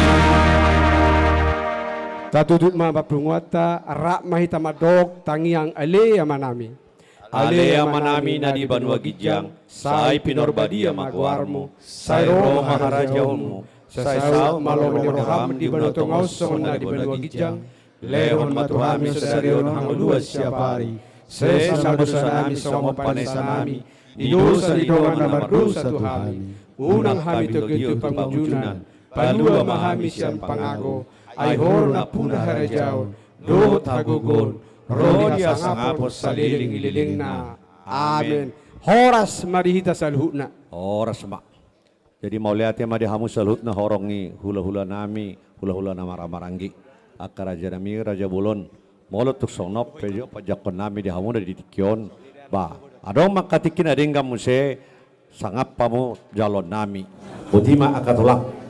Tatutup ma parpunguanta, rap ma hita mandok tangiang Ale Amanami. Ale Amanami na di banua ginjang, sai pinarbadia ma goarmu, sai ro ma harajaonmu, sai saut ma lomo ni roham di banua tonga on songon na di banua ginjang. Lehon ma tu hami sadari on hangoluan siapari. Sesa ma dosanami songon panesanami di dosa ni dongan na mardosa tu hami. Unang hami togihon tu pangunjunan, palua ma hami sian pangago. Ai Ho do nampuna harajaon dohot hagogoon ro di hasangapon saleleng ni lelengna. Amen. Horas ma di hita saluhutna. Horas ma. Jadi mauliate ma di hamu saluhutna horong ni hulahulanami, hulahula na marhahamaranggi, angka rajanami, raja bolon. Molo tung songon on pe jo panjangkonnami di hamu na di tingki on, ba adong ma angka tingki na denggan muse, sangap hamu jaloonnami. Boti ma angka tulang.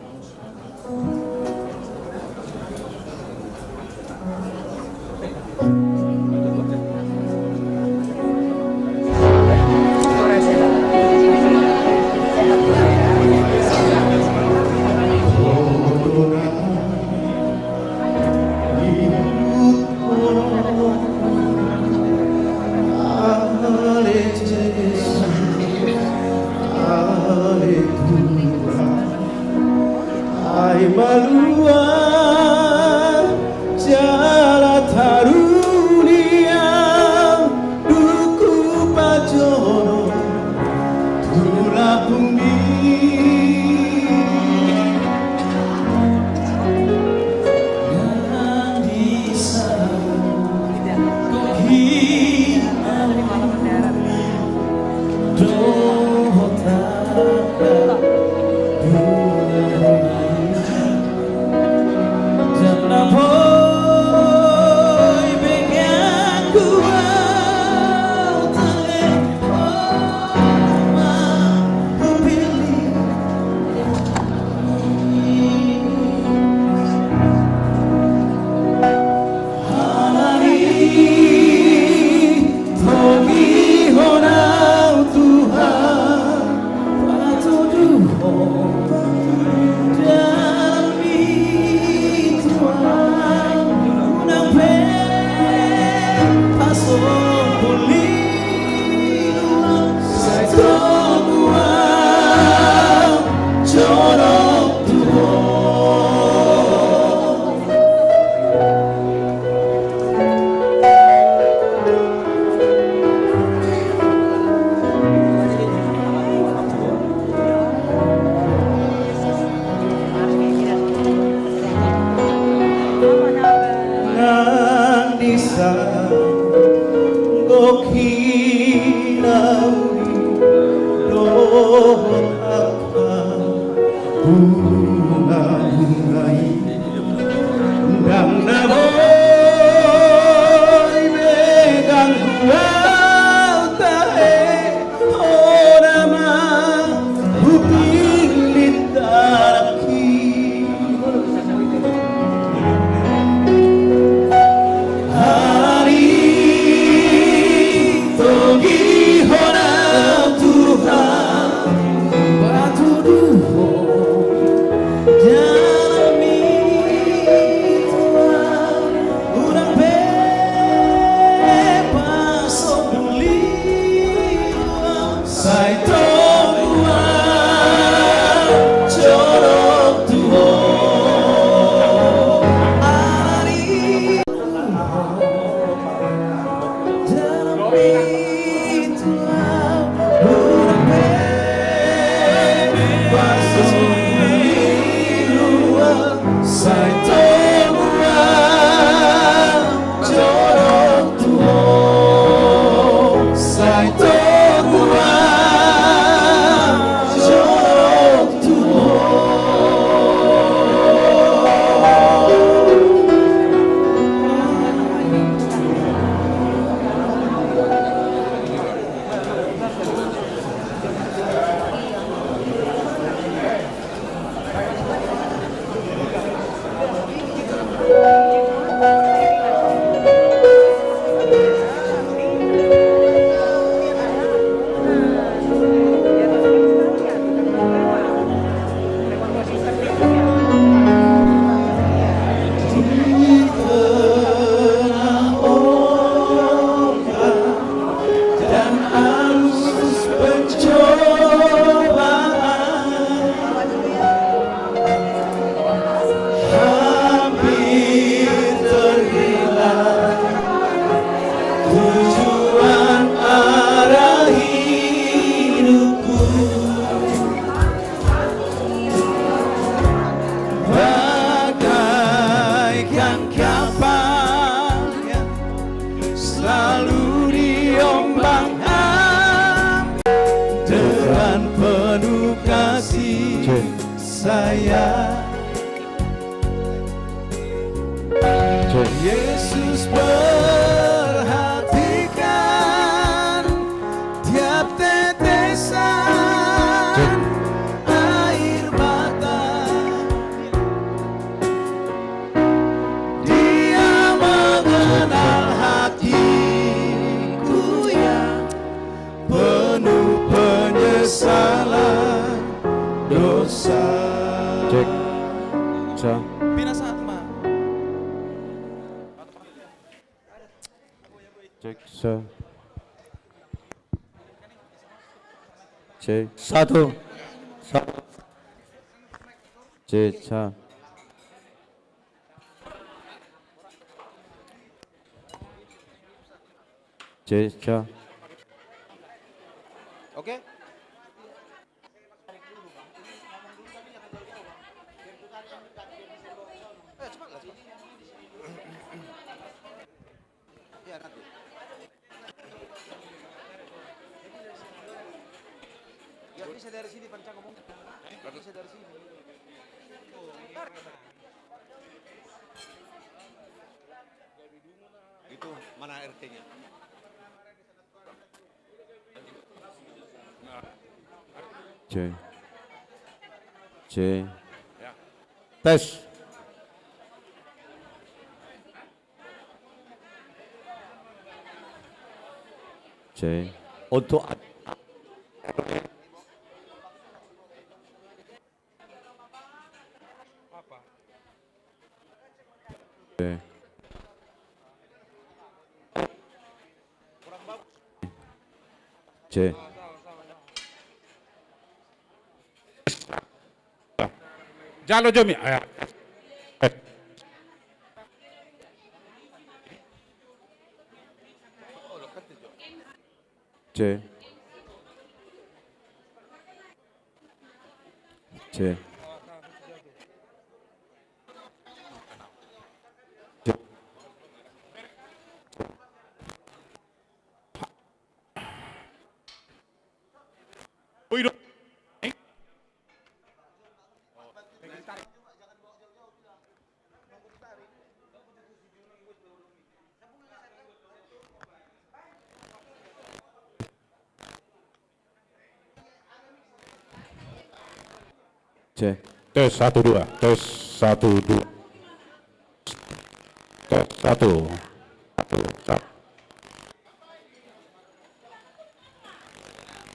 Bunga-bunga i ndang na boi be ganggu au tahe, hona ma hupillit anakki. Alani togihon au Tuhan, patuduhon dalan ni Tuhan, unang pe pasombuliu au. Sai togu au jonok tu Ho. Alani Dan arus pencobaan hampir terhilang tujuan arah hidupku. Bagaikan kapal yang selalu diombang-ambing, dengan penuh kasih sayang. Yesus perhatikan tiap tetesan air mata. Dia mengenal hatiku yang penuh penyesalan dosa. Cek. Sa. Pinasahat ma. Cek, sa. Cek. Satu. Sa. Cek, sa. Cek, sa. Oke. Eh, cepatlah, cepat. Iya, nanti. Ya, bisa dari sini, pancang ngomong. Bisa dari sini. Itu mana R T-nya? Cek. Cek. Tes. Cek. Untuk Cek. Cek. Jalo jo mi. Cek. Cek. Cek. Oi, do. Oke. Tes satu dua, tes satu dua. Tes satu. Satu, satu.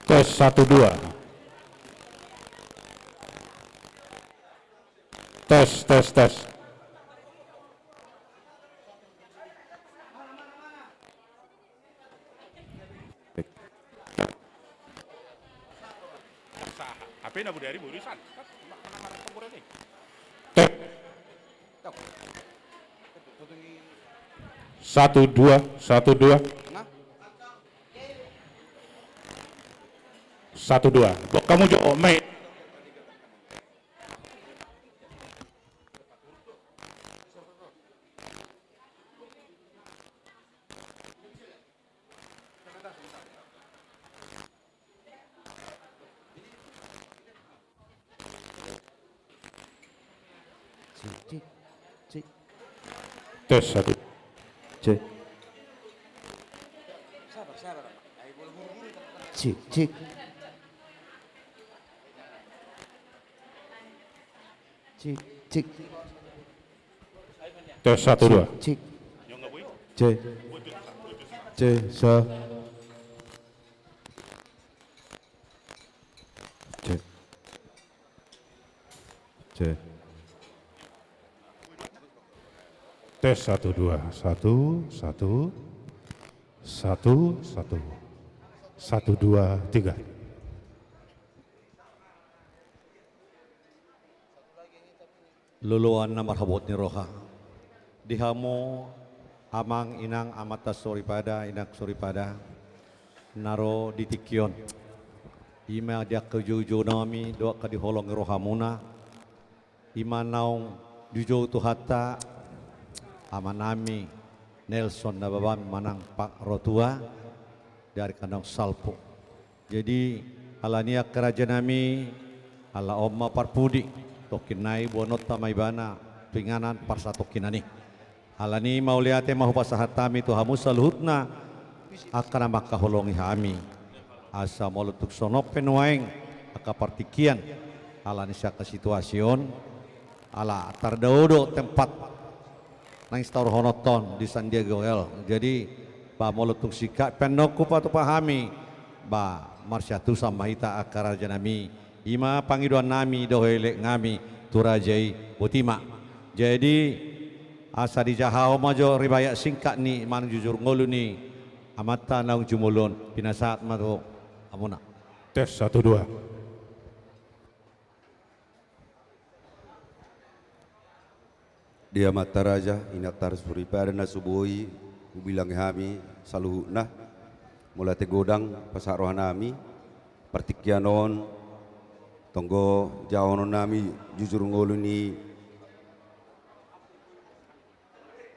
Tes satu dua. Tes, tes, tes. H P na budari burisan. Tes. Satu dua, satu dua. Satu dua. Bok kamu jo, oh, mei. Cek, cek, cek. Tes satu. Cek. Cek, cek. Cek, cek. Tes satu dua. Cek. Cek. Cek, sa. Cek. Cek. Tes satu dua, satu, satu, satu, satu, satu, dua, tiga. Loloan na marhabot ni roha. Di hamu amang inang amanta soripada, inang soripada, na ro di tingki on. I ma di angka ujoujounami dohot angka diholongi rohamuna. I ma naung dijou Tuhanta amanami Nelson Nababan manang Pak Rotua dari kandang salpu. Jadi, alani i angka rajanami, ala on ma parpudi, tongkin nai boanonta ma ibana tu inganan parsatongkinan i. Alani i mauliate ma hupasahat hami tu hamu saluhutna, angka na mangkaholongi hami. Asa molo tung songon on pe nuaeng, angka partingkian, alani sian angka situasi on, ala tardao do tempat naeng sitaruhononta on di San Diego L. Jadi, ba molo tung singkat pe annon hupatupa hami, ba marsiantusan ma hita angka rajanami, i ma pangidoannami dohot eleknami tu raja i, boti ma. Jadi, asa dijahahon ma jo riwayat singkat ni manang jujur ngolu ni amanta naung jumolo on, pinasahat ma tu hamuna. Tes satu dua. Di amanta raja, inanta soripada na so boi hubilangi hami saluhutna, mauliate godang pasahat rohanami, partingkian on, tonggo jahahononnami jujur ngolu ni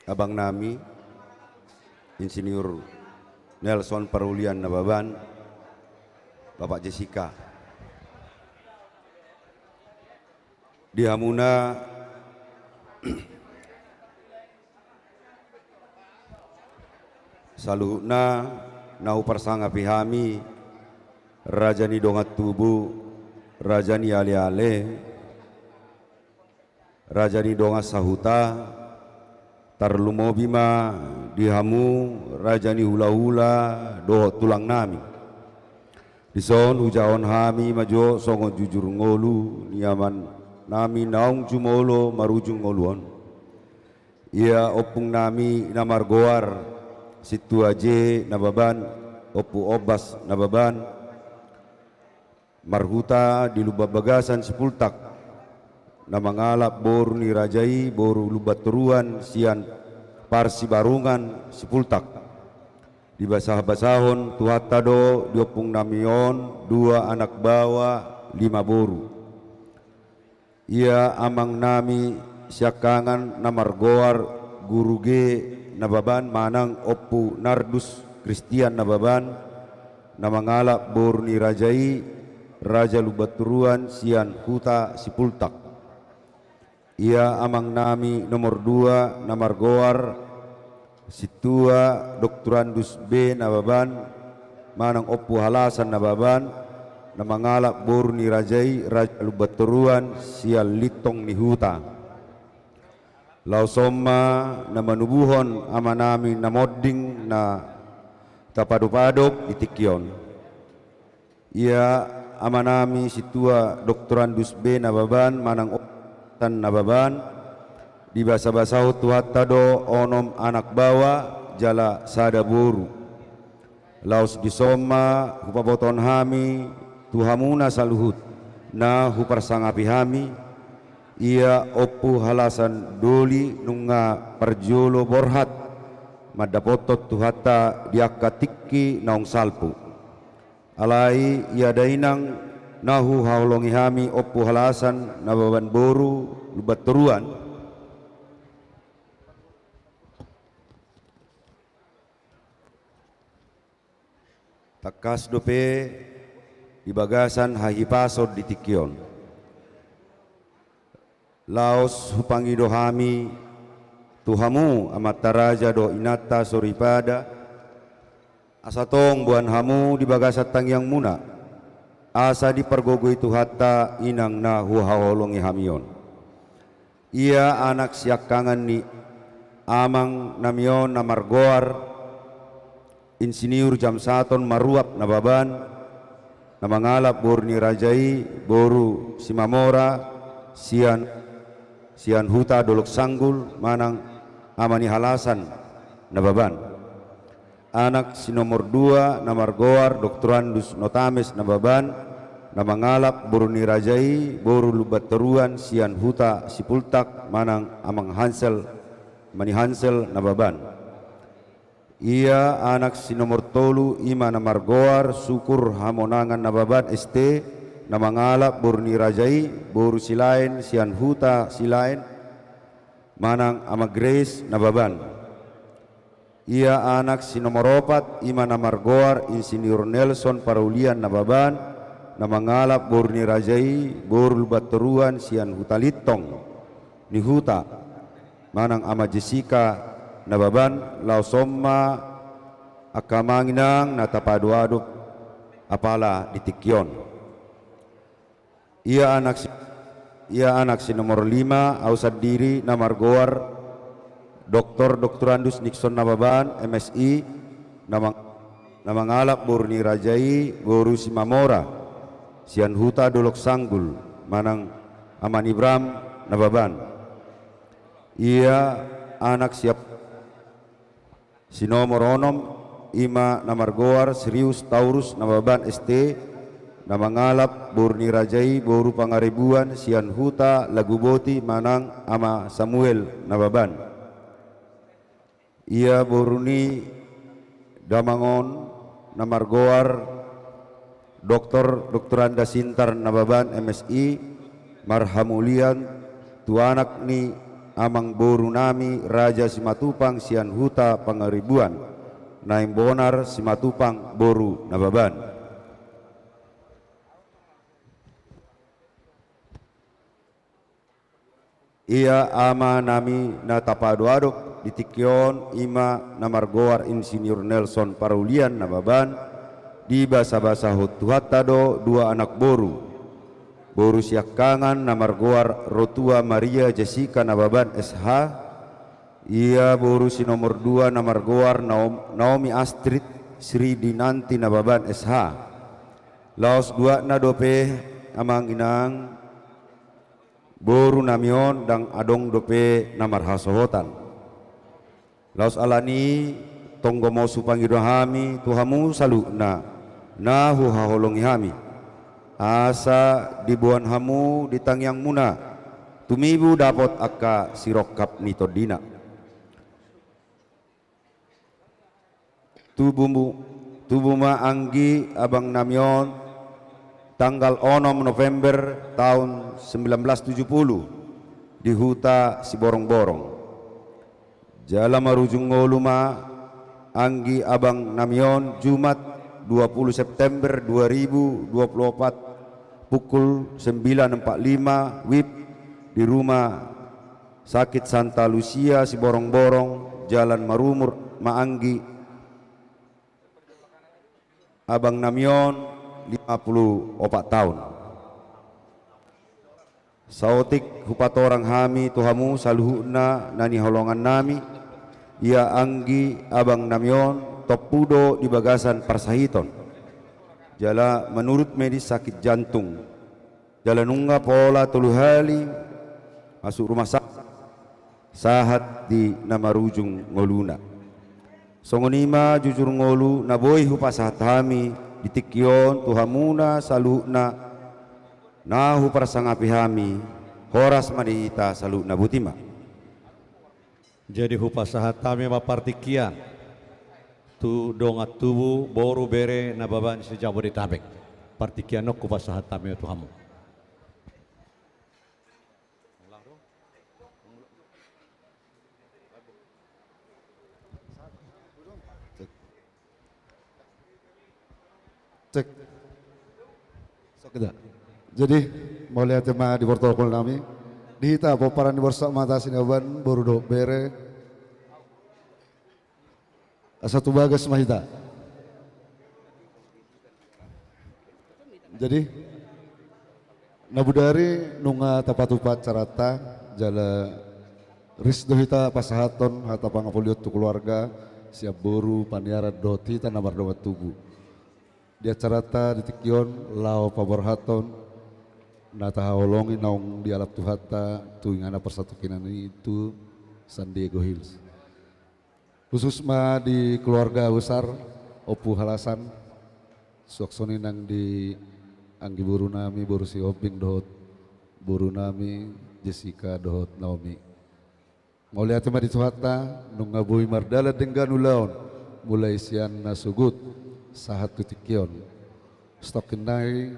abangnami, Insinyur Nelson Parulian Nababan, Bapak Jessica. Di hamuna saluhutna na huparsangapi hami, raja ni dongan tubu, raja ni aleale, raja ni dongan sahuta, tarlumobi ma di hamu raja ni hulahula dohot tulangnami. Dison hujahahon hami ma jo songon jujur ngolu ni amannami naung jumolo marujung ngolu on. Ia ompungnami na margoar Sintua J Nababan, Ompu Ombas Nababan, marhuta di Lumban Bagasan Sipultak, na mangalap boru ni raja i, boru Lumban Toruan sian Parsibarungan Sipultak. Dibasahbasahon Tuhanta do di ompungnami on dua anak baoa, lima boru. Ia amangnami siangkangan na margoar Guru G Nababan manang Ompu Nardus Kristian Nababan, na mangalap boru ni raja i, Raja Lumban Toruan sian Huta Sipultak. Ia amangnami nomor dua na margoar Sintua Doktorandus B Nababan manang Ompu Halasan Nababan, na mangalap boru ni raja i, Raja Lumbantoruan sian Lintong ni Huta. Laos on ma na manubuhon amanami na monding na tapadopadop di tingki on. Ia amanami sintua Doktorandus B Nababan manang O Nababan, dibasabasahon Tuhanta do onom anak baoa jala sada boru. Laos dison ma hupabotohon hami tu hamuna saluhut na huparsangapi hami, ia Ompu Halasan Doli nunga parjolo borhat mandapothon Tuhanta di angka tingki naung salpu. Alai ia dainang na huhaholongi hami Ompu Halasan Nababan boru Lumbantoruan, tangkas dope di bagasan hahipason di tingki on. Laos hupangido hami tu hamu amanta raja dohot inanta soripada, asa tong boan hamu di bagasan tangiangmuna, asa dipargogoi Tuhanta inang na huhaholongi hami on. Ia anak siangkangan ni amangnami on na margoar Insinyur Jamsaton Maruap Nababan, na mangalap boru ni raja i boru Simamora sian, sian Huta Dolok Sanggul manang Ama ni Halasan Nababan. Anak si nomor dua na margoar Doktorandus Notames Nababan, na mangalap boru ni raja i boru Lumbantoruan sian Huta Sipultak manang Amang Hansel, Ama ni Hansel Nababan. Ia anak si nomor tolu i ma na margoar Sukur Hamonangan Nababan S T, na mangalap boru ni raja i boru Silaen sian Huta Silaen manang Ama Grace Nababan. Ia anak si nomor opat i ma na margoar Insinyur Nelson Parulian Nababan, na mangalap boru ni raja i boru Lumbantoruan sian Huta Lintong ni Huta manang Ama Jessica Nababan. Laos on ma angka amang inang na tapadoadop apala di tingki on. Ia anak si, ia anak si nomor lima, au sandiri na margoar Doktor Doktorandus Nixon Nababan, M Si, na mang-, na mangalap boru ni raja i boru Simamora sian Huta Dolok Sanggul manang Ama ni Bram Nababan. Ia anak siap Si nomor onom, i ma na margoar Sirius Taurus Nababan S T, na mangalap boru ni raja i boru Pangaribuan sian Huta Laguboti manang Ama Samuel Nababan. Ia boru ni damang on na margoar Doktor Doktoranda Sintar Nababan M Si, marhamulian tu anak ni amangboru nami Raja Simatupang sian Huta Pangaribuan, Naeng Bonar Simatupang boru Nababan. Ia ama nami na tapadoadop di tingki on, i ma na margoar Insinyur Nelson Parulian Nababan, dibasabasahon Tuhanta do dua anak boru. Boru siangkangan na margoar Rotua Maria Jessica Nababan S H, ia boru si nomor dua na margoar Naom-, Naomi Astrid Sri Dinanti Nababan S H. Laos duatna dope, amang inang, boru nami on ndang adong dope na marhasohotan. Laos alani i, tong gomos hupangido hami tu hamu saluhutna na huhaholongi hami, asa diboan hamu di tangiangmuna tumibu dapot angka sirongkap ni tondina. Tubu mu-, tubu ma anggi abang nami on tanggal onom November taon sembilan belas tujuh puluh di huta Siborongborong. Jala marujung ngolu ma anggi abang nami on Jumat dua puluh September dua ribu dua puluh opat pukul sembilan empat lima W I B di rumah sakit Santa Lucia Siborongborong, Jalan Marumur ma anggi abang nami on lima puluh opat taon. Saotik hupatorang hami tu hamu saluhutna na nihaholongannami, ia anggi abangnami on tompu do di bagasan parsahiton. Jala manurut medis sakit jantung. Jala nunga pola tolu hali masuk rumah sakit, sahat di na marujung ngoluna. Songon i ma jujur ngolu na boi hupasahat hami di tingki on tu hamuna saluhutna na huparsangapi hami, horas ma di hita saluhutna. Boti ma. Jadi hupasahat hami ma partingkian tu dongan tubu, boru, bere, nababan se-Jabodetabek. Partingkian on hupasahat hami tu hamu. Cek. Sok hita. Jadi, mauliate ma di protokol nami. Di hita pomparan ni Borsak Mata Sinababan, boru dohot bere. Asa tu bagas ma hita. Jadi, na bodari nunga tapatupa acaranta, jala ris do hita pasahathon hata pangapolion tu keluarga, sian boru, paniaran dohot hita na mardongan tubu. Di acaranta di tingki on laho paborhathon na tahaholongi naung dialap Tuhanta tu inganan parsatongkinan i tu San Diego Hills. Khusus ma di keluarga besar Ompu Halasan, suang songon i nang di anggi boru nami, boru Sihombing dohot boru nami Jessica dohot Naomi. Mauliate ma di Tuhanta, nunga boi mardalan denggan ulaon, mulai sian na sogot sahat tu tingki on. Satongkin nai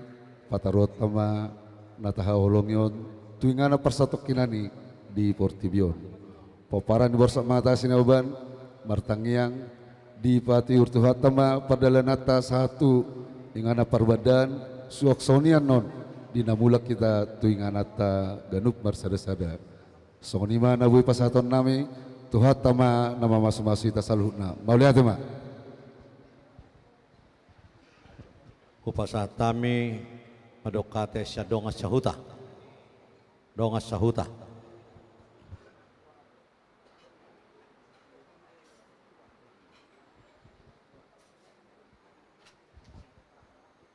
pataruhonta ma na tahaholongi on tu inganan parsatongkinan i di portibi on. Pomparan ni Borsak Mata Sinababan, martangiang, dipatiur Tuhanta ma pardalananta sahat tu inganan parbandaan, suang songon i annon di na mulak hita tu ingananta ganup marsada-sada. Songon i ma na boi pasahaton nami, Tuhanta ma na mamasumasu hita saluhutna. Mauliate ma. Hupasahat hami mandok hata sian dongan sahuta. Dongan sahuta.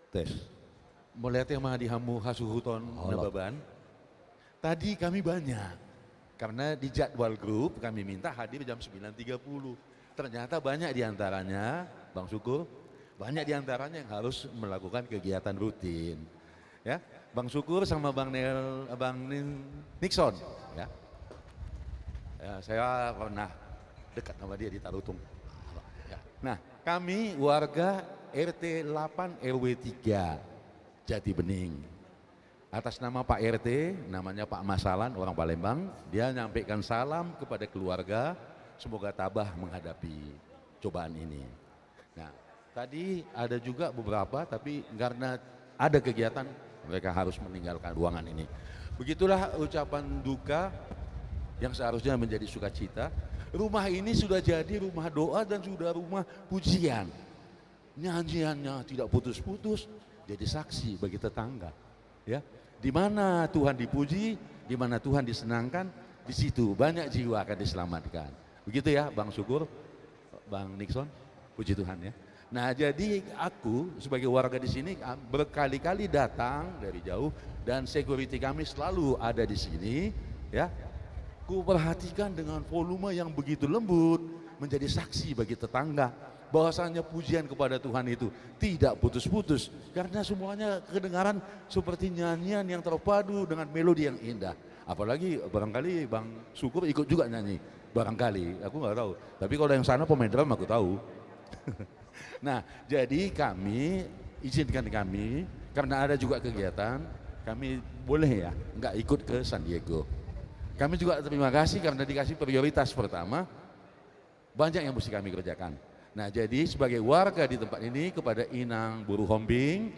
Tes. Mauliate ma di hamu hasuhuton. Halo. Nababan. Tadi kami banyak. Karena di jadwal grup kami minta hadir jam sembilan tiga puluh. Ternyata banyak di antaranya, Bang Syukur, banyak di antaranya yang harus melakukan kegiatan rutin. Ya, Bang Syukur sama Bang Nel, Bang Nin-, Nixon, ya. Ya, saya pernah dekat sama dia di Tarutung. Ya. Nah, kami warga R T delapan R W tiga Jati Bening. Atas nama Pak R T, namanya Pak Masalan, orang Palembang, dia nyampaikan salam kepada keluarga, semoga tabah menghadapi cobaan ini. Nah, tadi ada juga beberapa, tapi karena ada kegiatan, mereka harus meninggalkan ruangan ini. Begitulah ucapan duka yang seharusnya menjadi sukacita. Rumah ini sudah jadi rumah doa dan sudah rumah pujian. Nyanyiannya tidak putus-putus, jadi saksi bagi tetangga. Ya, di mana Tuhan dipuji, di mana Tuhan disenangkan, di situ banyak jiwa akan diselamatkan. Begitu ya, Bang Syukur, Bang Nixon, puji Tuhan ya. Nah, jadi aku sebagai warga di sini, ah, berkali-kali datang dari jauh dan security kami selalu ada di sini, ya. Ku perhatikan dengan volume yang begitu lembut, menjadi saksi bagi tetangga bahwasanya pujian kepada Tuhan itu tidak putus-putus, karena semuanya kedengaran seperti nyanyian yang terpadu dengan melodi yang indah. Apalagi barangkali Bang Syukur ikut juga nyanyi, barangkali, aku nggak tahu. Tapi kalau yang sana pemain drum aku tahu. Nah, jadi kami, izinkan kami, karena ada juga kegiatan, kami boleh ya, nggak ikut ke San Diego. Kami juga terima kasih karena dikasih prioritas pertama, banyak yang mesti kami kerjakan. Nah, jadi sebagai warga di tempat ini, kepada Inang Boru Hombing,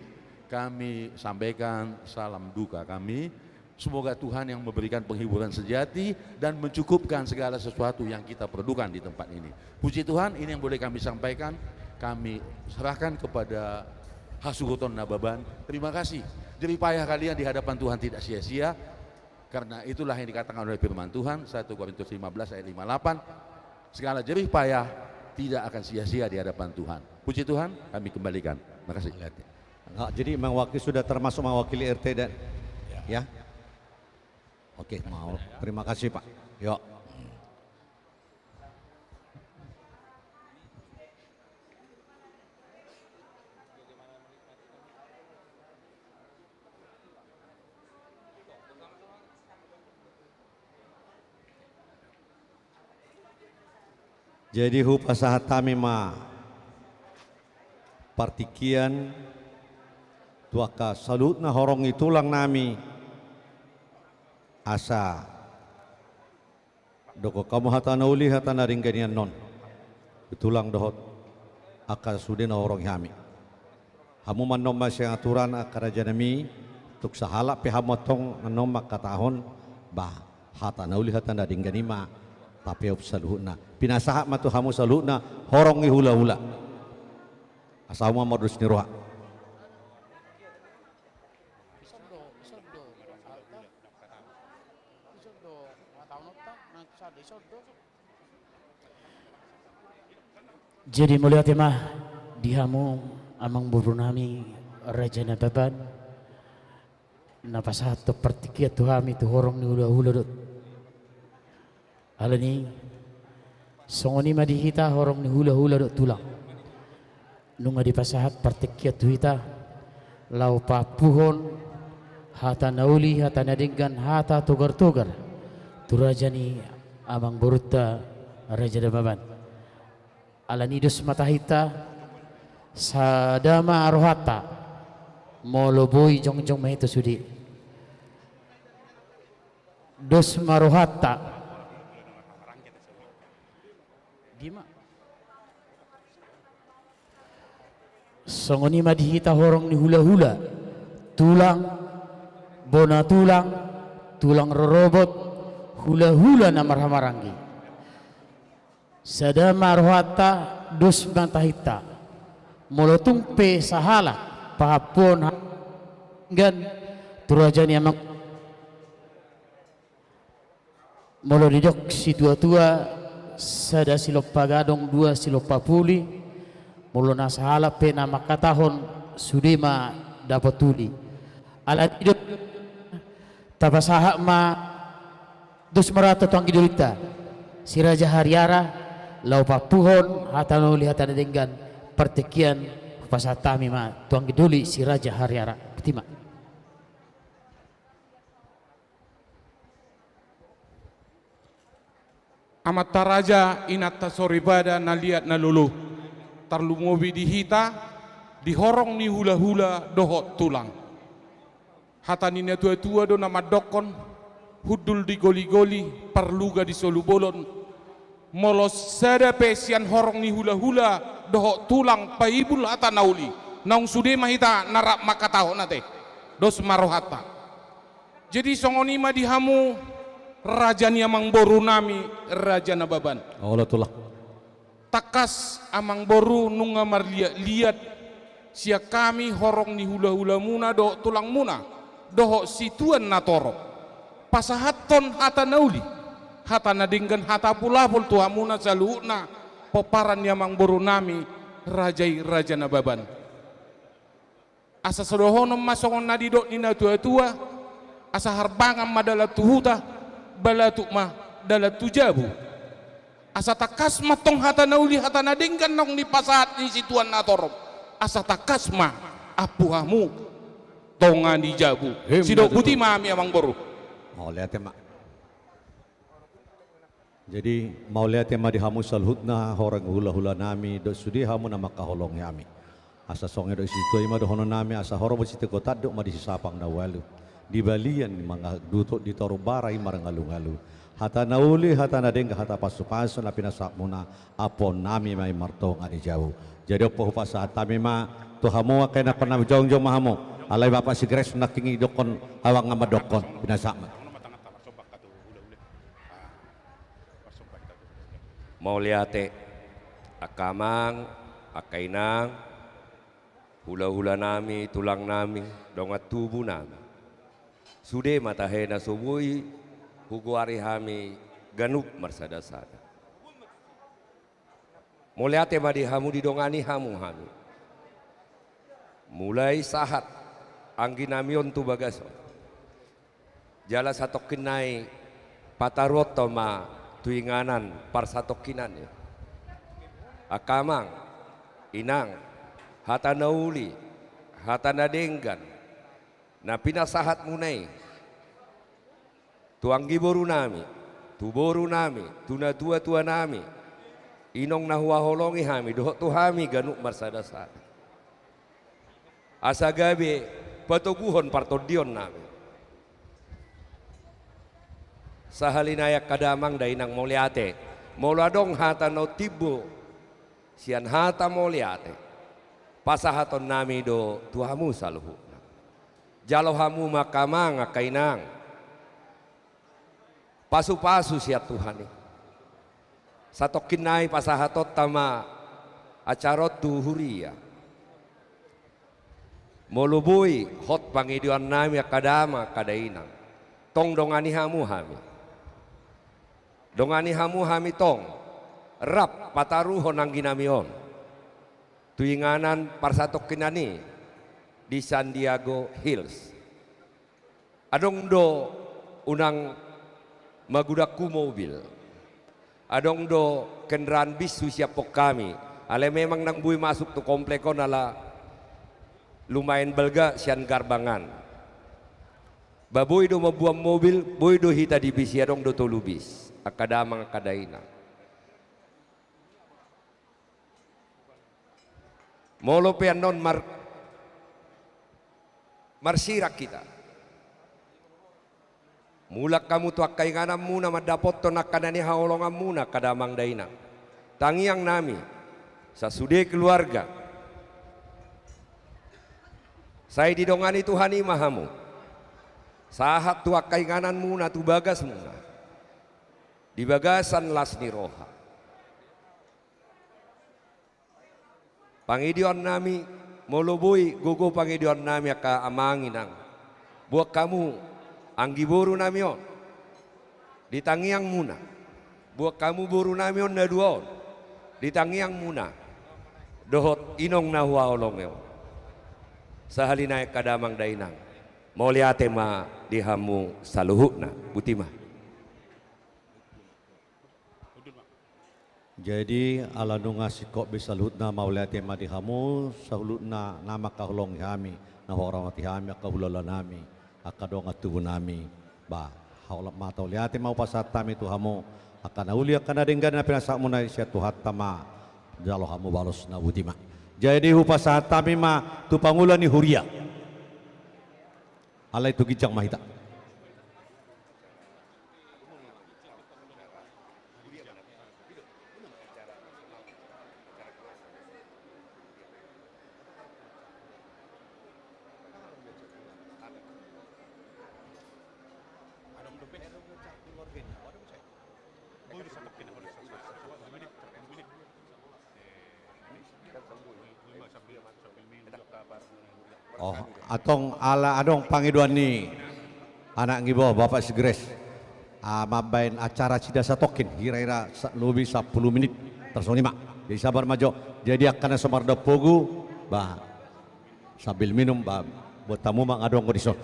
kami sampaikan salam duka kami. Semoga Tuhan yang memberikan penghiburan sejati dan mencukupkan segala sesuatu yang kita perlukan di tempat ini. Puji Tuhan, ini yang boleh kami sampaikan. Kami serahkan kepada hasuhuton Nababan. Terima kasih. Jerih payah kalian di hadapan Tuhan tidak sia-sia. Karena itulah yang dikatakan oleh firman Tuhan, satu Korintus lima belas ayat lima puluh delapan, segala jerih payah tidak akan sia-sia di hadapan Tuhan. Puji Tuhan, kami kembalikan. Makasih. Nah, jadi mewakili, sudah termasuk mewakili R T dan, ya. Oke, mau. Terima kasih, Pak. Yuk. Jadi hupasahat hami ma partingkian tu angka saluhutna horong ni tulang nami, asa dokkon hamu hata na uli, hata na denggan i annon tu tulang dohot angka sude na huhorong hami. Hamu ma annon ma sian aturan angka raja nami, tung sahalak pe hamu antong annon mangkatahon, bah, hata na uli, hata na denggan i ma tapeop saluhutna. Pinasahat ma tu hamu saluhutna horong ni hulahula. Asa hamu ma mardos ni roha. Jadi mauliate ma di hamu amangboru nami Raja Nababan, na pasahathon partingkian tu hami tu horong ni hulahula dohot. Alani i, songon i ma di hita horong ni hulahula dohot tulang. Nunga dipasahat partingkian tu hita, laho paampuhon hata na uli, hata na denggan, hata togar-togar tu raja ni amangborunta Raja Nababan. Alani i dos ma tahinta, sada ma rohanta, molo boi jongjong ma hita sude. Dos ma rohanta. Dima. Songon i ma di hita horong ni hulahula, tulang, bona tulang, tulang rorobot, hulahula na marhahamaranggi. Sada ma rohanta, dos ma tahinta. Molo tung pe sahalak paampuhon hata na denggan tu raja ni amang. Molo didok situatua, sada silompa gadong, dua silompa puli. Molo na sahalak pe na mangkatahon, sude ma dapot uli. Alani i do tapasahat ma dos ma rohanta tu anggi dolinta si Raja Hariara, laho paampuhon hata na uli, hata na denggan, partingkian hupasahat hami ma tu anggi doli si Raja Hariara. Botima. Amanta raja, inanta soripada, na liat na lolo, tarlumobi di hita di horong ni hulahula dohot tulang. Hata ni natuatua do na mandokkon, hundul di goligoli, parluga di solu bolon. Molo sada pe sian horong ni hulahula dohot tulang paibul hata na uli, naung sude ma hita na rap mangkatahon ate. Dos ma rohanta. Jadi songon i ma di hamu raja ni amangboru nami Raja Nababan. Olo tulang. Tangkas amangboru nunga marliatliat sian hami horong ni hulahulamuna dohot tulangmuna dohot situan na torop. Pasahathon hata na uli, hata na denggan, hata pulapul tu hamuna saluhutna pomparan ni amangboru nami raja i Raja Nababan. Asa so dohonon ma songon na nidok ni natuatua, asa harbangan ma dalan tu huta, balatuk ma dalan tu jabu. Asa tangkas ma antong hata na uli, hata na denggan naung dipasahat ni situan na torop. Asa tangkas ma ampu hamu tonga ni jabu. Sidok botima hami amangboru. Mauliate ma. Jadi mauliate ma di hamu saluhutna horong hulahula nami, dohot sude hamu na mangkaholongi hami. Asa songon i do situan i ma dohonon nami, asa horbo sitingko tandok ma di sisapang na ualu. Di balian mangaduto, di toru bara i marngalungalu. Hata na uli, hata na denggan, hata pasupasu na pinasahatmuna, ampuon nami ma i martonga ni jabu. Jadi on pe hupasahat hami ma tu hamu angka inang nami, jongjong ma hamu. Alai Bapak Sigaretus nangkin i dokkon, ahu nunga mandokkon, pinasahat ma. Mauliate, angka amang, angka inang, Hula-hula nami, tulang nami, dongan tubu nami. Sude ma tahe na so boi hugoari hami ganup marsada-sada. Mauliate ma di hamu, didongani hamu hami. Mulai sahat anggi nami on tu bagas on. Jala satongkin nai pataruhonta ma tu inganan parsatongkinan i. Angka amang, inang, hata na uli, hata na denggan, na pinasahatmuna i tu anggi boru nami, tu boru nami, tu natua-tua nami, inong na huhaholongi hami, dohot tu hami ganup marsada-sada. Asa gabe patoguhon partondion nami. Sahali nai angka damang dainang mauliate. Molo adong hata na timbo sian hata mauliate, pasahaton nami do tu hamu saluhutna. Jalo hamu ma angka amang, angka inang, pasu-pasu sian Tuhan i. Satongkin nai pasahatonta ma acara on tu huria. Molo boi hot pangidoan nami angka damang, angka dainang, tong dongani hamu hami. Dongani hamu hami tong rap pataruhon anggi nami on tu inganan parsatongkinan i di San Diego Hills. Adong do unang magudangku mobil. Adong do kendaraan bis husiaphon hami. Alai memang ndang boi masuk tu komplek on ala lumayan balga sian garbang an. Ba boi do mamboan mobil, boi do hita di bis i, adong do tolu bis. Angka damang, angka dainang. Molo pe annon mar-, marsirang hita, mulak hamu tu angka ingananmuna mandapothon angka na nihaholonganmuna, angka damang dainang. Tangiang nami, sasude keluarga, sai didongani Tuhan i ma hamu sahat tu angka ingananmuna, tu bagasmuna, di bagasan las ni roha. Pangidoan nami, molo boi gogo pangidoan nami angka amang, inang, boan hamu anggi boru nami on di tangiangmuna. Boan hamu boru nami on na dua on di tangiangmuna, dohot inong na huhaholongi on. Sahali nai angka damang dainang, mauliate ma di hamu saluhutna. Boti ma. Jadi, ala nunga singkop be saluhutna, mauliate ma di hamu saluhutna na mangkaholongi hami, na huhormati hami, angka hulahula nami, angka dongan tubu nami. Ba, holan ma, mauliate ma hupasahat hami tu hamu, angka na uli, angka na denggan na pinasahatmuna i, sian Tuhanta ma jalo hamu balos na boti ma. Jadi, hupasahat hami ma tu pangula ni huria. Alai tu ginjang ma hita. Oh, antong ala adong pangidoan ni anak ni boru, Bapak Sigres. Ah, mambaen acara sida satongkin, hira-hira sa-, lobi sampulu minit. Tarsongon i ma. Jadi sabar ma jo. Jadi angka na so mardongan pogu, ba, sambil minum, ba, boan hamu ma, adong do dison.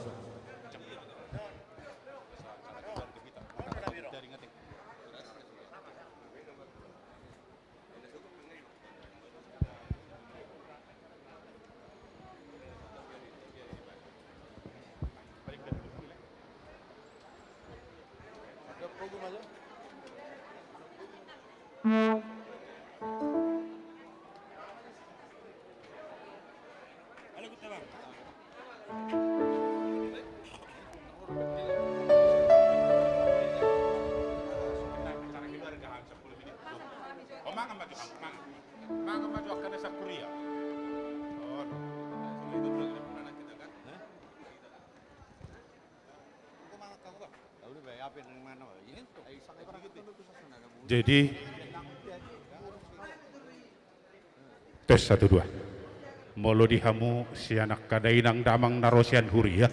Jadi, tes, satu, dua. Molo di hamu sian angka dainang damang na ro sian huria,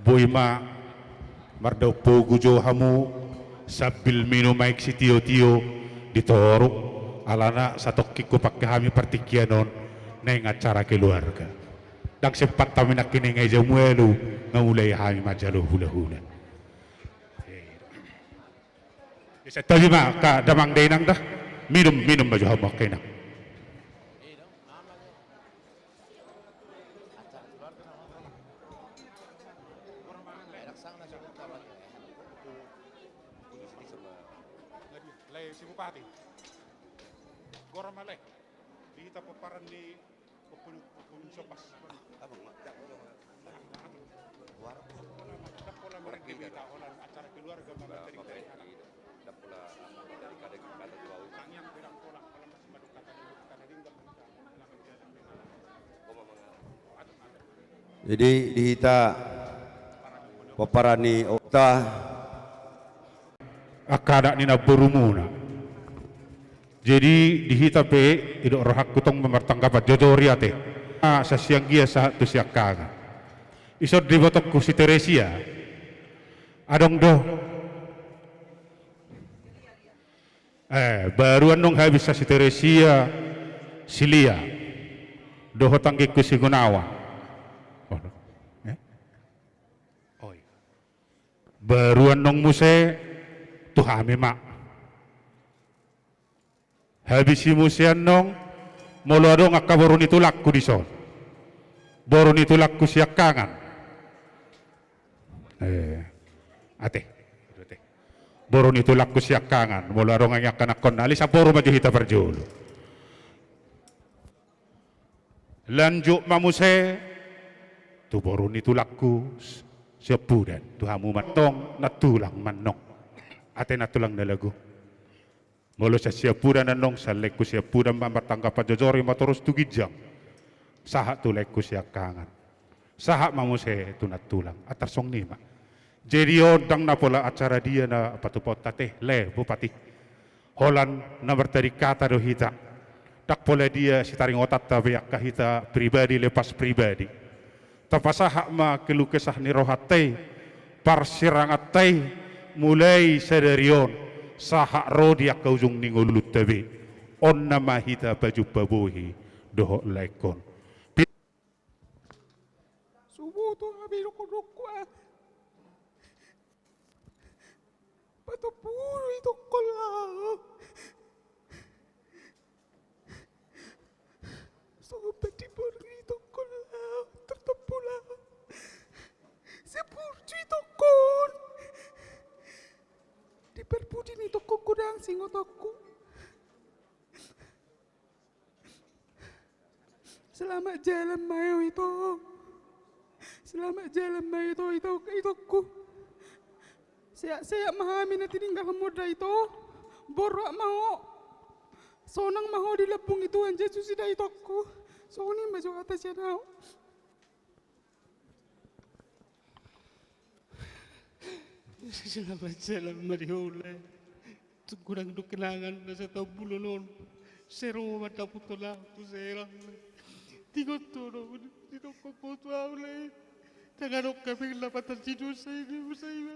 boi ma mardaun pogu jo hamu sambil minum aek sitiotio di toru, alana satongkin hupangke hami partingkian on naeng acara keluarga. Ndang sempat hami nangkin i, nga i jamualu nga mulai hami manjalo hulahula. Santabi ma angka damang dainang da. Minum, minum ma jo hamu angka inang. Lae si Bupati. Gor ma lae. Di hita pomparan ni Pupun, pupun sopas. Jadi di hita pomparan ni ota. Angka anak ni namborumuna. Jadi di hita pe, didok rohangku tong ma martanggapan jojor i ate. Ah, sasianggian sahat tu siangkangan. Ison do ibotongku si Teresia. Adong do. Eh, baru annon habis sa si Teresia, si Lia. Dohot anggingku si Gunawan. Oh, eh? Oh, iya. Baru annon muse tu hami ma. Habis i muse annon, molo adong angka boru ni tulangku dison. Boru ni tulangku siangkangan. Eh, ate. Boru ni tulangku siangkangan. Molo adong angka anakkonna, alai samboru ma jo hita parjolo. Lanjut ma muse tu boru ni tulangku siampudan, tu hamu ma antong nantulang ma annon. Ate nantulang na lagu. Molo sian siampudan annon, sian laengku siampudan ma martanggapan jojor i ma torus tu ginjang. Sahat tu laengku siangkangan. Sahat ma muse tu nantulang. Antar songon i ma. Jadi on ndang na pola acara dia na patupahonta ate, lae Bupati. Holan na martading hata do hita. Ndang pola dia sitaringotanta be angka hita pribadi lepas pribadi. Tapasahat ma keluh kesah ni rohanta i, parsiranganta i, mulai sadari on sahat ro di angka ujung ni ngolunta be. On nama hita pajumpa bohi dohot laengkon. Suboto hape dokkondokku ah. Patompu do itongkon laho. Songon pandipor ni itongkon laho, tartompu laho. Sai burju itongkon. Di parpudi ni itongkon godang singotonku. Selamat jalan ma ito. Selamat jalan ma ito, ito, itongku. Sehat-sehat ma hami na tininggalhon muna da ito. Borhat ma ho. Sonang ma ho di lambung ni Tuhan Jesus i da itongku. Songon i ma jo hata sian ahu. Selamat jalan ma di ho lae. Tung godang do kenangan na sataon bolon on. Sai ro ma dapothon ahu tu serang. Tingkos do ditongkos ho tu ahu lae. Ndang adong hape lapatan sidosa i, muse i ma.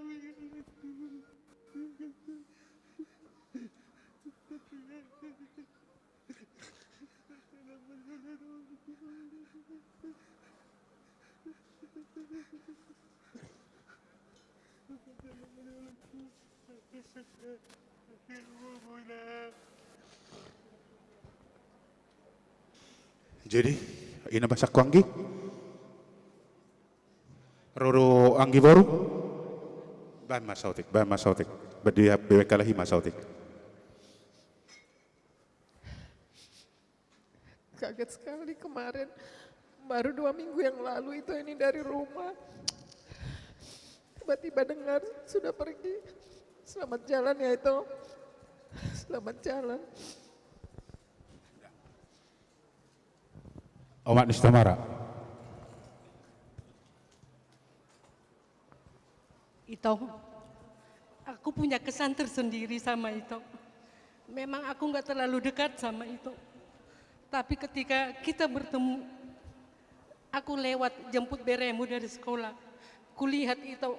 Jadi, i nama sangko anggi. Ro do anggi boru. Baen ma saotik, baen ma saotik. Baen di, baen kalahi ma saotik. Kaget sekali kemarin, baru dua minggu yang lalu itu ini dari rumah. Tiba-tiba dengar sudah pergi. Selamat jalan ya, Ito. Selamat jalan. Omak ni si Tamara. Ito, aku punya kesan tersendiri sama Ito. Memang aku nggak terlalu dekat sama Ito. Tapi ketika kita bertemu, aku lewat jemput beremu dari sekolah, kulihat ito,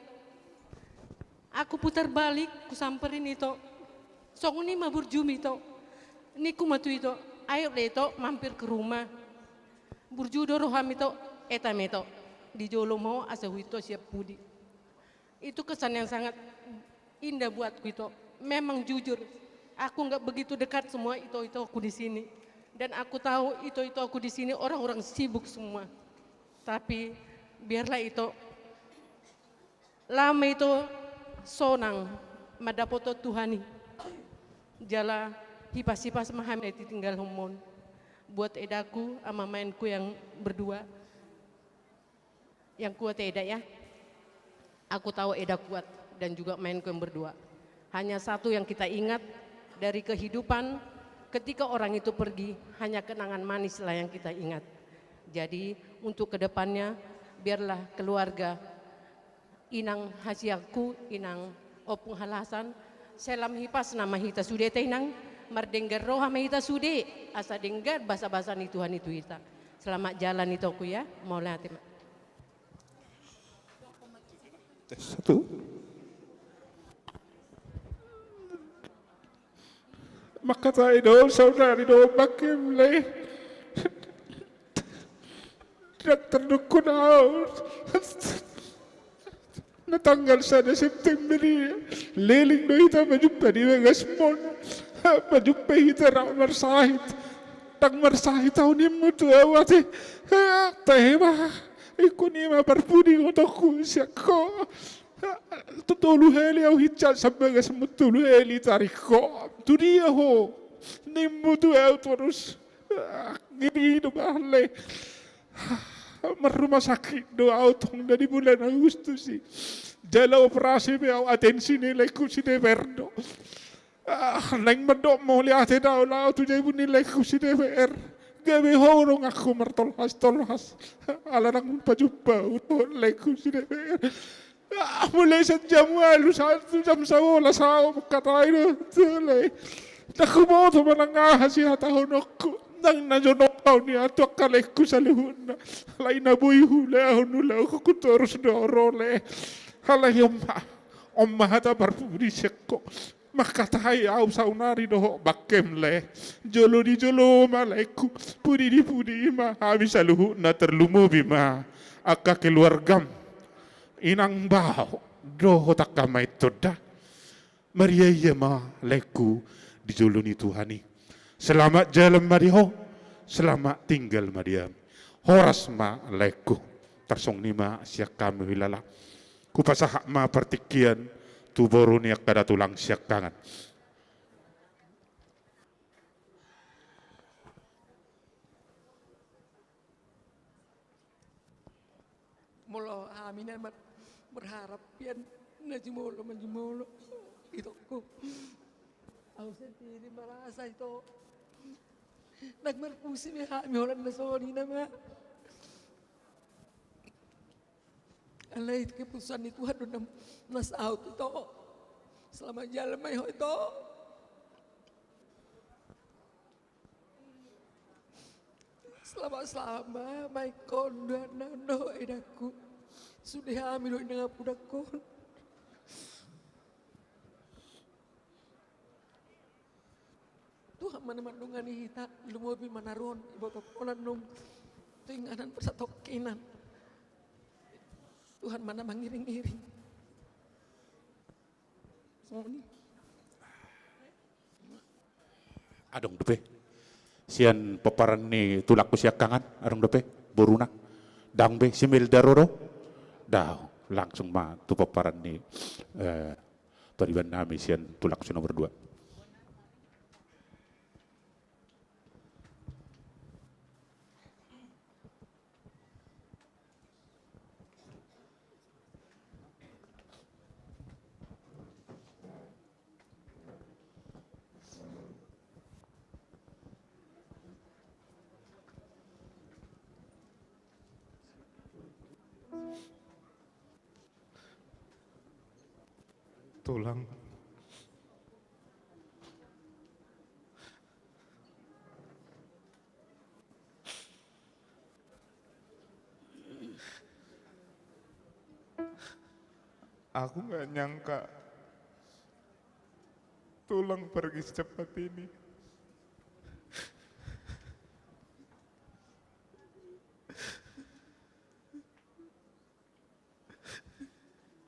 aku putar balik, kusamperin ito. Songon i ma burjum ito. Ningku ma tu ito, ayo le ito mampir ke rumah. Burju do roham ito, eta ma ito. Di jolo ma ho asa huingot ho sian pudi. Itu kesan yang sangat indah buatku ito. Memang jujur, aku nggak begitu dekat semua ito-itoku di sini. Dan aku tahu ito-itoku di sini orang-orang sibuk semua. Tapi biarlah ito, laho ma ito sonang mandapothon Tuhan i. Jala hipas-hipas ma hami na titinggalhonmon. Buat edaku, ama maenku yang berdua, yang kuat ya, Eda, ya. Aku tahu Eda kuat dan juga maenku yang berdua. Hanya satu yang kita ingat dari kehidupan, ketika orang itu pergi, hanya kenangan manislah yang kita ingat. Jadi, untuk kedepannya, biarlah keluarga Inang Hasiangku, Inang Ompung Halasan, sai lam hipasna ma hita sude, Inang, mardenggan roha ma hita sude, asa denggan basabasa ni Tuhan i tu hita. Selamat jalan itoku ya, mauliate ma. Tes satu. Mangkatai do saudari do bangkem le. Ndang tardungkon ahu. Na tanggal sada September i, leleng do hita pajumpa di bagasmon. Pajumpa hita rap marsahit. Ndang marsahit ahu, nimmu tu ahu ate. Tahe ma. Ingkon i ma parpudi ngotongku sian ho. Tu tolu hali ahu hinsa sian bagasmon, tolu hali tarik ho. Tu dia ho? Nimmu tu ahu torus. Ngeri do bahen le. Marrumah sakit do ahu tong dari bulan Agustus i. Jala operasi pe ahu, atensi ni laengku si D P R do. Ah, naeng mandok mauliate do ahu tu jabu ni laengku si D P R. Gabe holong ahu martolhas-tolhas. Ala ndang pajumpa ahu dohot laengku si D P R. Ah, mulai sian jam ualu sahat tu jam sabolas ahu mangkatai do tu lae. Ndang huboto manang aha sihatahononku. Ndang na jonok ahu nian tu angka laengku saluhutna. Alai na boi huulahon ulaonku torus do ro le. Alai on ma, on ma hata parpudi sian ho. Mangkatai ahu saonari dohot bangkem le. Jolo di jolo ma laengku, pudi di pudi ma hami saluhutna, tarlumobi ma angka keluargam, inang bao dohot angka maenton da. Maria ia ma laengku di jolo ni Tuhan i. Selamat jalan ma di ho, selamat tinggal ma di hami. Horas ma laengku. Tarsongon i ma sian hami huilala. Hupasahat ma partingkian tu boru ni angka datulang siangkangan. Molo hami na mar-, berharap pian na jumolo manjumolo itongku. Ahu sendiri merasa ito ndang marpusi be hami holan na songon i nama. Alai keputusan ni Tuhan do na saut ito. Selamat jalan ma i ho ito. Selamat, selamat ma ingkon dohot edaku. Sude hami do inang ampudangkon. Tuhan ma na mandongani hita, lumobi ma na ro on, iboto holan nunga tu inganan parsatongkinan. Tuhan ma na mangiring-iring. Songon i. Adong dope sian pomparan ni tulangku siangkangan, adong dope boruna? Ndang be, si Melda ro do? Ndang, langsung ma tu pomparan ni, eh, pariban nami sian tulangku si nomor dua. Tulang. Aku nggak nyangka tulang pergi secepat ini.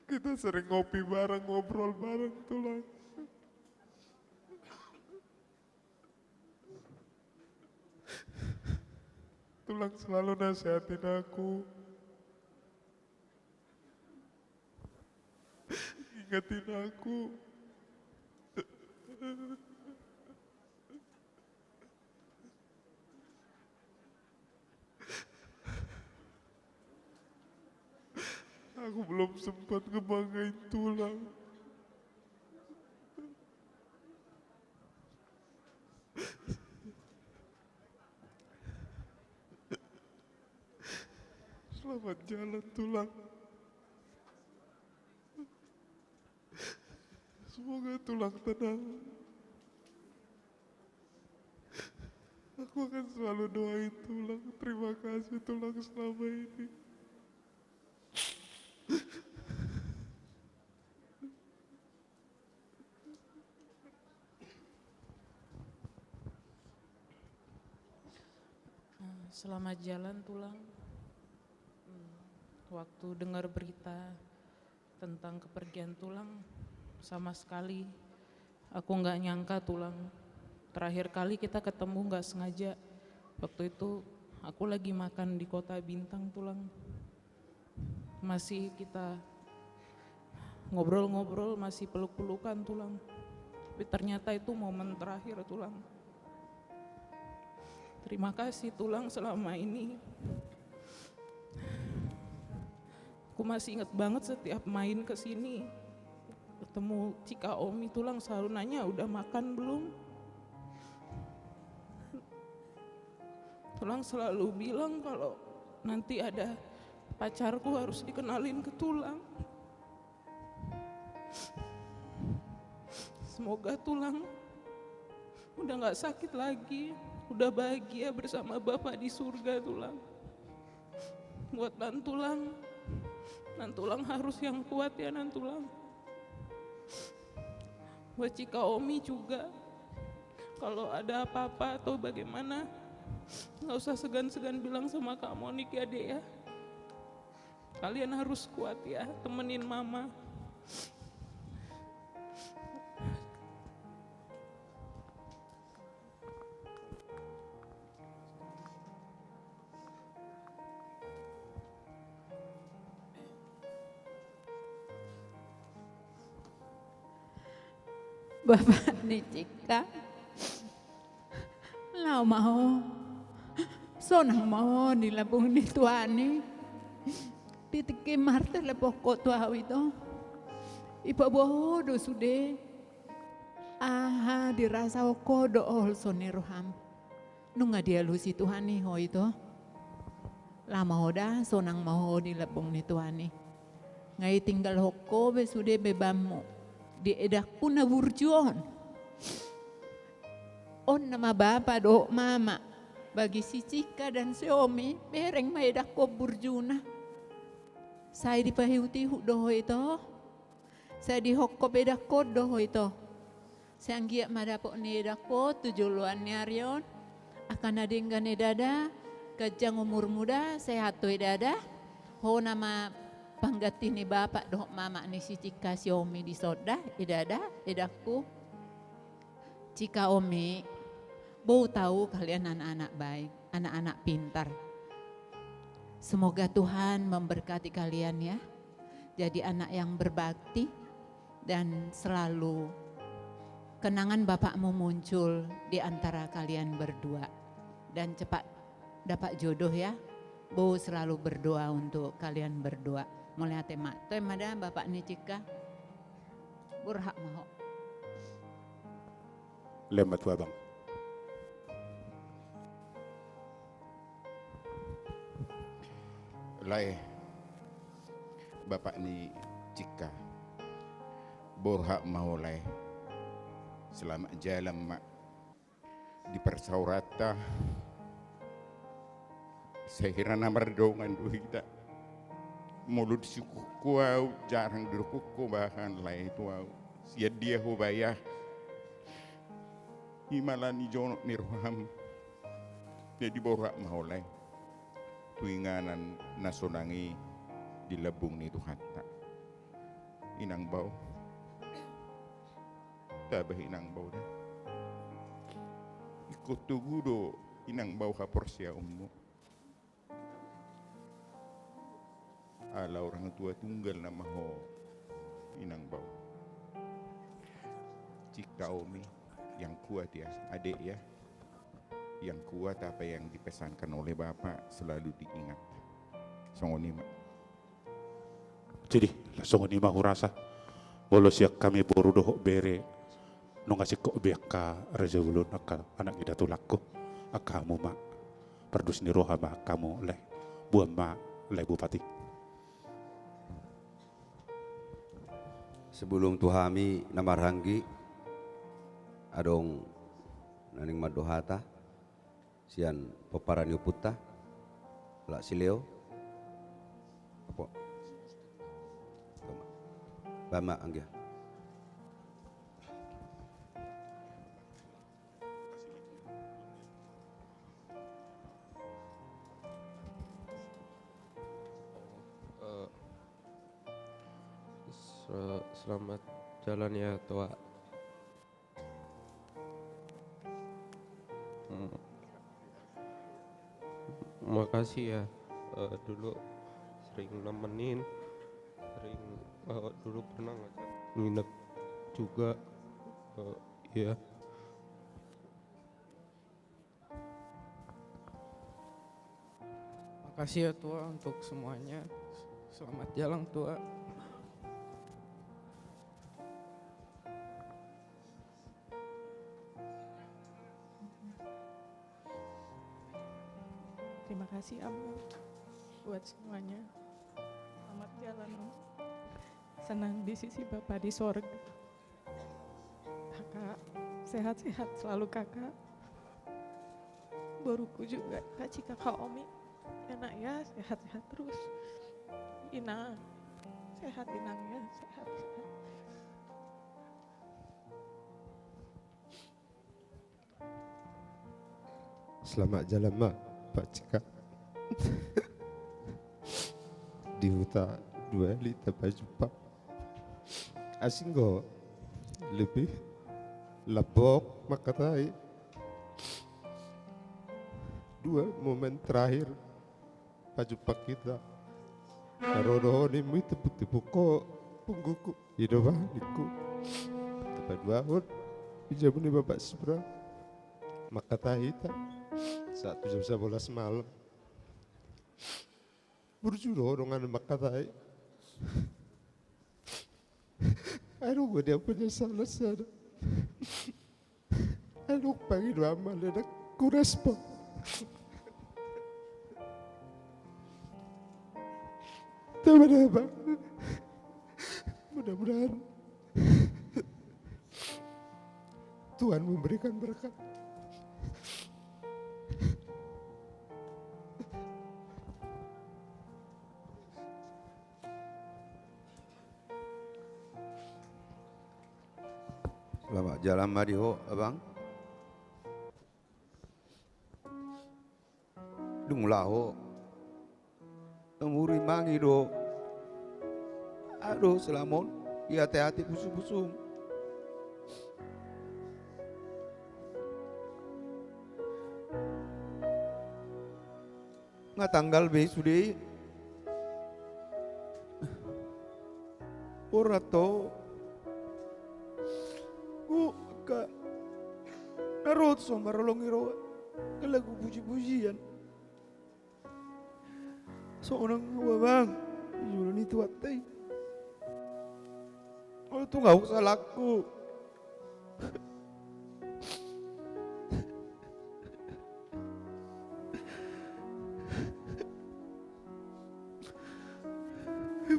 Kita sering ngopi bareng, ngobrol bareng, tulang. Tulang selalu nasihatin aku, ingetin aku. Aku belum sempat ngebanggain tulang. Selamat jalan, tulang. Semoga tulang tenang. Aku akan selalu doain tulang. Terima kasih, tulang, selama ini. Selamat jalan, tulang. Hmm, waktu dengar berita tentang kepergian tulang, sama sekali aku nggak nyangka, tulang. Terakhir kali kita ketemu nggak sengaja. Waktu itu aku lagi makan di Kota Bintang, tulang. Masih kita ngobrol-ngobrol, masih peluk-pelukan, tulang. Tapi ternyata itu momen terakhir, tulang. Terima kasih, tulang, selama ini. Aku masih inget banget setiap main ke sini. Ketemu Cika Omi, tulang selalu nanya, "Udah makan belum?" Tulang selalu bilang kalau nanti ada pacarku harus dikenalin ke tulang. Semoga tulang udah nggak sakit lagi, udah bahagia bersama Bapak di surga, tulang. Buat nantulang, nantulang harus yang kuat ya, nantulang. Buat Cika Omi juga, kalau ada apa-apa atau bagaimana, nggak usah segan-segan bilang sama Kak Monik ya, Dek, ya. Kalian harus kuat ya, temenin mama. Bapa ni Cika, laho ma ho, sonang ma ho di lambung ni Tuhan i. Di tingki martelepon ho tu ahu ito, ipaboa ho do sude aha dirasahon ho dohot holso ni roham. Nunga dialusi Tuhan i ho ito. Laho ma ho da, sonang ma ho di lambung ni Tuhan i. Nga itinggalhon ho be sude bebanmu di edakku na burju on. On nama bapa dohot mama bagi si Cika dan si Omi, bereng ma edakku on burjuna. Sai dipaihut-ihut do ho ito. Sai dihophop edakku on do ho ito. Sai anggiat ma dapot ni edakku on tu joloan ni ari on. Angka na denggan, e dada, ganjang umurmu da, sehat ho, e dada. Ho nama pangganti ni bapa dohot mama ni si Cika, si Omi dison da, e dada, edakku. Cika, Omi, bou tahu kalian anak-anak baik, anak-anak pintar. Semoga Tuhan memberkati kalian ya. Jadi anak yang berbakti dan selalu kenangan bapakmu muncul di antara kalian berdua. Dan cepat dapat jodoh ya. Bou selalu berdoa untuk kalian berdua. Mauliate ma. Toe ma da, bapak ni Cika. Borhat ma ho. Lembat ho, abang. Lae, bapak ni Cika. Borhat ma ho, lae. Selamat jalan ma di parsaoranta. Sai hira na mardongan do hita. Molo disungkun ho au, jarang didok ho, bahkan lae tu au. Sian dia ho, Bah, ya? I ma ala ni jonok ni roham. Jadi borhat ma ho, lae, tu inganan na sonang i di lambung ni Tuhanta. Inang Bao. Taba Inang Bao da. Ingkon togu do, Inang Bao, haporseaonmu. Ala orang tua tunggal nama ho, Inang Bao. Cinta Omi yang kuat ya, adek ya. Yang kuat apa yang dipesankan oleh Bapak selalu diingat. Songon i ma. Jadi, songon i ma hurasa. Molo sian hami boru dohot bere, nunga singkop be angka raja bolon, angka anak ni datulangku, angka hamu ma. Pardos ni roha ma angka hamu, lae. Boan ma, lae Bupati. Sebelum tu hami na marhaha, adong naeng mandok hata sian pomparan ni ompunta, halak Sileo. Apo? Baen ma, anggia. Eh, se-, selamat jalan ya, Toa. Hmm. Makasih ya, eh, dulu sering nemenin, sering, eh, dulu pernah ngajak nginep juga, eh, iya. Makasih ya, Tua, untuk semuanya. Selamat jalan, Tua. Terima kasih, Amang, buat semuanya. Selamat jalan, Om. Senang di sisi Bapa di sorga. Kakak, sehat-sehat selalu, Kakak. Boruku juga, Kak Cika, Kak Omi. Enak ya, sehat-sehat terus. Inang, sehat, Inang ya, sehat-sehat. Selamat jalan ma, Pak Cika. Di huta dua hali tapajumpa. Asing do, lebih lambok mangkatai. Dua momen terakhir pajumpa hita. Na ro do ho nimmu i, tepuk-tepuk ho punggungku. I do bah ningku. Tapaduahon di jabu ni Bapak Sipra. Mangkatai hita. Saat tu jam sebelas malam. Burju do ho dongan mangkatai. Aduh, gua dia punya salah sana. Aduh, pangido ama lena kurespon. Teman apa? Mudah-mudahan Tuhan memberikan berkat. Selamat jalan ma di ho, Abang. Dung laho, tumuri mangido. Aduh, selama on, i ate-ate pusu-pusu. Nga tanggal be sude i. Borat do. Ku angka na ro tu son marolong i roha. Lagu puji-pujian. Sonang hu, Abang, di jolo ni Tuhanta i. Olo, tung adong salangku.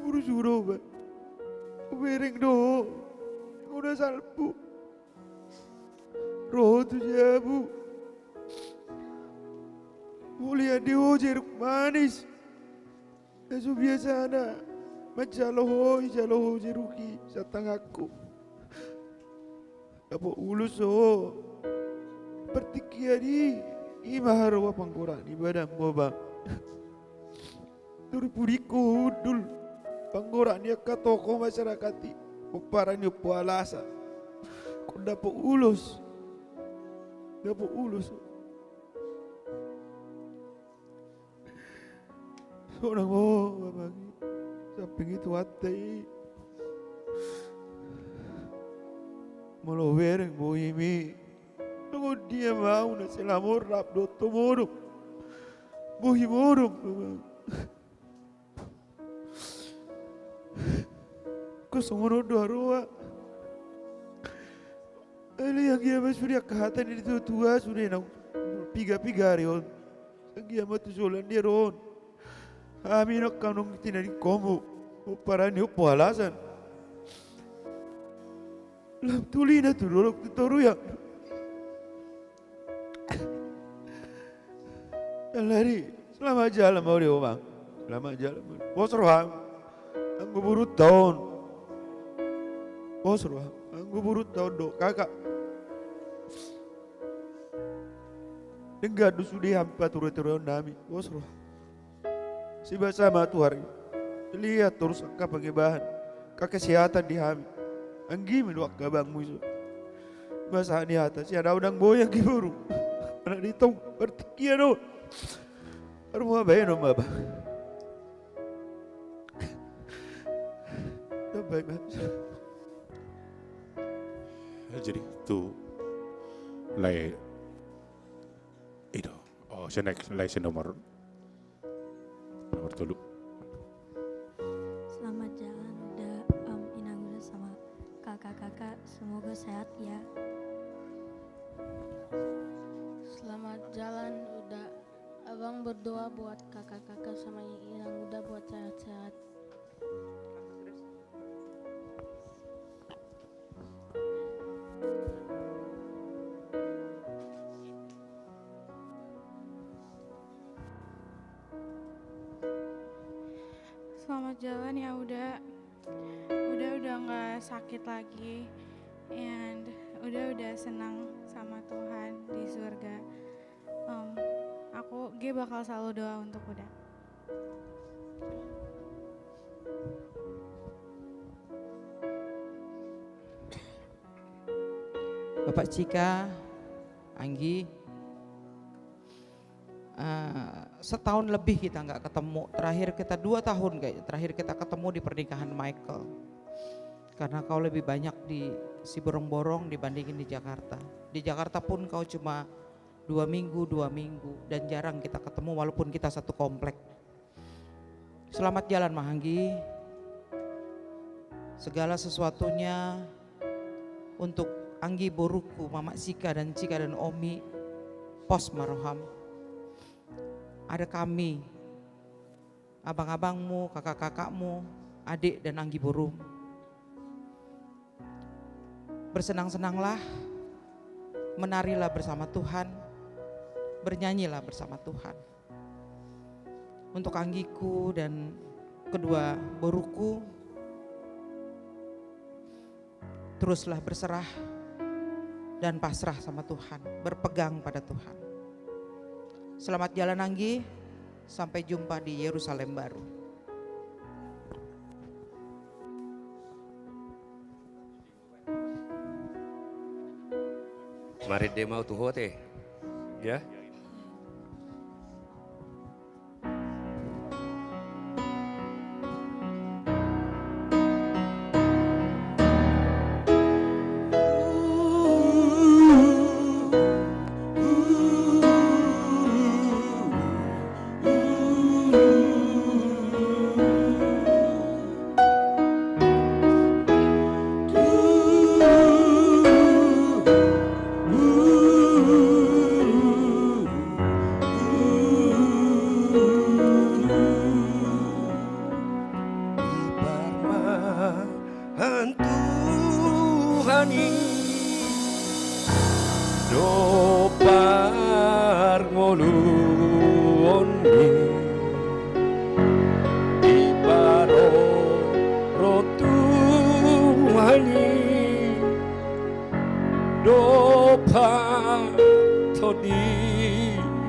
Burju do, Bang. Hubereng do ho. Nga salpu. Ro ho tu jabu. Hulean di ho jeruk manis. Na so biasana manjalo ho, dijalo ho jeruk i sian tanganku. Dapot ulos ho. Partingkian i, i ma haroa panggorak ni badanmu, Abang. Turpudingku hundul panggorak ni angka tokoh masyarakat i, pomparan ni Ompu Alasan. Ingkon dapot ulos. Dapot ulos. Sonang ma ho, Abang, i samping i Tuhanta i. Molo hubereng bohimi, songon dia ma au na sai lam on rap dohot tomodom, bohi modom, Abang. Ingkon songon on do haroa. Alai anggiat ma sude angka hata ni natuatua sude naung pigapiga ari on. Anggiat ma tu joloan ni ari on hami nangkin naung tinadingkonmu pomparan ni Ompu Alasan, lam tolina tu dolok tu toru, ya. Alai, selamat jalan ma uli, Abang. Selamat jalan ma uli. Pos roham. Anggo borunta on, pos roham. Anggo borunta on do, Kakak. Denggan do sude hami paturetureon nami. Pos roham. Sai basa ma Tuhan i. Lihat torus angka pangibahan, angka kesehatan di hami. Anggim do angka abangmu i so. Basa ni hata, sian au ndang boi anggi boru. Anak ni tong partingkian on. Haru ma bahenon ma, Abang. Tambai ma. Jadi tu lae i do. Oh, si next, lae si nomor, nomor tolu. Selamat jalan Uda, em, Inang Uda sama kakak-kakak, semoga sehat ya. Selamat jalan Uda. Abang berdoa buat kakak-kakak sama Inang Uda buat sehat-sehat. Selamat jalan ya, Uda. Uda udah nggak sakit lagi, and Uda udah senang sama Tuhan di surga. Em, aku, Ge bakal selalu doa untuk Uda. Bapak Cika, Anggi, eh, setahun lebih kita nggak ketemu. Terakhir kita dua tahun kayaknya, terakhir kita ketemu di pernikahan Michael. Karena kau lebih banyak di Siborongborong dibandingin di Jakarta. Di Jakarta pun kau cuma dua minggu, dua minggu, dan jarang kita ketemu walaupun kita satu komplek. Selamat jalan, Mang Anggi. Segala sesuatunya untuk Anggi boruku, Mamak Cika dan Cika dan Omi, pos ma roham. Ada kami, abang-abangmu, kakak-kakakmu, adik dan Anggi borum. Bersenang-senanglah, menarilah bersama Tuhan, bernyanyilah bersama Tuhan. Untuk Anggiku dan kedua boruku, teruslah berserah dan pasrah sama Tuhan, berpegang pada Tuhan. Selamat jalan, Anggi, sampai jumpa di Yerusalem Baru. Marende ma au tu ho ate. Ya.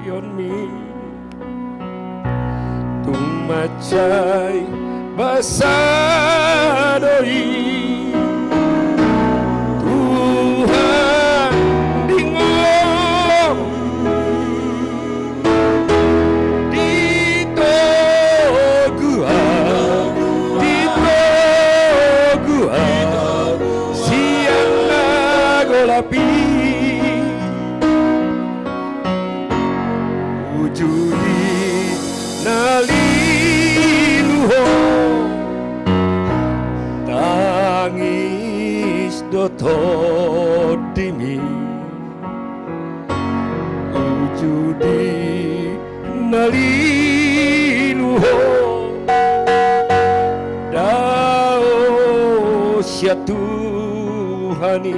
Ionmi tung mansai basa do i, Tuhan, dingolmi di togu au, di togu au sian na golap i. Uju di na lilu ho, tangis do tondimi. Uju di na lilu ho, dao sian Tuhan i.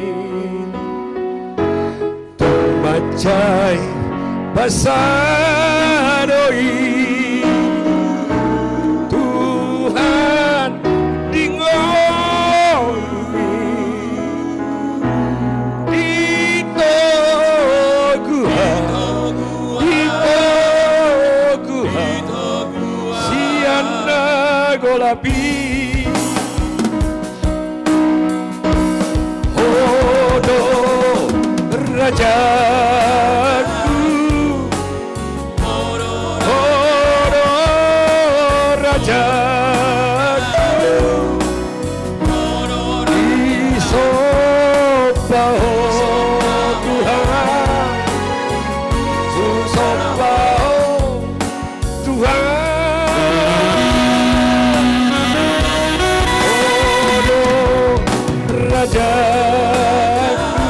Tung mansai basa do i, Tuhan, dingolmi di togu au, di togu au sian na golap i. Ho do rajaku, ho do rajaku, disomba ho Tuhan, husomba ho Tuhan. Ho do rajaku,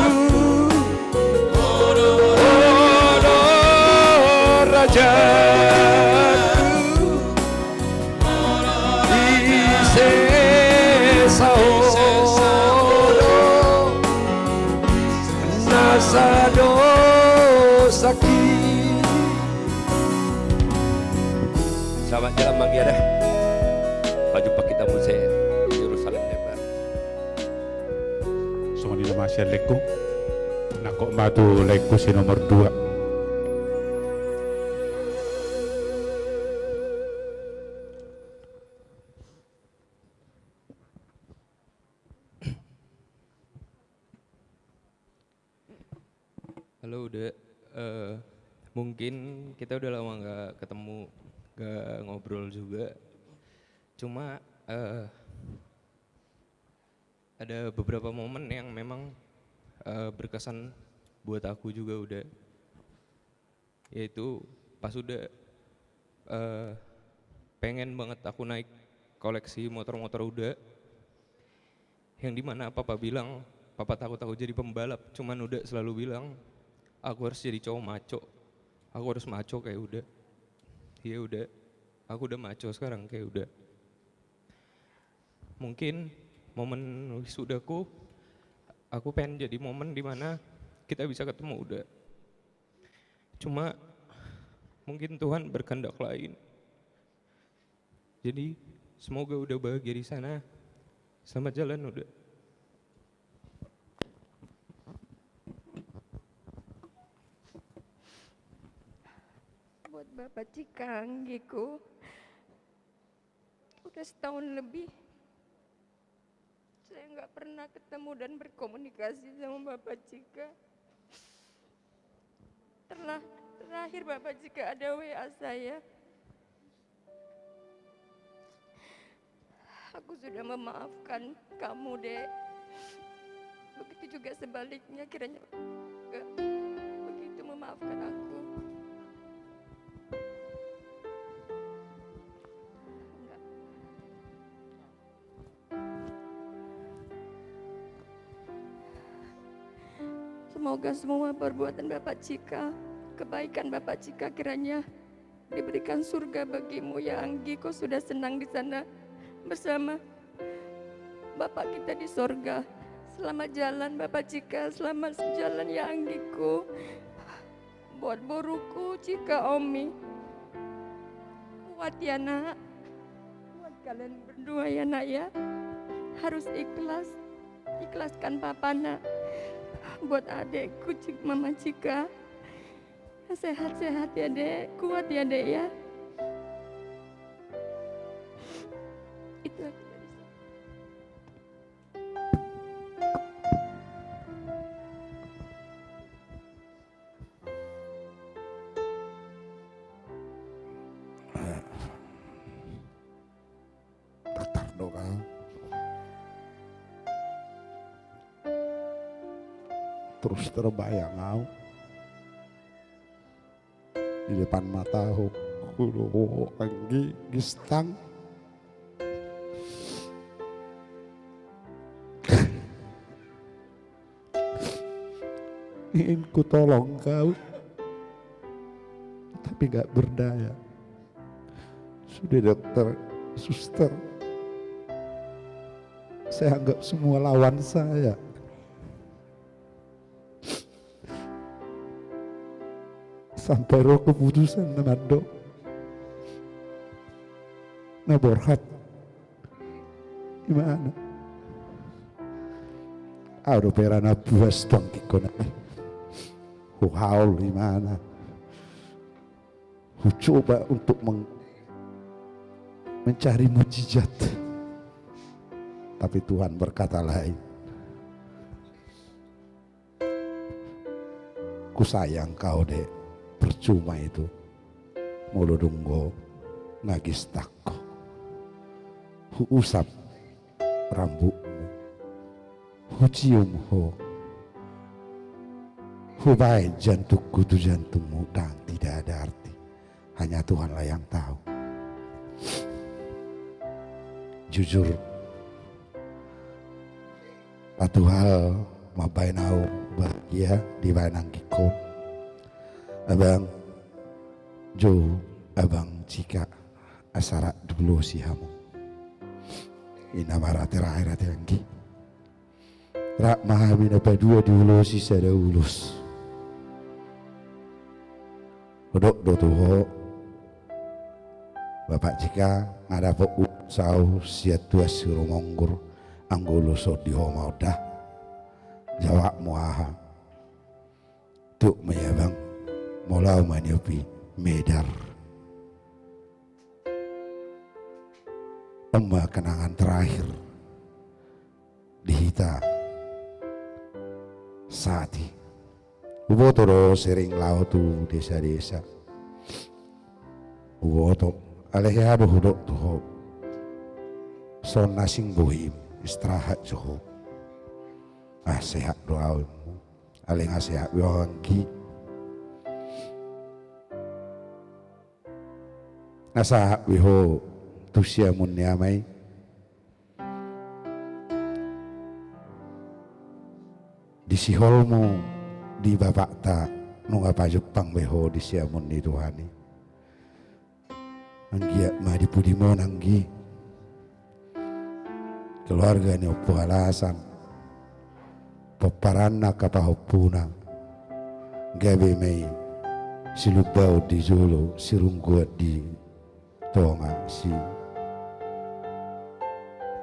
ho do rajaku, disesa ho do nasa dosangki. Selamat jalan, Mang Gia, dah. Sampai jumpa kita muse Yerusalem Lebar. Songon i nama sian laengku. Nangkok ma tu laengku si nomor dua. Halo, Uda. Eh, mungkin kita udah lama nggak ketemu, nggak ngobrol juga. Cuma, eh, ada beberapa momen yang memang, eh, berkesan buat aku juga, Uda. Yaitu pas Uda, eh, pengen banget aku naik koleksi motor-motor Uda. Yang dimana papa bilang, papa takut aku jadi pembalap. Cuman Uda selalu bilang, "Aku harus jadi cowok maco. Aku harus maco kayak Uda." Iya, Uda. Aku udah maco sekarang kayak Uda. Mungkin momen wisudaku, aku pengen jadi momen dimana kita bisa ketemu, Uda. Cuma mungkin Tuhan berkehendak lain. Jadi, semoga Uda bahagia di sana. Selamat jalan, Uda. Buat Bapak Cika, anggiku, udah setahun lebih saya nggak pernah ketemu dan berkomunikasi sama Bapak Cika. Terlah-, terakhir Bapak Cika ada W A saya. Aku sudah memaafkan kamu, Dek. Begitu juga sebaliknya, kiranya juga begitu memaafkan aku. Enggak. Semoga semua perbuatan Bapak Cika, kebaikan Bapak Cika kiranya diberikan surga bagimu, ya Anggi. Kau sudah senang di sana bersama Bapak kita di sorga. Selamat jalan, Bapak Cika. Selamat jalan, ya Anggiku. Buat boruku, Cika, Omi. Kuat ya, Nak. Buat kalian berdua ya, Nak, ya. Harus ikhlas. Ikhlaskan Papa, Nak. Buat adekku, Cik-, Mama Cika. Sehat-sehat ya, Dek. Kuat ya, Dek, ya. Itu aku dari saya. Datar do kan. Terus terbayang au. Di depan mataku do, anggi, gistang. Ingin ku tolong kau, tapi nggak berdaya. Sudah dokter, suster, saya anggap semua lawan saya. Sampai ro keputusan na mandok, na borhat, imana, au dope ra na puas tu anggiku na. Huhaol imana. Hucoba untuk meng-, mencari mujizat. Tapi Tuhan berkata lain. Ku sayang kau, Dek, percuma itu. Molo dung ho nga gistang ho. Huusap rambutmu. Hucium ho. Hubaen jantungku tu jantungmu, dan tidak ada arti. Hanya Tuhanlah yang tahu. Jujur, satu hal mambaen au bahagia dibaen anggingku. Abang Jo, Abang Cika, asa rap diulosi hamu. I nama ra terakhir ate anggi. Rap ma hami na padua diulosi sada ulos. Hudok do tu ho, Bapak Cika, nga dapot ulos au sian Tuan Sirumonggur, anggo ulos on di ho ma on da. Jawabmu aha? Tuk ma i, Abang, molo au ma niop i, medar. On ma kenangan terakhir di hita saat i. Huboto do sering laho tu desa-desa. Huboto, alai hea do hudok tu ho. Songon na asing bohim, istirahat jo ho. Ah, sehat do au, immu. Alai nga sehat be ho, anggi. Nga sahat be ho tu siamun ni ama i. Di siholmu di bapakta, nunga pajumpang be ho di siamun ni Tuhan i. Anggiat ma di pudimuna, anggi. Keluarga ni Ompu Halasan, pomparanna angka pahompuna, gabe ma i silumbaon di jolo, sirungguan di tonga,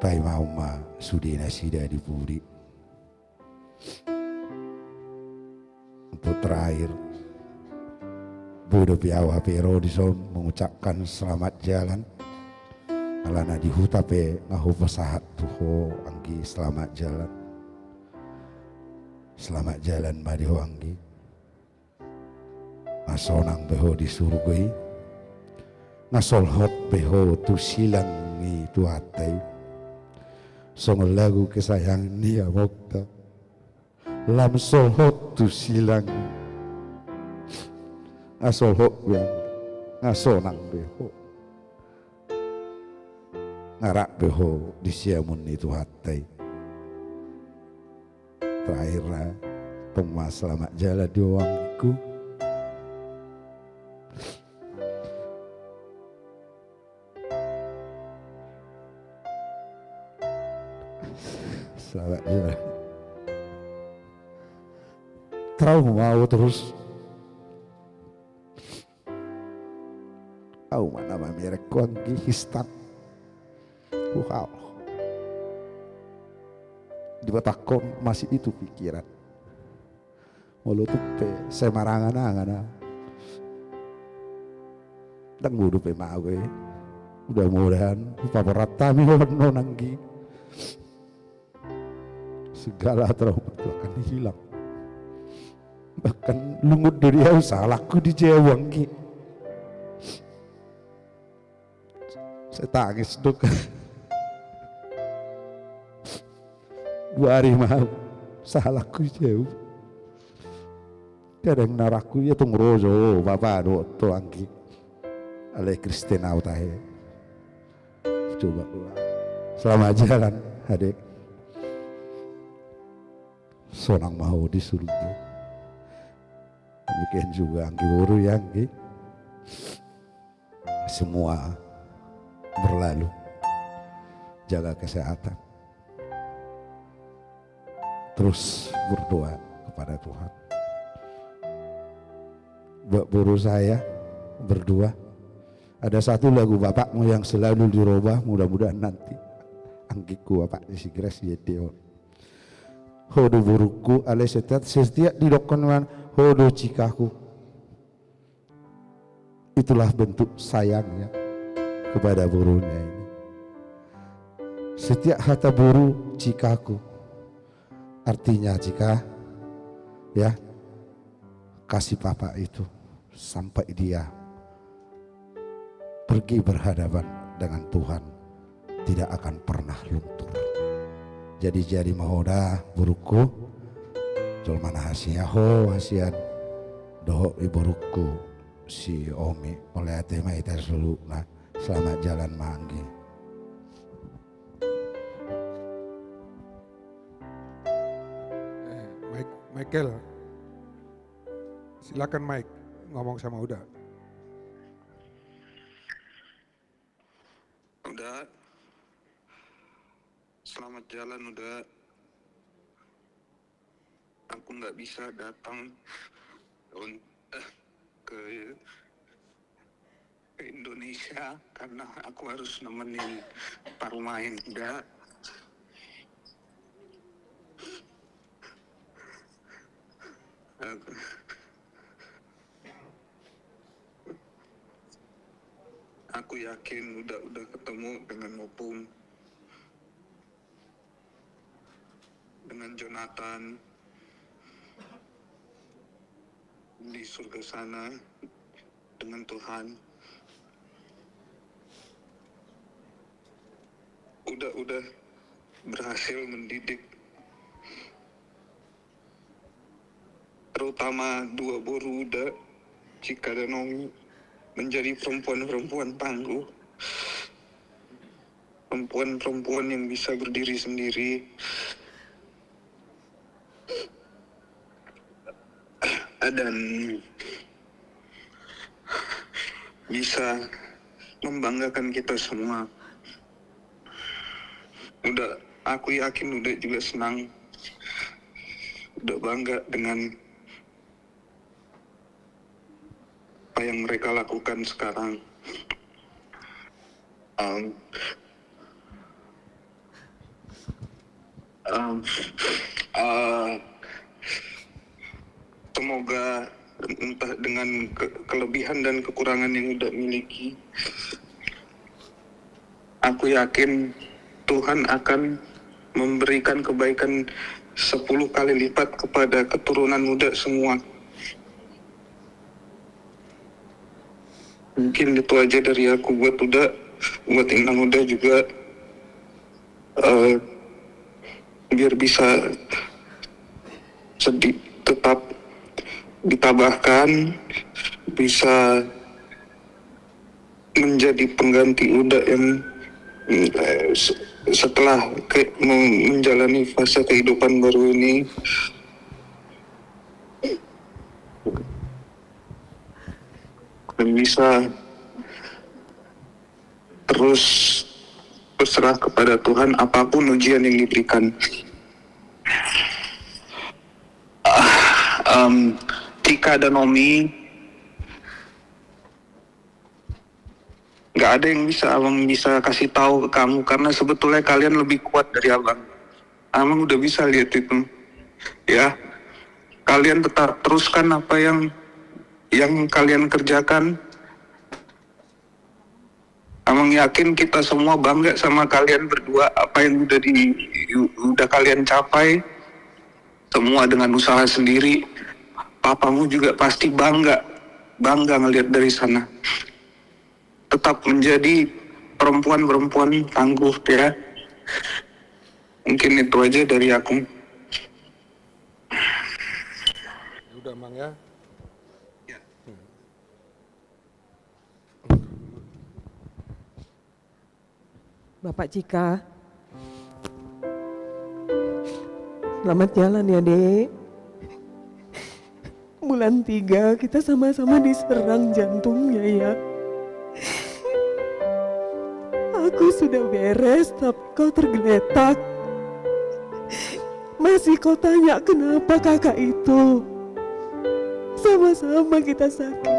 sipaimaon ma sude nasida di pudi. Untuk terakhir, boi dope au hape ro dison mengucapkan selamat jalan. Alana di huta pe nga hupasahat tu ho, anggi, selamat jalan. Selamat jalan ma di ho, anggi. Nga sonang be ho di surgo i. Nga solhot be ho tu silang ni Tuhanta i. Songon lagu kesayangan ni amongta. Lam solhot tu silang. Nga solhot be, nga sonang be ho. Nga rap be ho di siamun ni Tuhanta i. Terakhir na, tong ma selamat jalan di ho, anggiku. Selamat jalan. Trauma au terus. Au ma na mamereng ho, anggi, histan. Huhaol. Di otakku on masih itu pikiran. Molo tung pe sai marangan-angan au. Ndang bodo pe ma au, eh. Mudah-mudahan paborat hami on, on, Anggi. Segala trauma itu akan hilang. Bahkan lungun do di au, sahalakku di jea, Anggi. Sai tangis do. Dua ari ma au, sahalakku di jea. Kadang na rangku ia tung ro jo, bapa do to, Anggi. Alai Kristen au tahe. Coba ulang. Selamat jalan, Adek. Sonang ma ho di surgo. Demikian juga Anggi boru ya, Anggi. Semua berlalu. Jaga kesehatan. Terus berdoa kepada Tuhan. Buat boru saya berdua. Ada satu lagu bapakmu yang selalu dirobah, mudah-mudahan nanti Anggikku, bapaknya si Grace, jadi on. Ho do borungku, alai setiap, setiap didokkon man, ho do cikaku. Itulah bentuk sayangnya kepada borunya ini. Setiap kata boru cikaku, artinya cika, ya, kasih papa itu sampai dia pergi berhadapan dengan Tuhan, tidak akan pernah luntur. Jadi, jadi ma ho da, borungku, jolma na hasea ho, hasian, dohot i borungku si Omi. Mauliate ma hita saluhutna. Selamat jalan, Anggi. Eh, Mike, Michael. Silakan, Mike, ngomong sama Uda. Uda, selamat jalan, Uda. Aku nggak bisa datang un-, eh, ke, ke Indonesia karena aku harus nemenin parumaen, Uda. Aku, aku yakin Uda, Uda ketemu dengan Opung, dengan Jonathan di surga sana, dengan Tuhan. Uda, Uda berhasil mendidik, terutama dua boru Uda, Cika dan Omi, menjadi perempuan-perempuan tangguh, perempuan-perempuan yang bisa berdiri sendiri dan bisa membanggakan kita semua. Uda, aku yakin Uda juga senang, Uda bangga dengan apa yang mereka lakukan sekarang. Em, em, eh, semoga entah dengan ke-, kelebihan dan kekurangan yang Uda miliki, aku yakin Tuhan akan memberikan kebaikan sepuluh kali lipat kepada keturunan Uda semua. Mungkin itu aja dari aku buat Uda, buat Inang Uda juga, eh, biar bisa sedi-, tetap ditabahkan, bisa menjadi pengganti Uda yang, mm, eh, se-, setelah ke-, men-, menjalani fase kehidupan baru ini, dan bisa terus berserah kepada Tuhan apapun ujian yang diberikan. Ah, em, Cika dan Omi, nggak ada yang bisa abang bisa kasih tahu ke kamu, karena sebetulnya kalian lebih kuat dari abang. Abang udah bisa lihat itu, ya. Kalian tetap teruskan apa yang, yang kalian kerjakan. yakin kita semua bangga sama kalian berdua, apa yang udah di udah kalian capai, semua dengan usaha sendiri. Papamu juga pasti bangga, bangga ngelihat dari sana. Tetap menjadi perempuan-perempuan tangguh, ya. Mungkin itu aja dari aku. Ya udah, Mang, ya. Ya. Bapak Cika. Selamat jalan ya, Dek. Bulan tiga kita sama-sama diserang jantungnya, ya. Aku sudah beres, tapi kau tergeletak. Masih kau tanya kenapa kakak itu? Sama-sama kita sakit.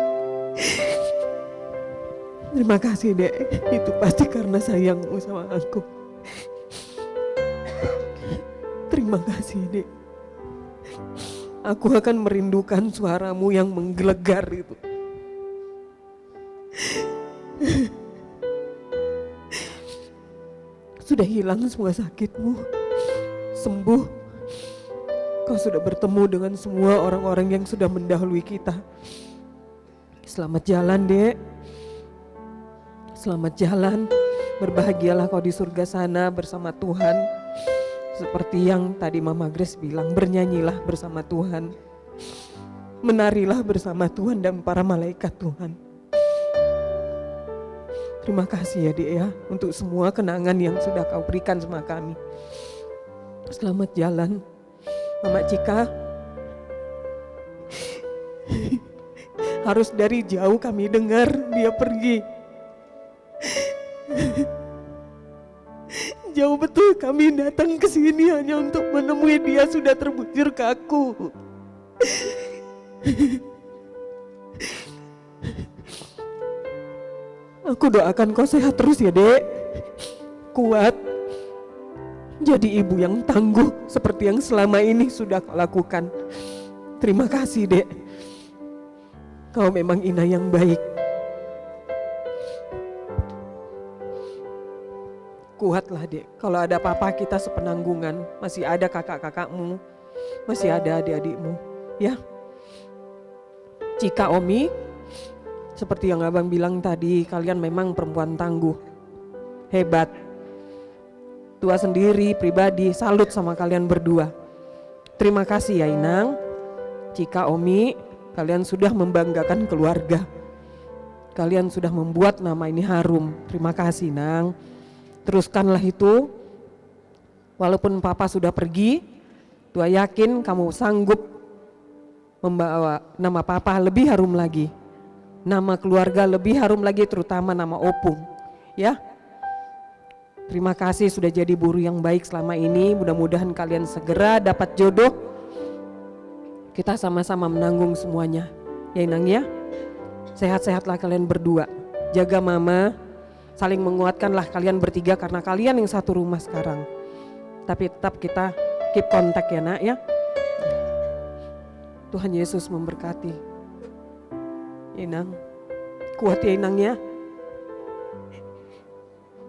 Terima kasih, Dek. Itu pasti karena sayangmu sama aku. Terima kasih, Dek. Aku akan merindukan suaramu yang menggelegar itu. Sudah hilang semua sakitmu. Sembuh. Kau sudah bertemu dengan semua orang-orang yang sudah mendahului kita. Selamat jalan, Dek. Selamat jalan. Berbahagialah kau di surga sana bersama Tuhan. Seperti yang tadi Mama Grace bilang, bernyanyilah bersama Tuhan. Menarilah bersama Tuhan dan para malaikat Tuhan. Terima kasih ya, Dek, ya, untuk semua kenangan yang sudah kau berikan sama kami. Selamat jalan, Mama Cika. Harus dari jauh kami dengar dia pergi. Jauh betul kami datang ke sini hanya untuk menemui dia sudah terbujur kaku. Aku doakan kau sehat terus ya, Dek. Kuat. Jadi ibu yang tangguh seperti yang selama ini sudah kau lakukan. Terima kasih, Dek. Kau memang inang yang baik. Kuatlah, Dek. Kalau ada apa-apa, kita sepenanggungan. Masih ada kakak-kakakmu. Masih ada adik-adikmu. Ya. Cika, Omi, seperti yang Abang bilang tadi, kalian memang perempuan tangguh. Hebat. Tua sendiri, pribadi, salut sama kalian berdua. Terima kasih ya, Inang. Cika, Omi, kalian sudah membanggakan keluarga. Kalian sudah membuat nama ini harum. Terima kasih, Nang. Teruskanlah itu. Walaupun Papa sudah pergi, Tua yakin kamu sanggup membawa nama Papa lebih harum lagi. Nama keluarga lebih harum lagi, terutama nama Opung. Ya. Terima kasih sudah jadi buruh yang baik selama ini. Mudah-mudahan kalian segera dapat jodoh. Kita sama-sama menanggung semuanya. Ya, Inang, ya. Sehat-sehatlah kalian berdua. Jaga Mama. Saling menguatkanlah kalian bertiga karena kalian yang satu rumah sekarang. Tapi tetap kita keep kontak ya, Nak, ya. Tuhan Yesus memberkati. Inang. Kuat ya, Inang, ya.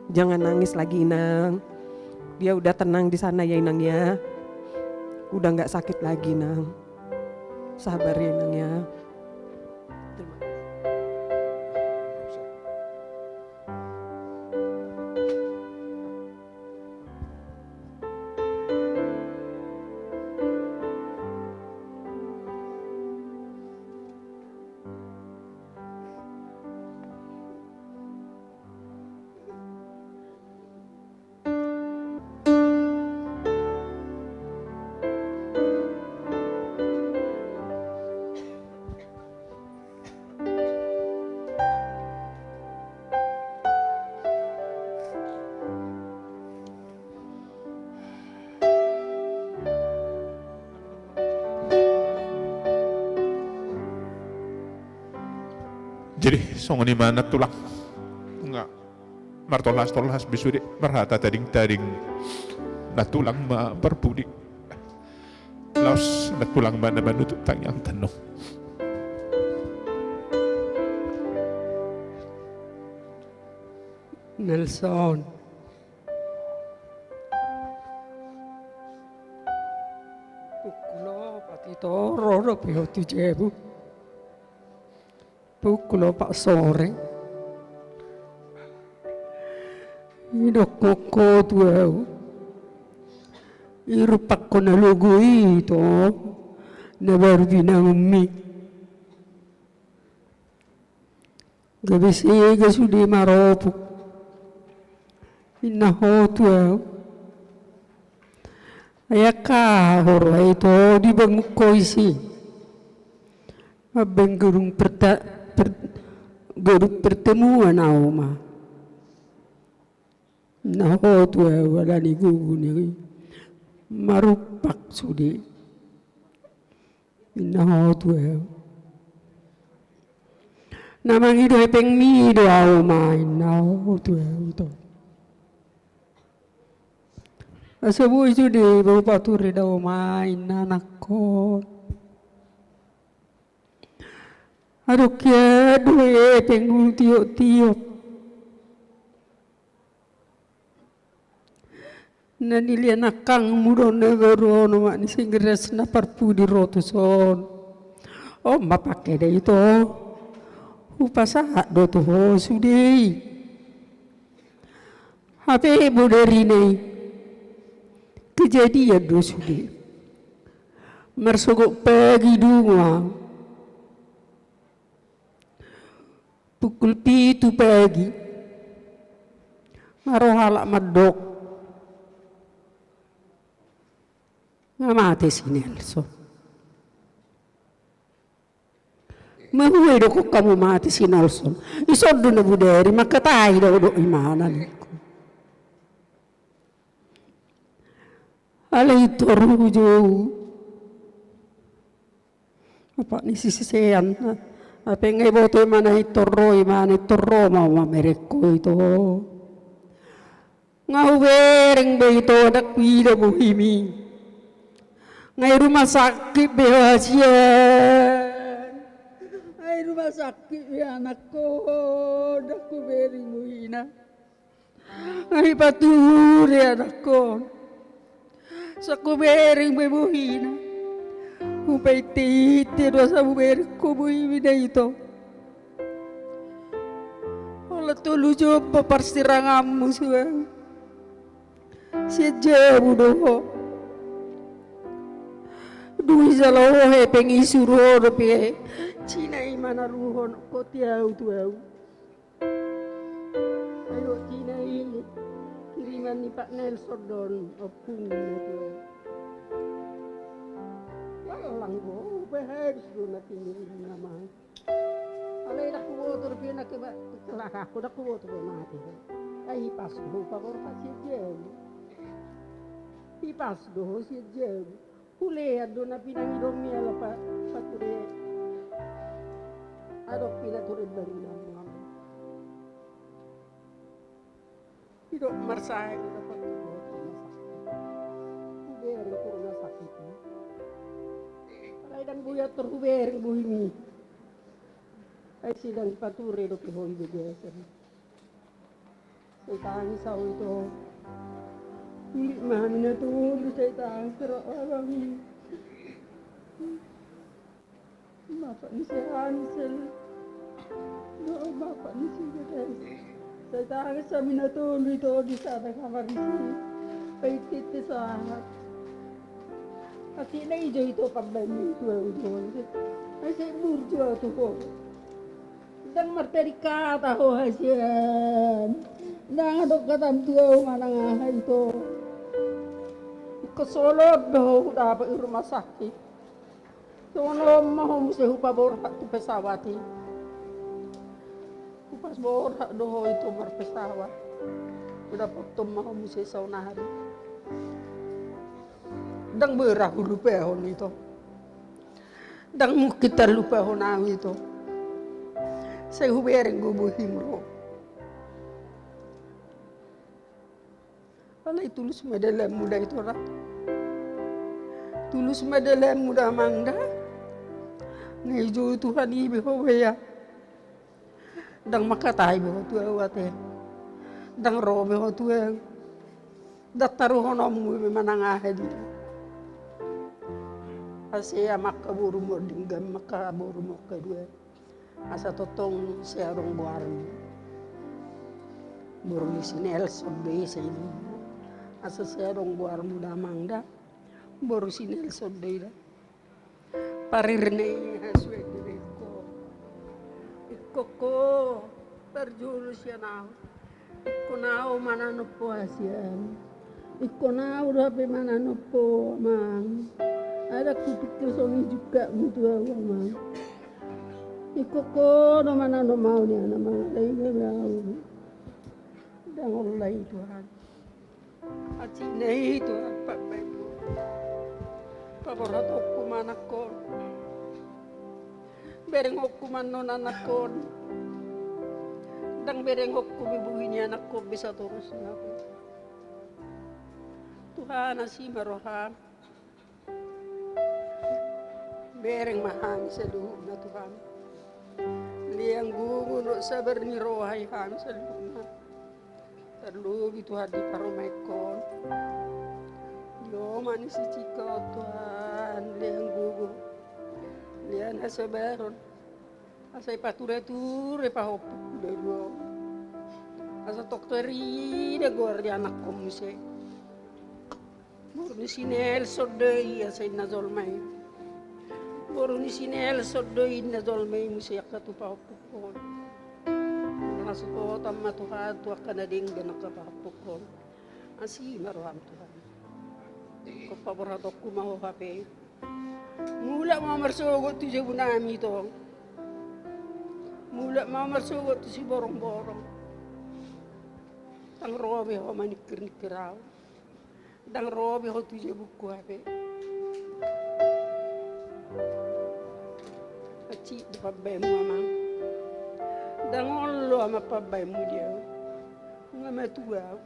Jangan nangis lagi, Inang. Dia udah tenang di sana ya, Inang, ya. Udah nggak sakit lagi, Nang. Sabar ya, Inang, ya. Terima kasih. Jadi songon i ma nantulang. Nga martolhas-tolhas be sude, marhata tading-tading. Nantulang ma parpudi. Laos nantulang ma na manutup tangiang tano. Nelson. Pukul opat ito ro dope ho tu jabu. Pukul opat sore. Didok ho tu ahu, i rumpangko na logo i ito, na baru binangunmi. Gabe sega sude maropuk. Ninna ho tu ahu. Ai angka aha ho ro ito dibangun ho isi? Mambaen gedung perta-, per-, gedung pertemuan ahu ma. Ninna ho tu ahu, alani gogo ni marumpak sude. Ninna ho tu ahu. Na mangido hepengmi do ahu ma, ninna ho tu ahu ito. Asa boi sude hupature do ahu ma, ninna anakkon. Adong hian do hepeng hutioptiop. Na nilehon angkangmu do na garu on, omak ni Singgeras na parpudi ro tuson. On ma pangke da ito. Hupasahat do tu ho sude i. Hape bodarina i, kejadian do sude. Marsogot pagi dungo ahu. Pukul pitu pagi. Nga ro halak mandok. Nga mate si Nelson. Mahua idokkon hamu mate si Nelson? Ison do na bodari, mangkatai do dok imana ningku. Alai tor hujou. Opak ni sisean. Hape nga iboto imana i tor ro, imana i tor ro ma mamereng ho ito. Nga hubereng be ito, ndang huida bohimi. Nga i rumah sakit be ho hasian. Nga i rumah sakit be anakkon, ndang hubereng bohina. Nga ipature anakkon. Ndang hubereng be bohina. Hupainteinte do asa hubereng ho bohimi da ito. Holan tolu jom parsiranganmu suang. Sian jabu do ho. Dung dijalo ho hepeng i suru ho dope. Cina i ma na ruhon ho tu ahu tu ahu. Ai dohot cina i kiriman ni Pak Nelson do on, ompung na tu. Wallang do, bahabis do na kiriman. Alai ndang huboto dope na keba, celaka ho, ndang huboto do mate. Ai hipas do ho paborhat sian jabu. Hipas do ho sian jabu. Hulean do na pinangidonmi ala pa-, pature. Adong pinature bangunan. Didok marsae do dapot tu rumah sakit. Hubereng tu rumah sakit i. Alai ndang boi ahu tor hubereng bohimi. Ai sai ndang pature dope ho i be biasa. Sai tangis ahu ito. Ulik ma hami na tolu, sai tangis ro abang i. Bapak ni si Hansel. Dohot bapak ni si Gedes. Sai tangis hami na tolu ito di sada kamar i. Painteinte sahat. Asina i jo ito pambaen ni tu ahu jo. Ai sai burju ahu tu ho. Ndang martading hata ho hasian. Ndang adong hatam tu ahu manang aha ito. Ingkon songon on do ho hudapot i rumah sakit. Songon on ma ho muse hupaborhat tu pesawat i. Hupaborhat do ho ito marpesawat. Hudapothon ma ho muse saonari. Ndang boi ra hulupahon ito. Ndang mungkin tarlupahon ahu ito. Sai hubereng do bohim ro. Alai tulus ma dalanmu da ito ra. Tulus ma dalanmu da amang da. Nga dijou Tuhan i be ho baya. Ndang mangkatai be ho tu ahu ate. Ndang ro be ho tu ahu. Ndang taruhononmu be manang aha di. Asa ia ma angka borumu on denggan ma angka borumu on kadua. Asa tongtong sai adong goarmu. Boru ni si Nelson do i, sai di. Asa sai adong goarmu damang da. Boru si Nelson do i da. Parirna i hasuan ni ho. Ingkon ho parjolo sian ahu. Ingkon ahu mananop ho hasian. Ingkon ahu do hape mananop ho, amang. Ndang hupikir songon i jungkatmu tu ahu, amang. Ingkon ho do mananop ahu nian, amang. Ndang i gabe ahu. Ndang olo i, Tuhan. Asi na i, Tuhan, pambahenmu. Paborhatonku ma anakkon. Berengonku ma annon anakkon. Ndang berengonku be bohi ni anakkon be satorusna. Tuhan, asi ma roham. Bereng ma hami saluhutna, Tuhan. Lean gogo dohot sabar ni roha i hami saluhutna. Tarlobi, Tuhan, di parumaenhon. Di omak ni si Cika on, Tuhan, lean gogo. Lean hasabaron. Asa ipatureture pahompungku na dua on. Asa tong tarida goar ni anakkon muse. Boru ni si Nelson do i, asa inna jolma i. Boru ni si Nelson do i, inna jolma i muse angka tu pahompungkon. Hasohotan ma, Tuhan, tu angka na denggan angka pahompungkon. Asi ma roham, Tuhan. Ingkon paborhatonku ma ho hape. Mulak ma ho marsogot tu jabu nami, tong. Mulak ma ho marsogot tu siborongborong. Ndang ro be ho maningkirningkir ahu. Ndang ro be ho tu jabungku hape. Asi do pambahenmu, amang. Ndang olo, amang, pambahenmu di ahu. Nga matua ahu.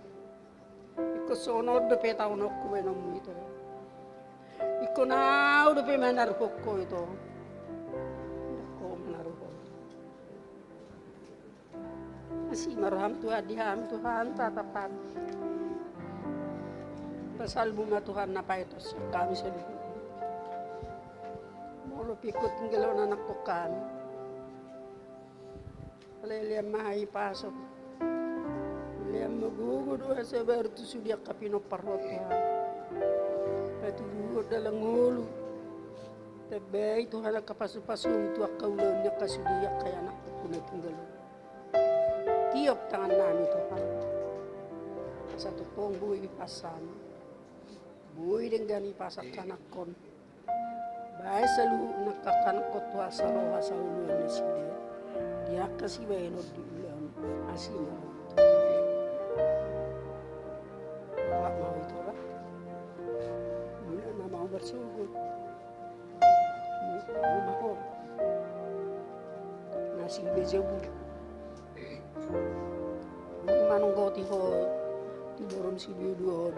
Ingkon songon on dope taononku baenonmu, ito. Ingkon ahu dope manaruhon ho, ito. Ndang ho manaruhon. Asi ma roham, Tuhan, di hami, Tuhan, tatapan. Pasalmu ma, Tuhan, na paetos hami saluhutna. Molo pe ingkon tinggalhon anakkon hami, alai lean ma hahipason. Lean ma gogo dohot hasabaron tu sude angka pinomparhon, Tuhan. Patuduhon dalan ngolu. Tambai, Tuhan, angka pasupasum tu angka ulaon ni angka sude, angka anakkon na tinggal on. Tiop tangannami, Tuhan. Asa tongtong boi hupasahat. Boi denggan hupasahat anakkon. Baen saluhutna angka anakkon tu asa roha saoloan nasida. Di angka sibaenon di ulaon. Asi ma roham. Roha ma ho, ito, roha. Mulak ma ho marsogot. Mulak ma ho. Na asing be jabu. Manonggoti ho tu borum si Dudu on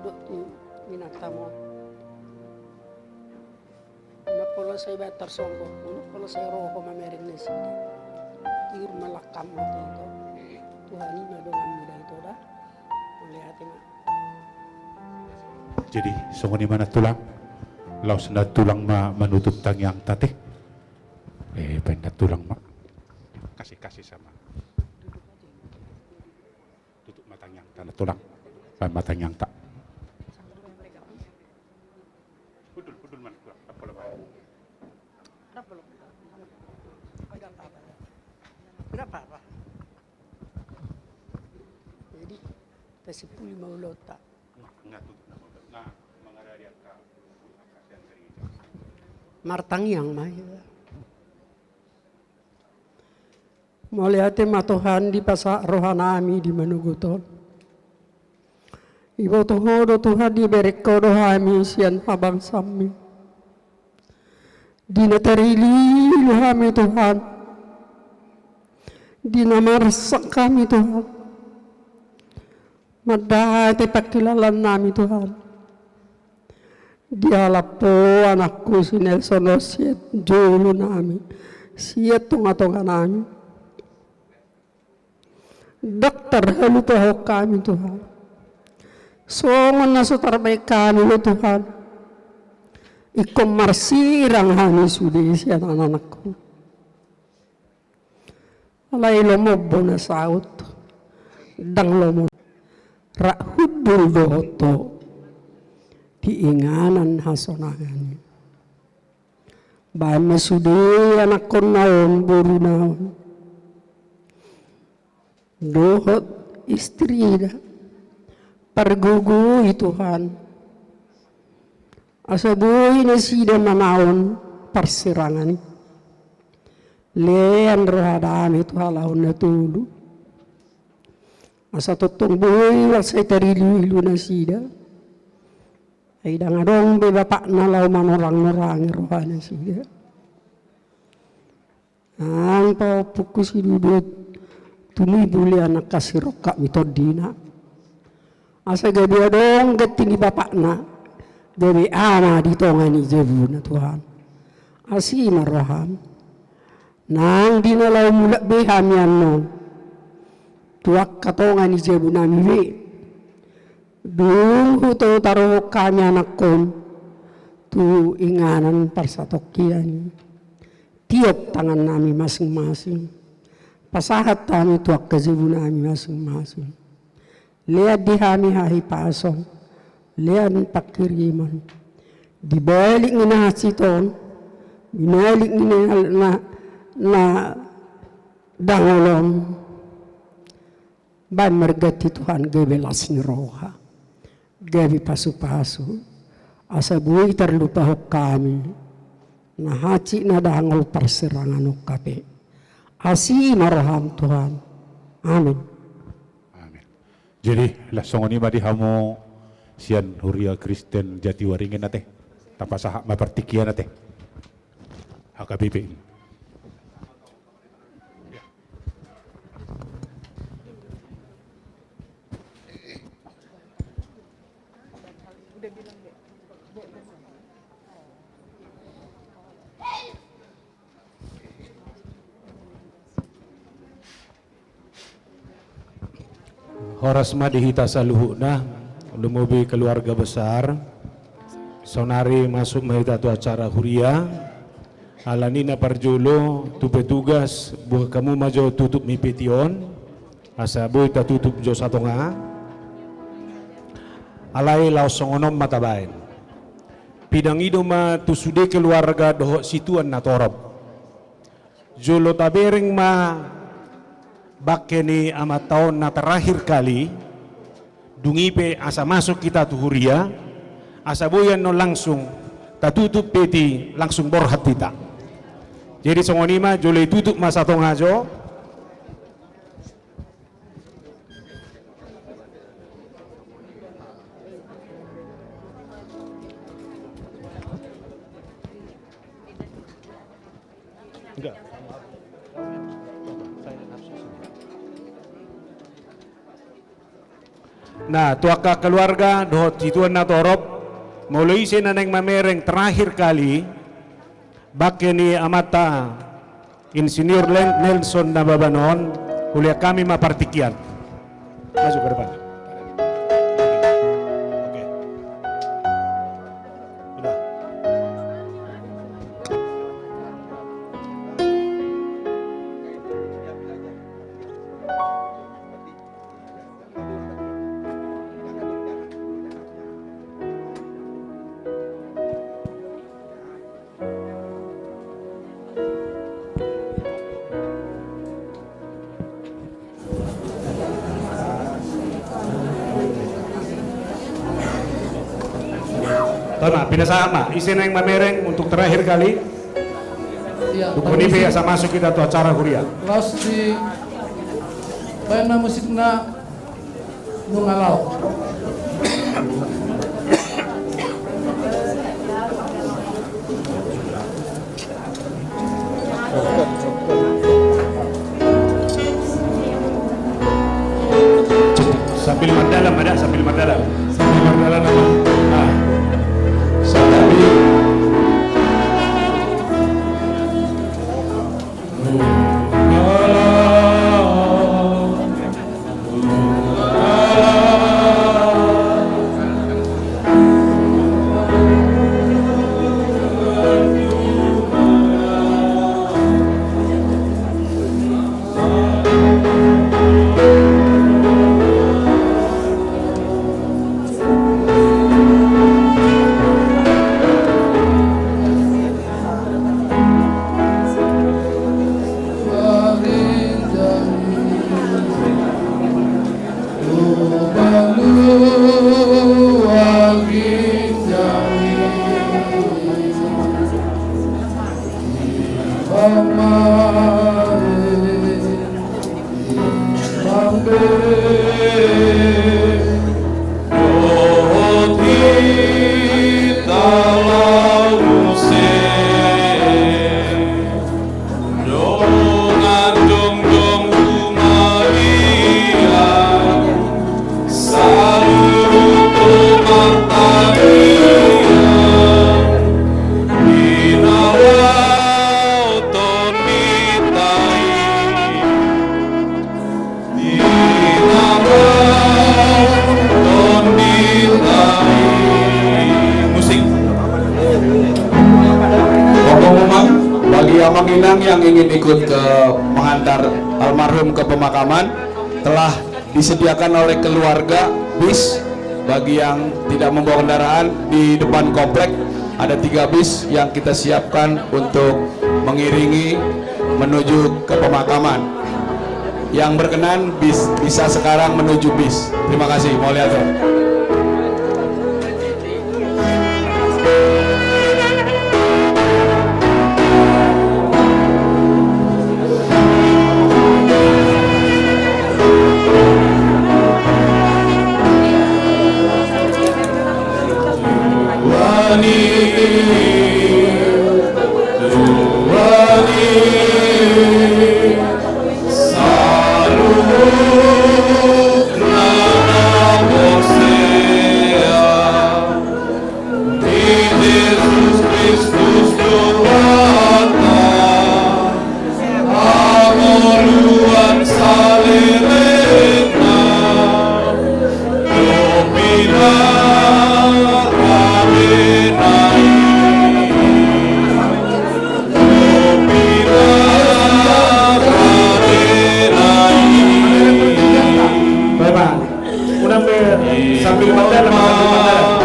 dohot tu inantam on. Unang pola sai baen tarsonggot, unang pola sai ro ho mamereng nasida. Tiur ma langkam, ito. Tuhan i ma donganmu da, ito, da. Mauliate ma. Jadi songon i ma, nantulang. Laos nantulang ma manutup tangiangta, ate. Eh, baen nantulang ma. Kasih, kasih sama. Tutup ma tangiangta, nantulang. Baen ma tangiangta. Hundul, hundul ma, nantulang. Ndang pola baen. Ndang apa-apa. Jadi, tasimpuli ma ulaonta. Martangiang ma hita. Mauliate ma Tuhan, dipasahat rohanami di manogot on. Diboto Ho do Tuhan, dibereng Ho do hami sian habangsaMi. Di na tariluilu hami Tuhan, di na marsak hami Tuhan, mandate pangkilalaannami Tuhan, dialap Ho anakku si Nelson on sian jolonami, sian tongatonganami. Ndang tarhalupaon hami, Tuhan. Songon na so tarbaen hami do, Tuhan, ingkon marsirang hami sude sian anakkonMu. Alai lomo do na saut, ndang lomo. Rap humbul do ho di inganan hasonangan i. Baen ma sude anakkonna on, boruna on, dohot istrina, pargogoi, Tuhan, asa boi nasida manaon parsirangan i. Lean roha dame tu halak on na tolu, asa tongtong boi mansai tariluilu nasida. Ai ndang adong be bapakna laho manorangnorangi rohanasida. Nang pahompungku si Dudut, tumimbo lean angka sirongkap ni tondina, asa gabe adong ganti ni bapakna, gabe ama di tonga ni jabuna, Tuhan. Asi ma rohaM. Nang di na laho mulak be hami annon tu angka tonga ni jabunami be, dung hutarohon hami anakkonMu tu inganan parsatongkinan i, tiop tangannami masingmasing, pasahat hami tu angka jabunami masingmasing. Lean di hami hahipason, lean panghirimon. Di balik ni na hansit on, di balik ni na, na, na dangol on, baen marganti, Tuhan, gabe las ni roha, gabe pasupasu, asa boi tarlupahon hami na hansit na dangol parsirangan on hape. Asi ma rohaM, Tuhan. Amin. Amin. Jadi, laos songon i ma di hamu sian Huria Kristen Jatiwaringin ate. Tapasahat ma partingkian ate. H K B P. Horas ma di hita saluhutna, lumobi keluarga besar. Saonari masuk ma hita tu acara huria. Alani na parjolo, tu petugas, buat hamu ma jo tutup ni peti on, asa boi tatutup jo satonga. Alai laos songon on ma tabaen. Pinangido ma tu sude keluarga dohot situan na torop. Jolo tabereng ma bangke ni amanta on na terakhir kali, dung i pe asa masuk hita tu huria, asa boi annon langsung tatutup peti, langsung borhat hita. Jadi songon i ma, jolo itutup ma satonga jo. Nah, tu angka keluarga dohot situan na torop, molo ise na naeng mamereng terakhir kali, bangke ni amanta Insinyur Len-, Nelson Nababan on, hulean hami ma partingkian. Masuk ke depan. Oke. Sudah. Tona, pinasahat ma, ise naeng mamereng untuk terakhir kali. Iya, dukun tapi ipe asa masuk hita tu acara huria. Laos di baen ma musikna. Nunga laho. Sambil mardalan, ada sambil mardalan. Sambil mardalan, apa? Nah. Sambil. yang ingin ikut ke mengantar almarhum ke pemakaman, telah disediakan oleh keluarga bis bagi yang tidak membawa kendaraan. Di depan komplek ada tiga bis yang kita siapkan untuk mengiringi menuju ke pemakaman. Yang berkenan bis-, bisa sekarang menuju bis. Terima kasih, mauliate. Baik, Bang. Unang be sambil mandala, sambil mandala.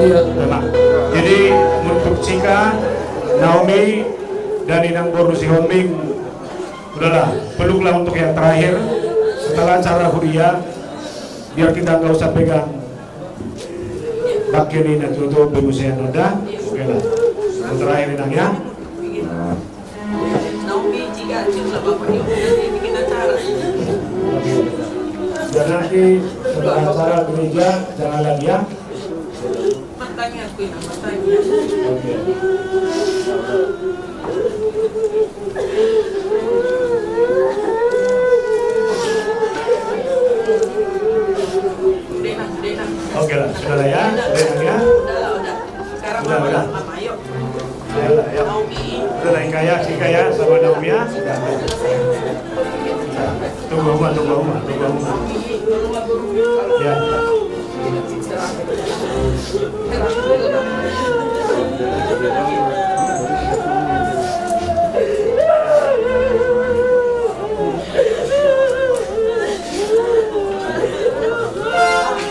Iya. Jadi, untuk Cika, Naomi, dan Inang Boru Sihombing, udahlah, peluklah untuk yang terakhir. Setelah acara huria, biar kita nggak usah pegang bangke ni na tutu, pemusian udah. Oke lah. Yang terakhir, Inang, ya. Naomi, Cika, ciumlah bapaknya, udah dia bikin acara. Dan nanti setelah acara gereja, jangan lagi, ya. Matanya aku ini, matanya. Oke. Oke lah, sudah lah ya, sudah lah ya. Udah lah, udah. Sekarang udah, mama, udah. Mama, ayo. Ayo lah, ayo. Naomi. Udah lah, Ika ya, Cika ya, sama Naomi ya. Tunggu, Uma, tunggu, Uma, tunggu, Uma. Ya.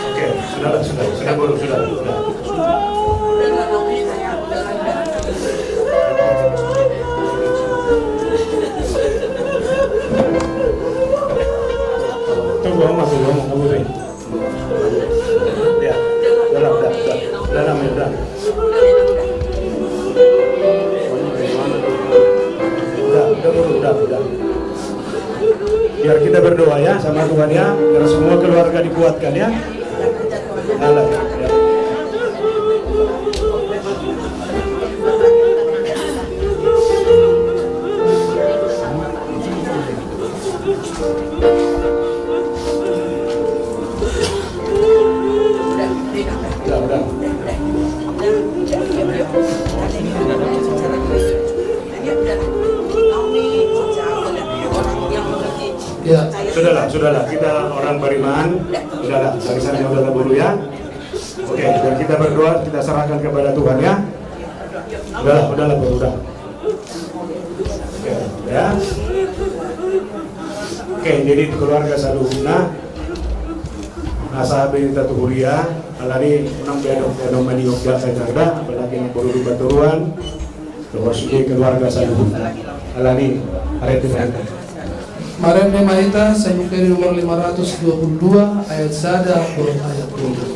Oke, sudah lah, sudah, sudah, Boru, sudah, sudah. Tunggu, Oma, tunggu, Oma, tunggu, tunggu. Ya, udah, udah, udah, udah, udah, udah. Udah, udah, udah, udah. Biar kita berdoa ya sama Tuhan ya, biar semua keluarga dikuatkan ya. Alah, ya. Udah, udah. Ya. Sudahlah, sudahlah. Kita orang beriman. Sudahlah, barisan yang udah dulu ya. Oke, dan kita berdoa, kita serahkan kepada Tuhan ya. Sudahlah, sudahlah, Boru, udah. Oke, ya. Oke, jadi keluarga saluhutna. Asa be hita tu huria, alani unang be adong, adong maniop da, apalagi na boru, paturuan. Dohot sude keluarga saluhutna. Alani, arete ma hita. Marende ma hita, Salm nomor lima ratus dua puluh dua, ayat sada dohot ayat tolu.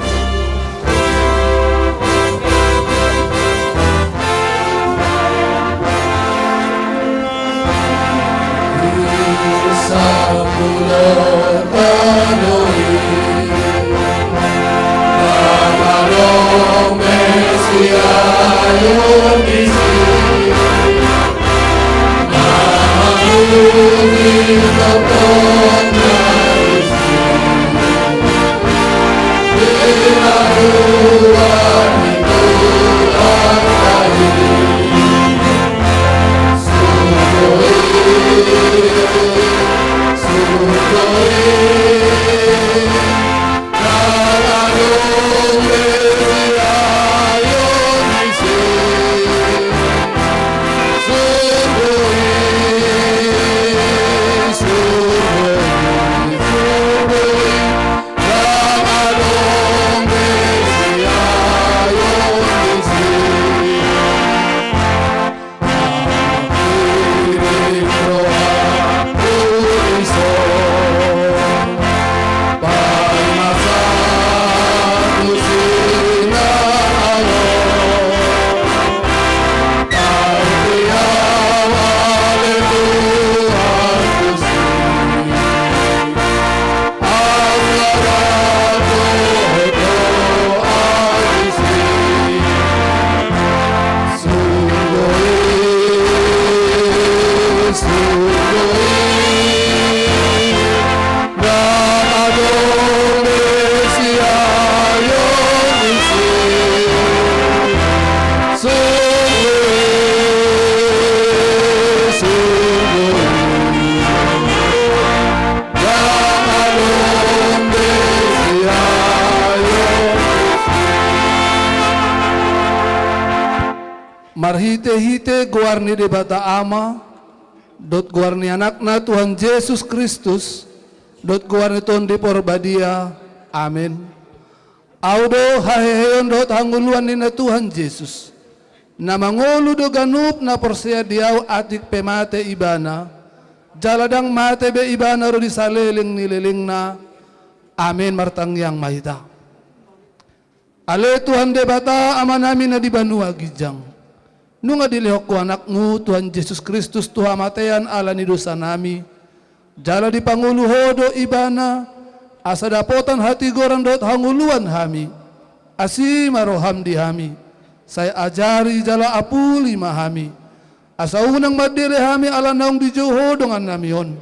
Marhitehite goar ni Debata Ama, dohot goar ni Anakna Tuhan Jesus Kristus, dohot goar ni Tondi Porbadia. Amen. Ahu do haheheon dohot hangoluan ninna Tuhan Jesus. Na mangolu do ganup na porsea di Ahu atik pe mate ibana, jala ndang mate be ibana ro di saleleng ni lelengna. Amen. Martangiang ma hita. Ale Tuhan Debata Amanami na di banua ginjang, nunga dilehon Ho Anakmu Tuhan Jesus Kristus tu hamatean ala ni dosanami, jala dipangolu Ho do ibana, asa dapotan hatigoran dohot hangoluan hami. Asi ma roham di hami, sai ajari jala apuli ma hami, asa unang mandele hami ala naung dijou Ho dongannami on.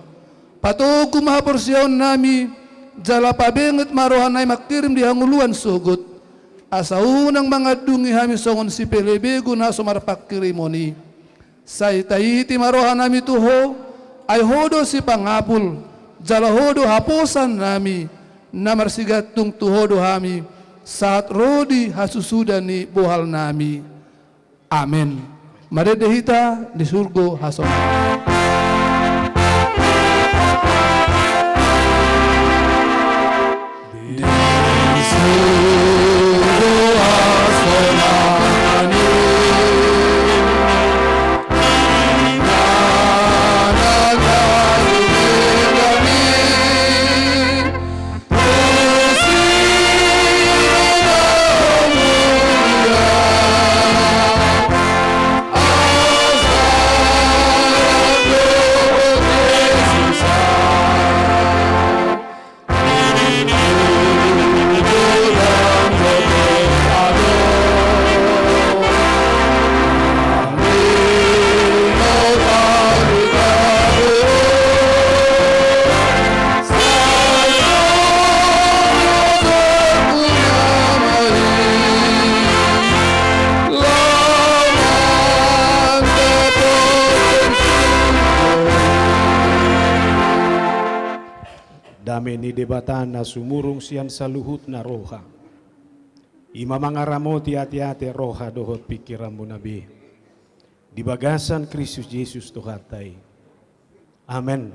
Patogu ma haporseaonnami, jala pabenget ma rohanami mangkirim di hangoluan sogot, asa unang mangandungi hami songon sipelebegu na so marpangkirimon i. Sai taiti ma rohanami tu Ho, ai Ho do sipangapul, jala Ho do haposannami, na marsigantung tu Ho do hami, sahat ro di hasusuda ni bohalnami. Amen. Marende hita di surgo hasonangan. Dame ni Debata na sumurung sian saluhutna roha, i ma mangaramoti ateate, roha dohot pingkiranmuna be di bagasan Kristus Jesus Tuhanta i. Amen.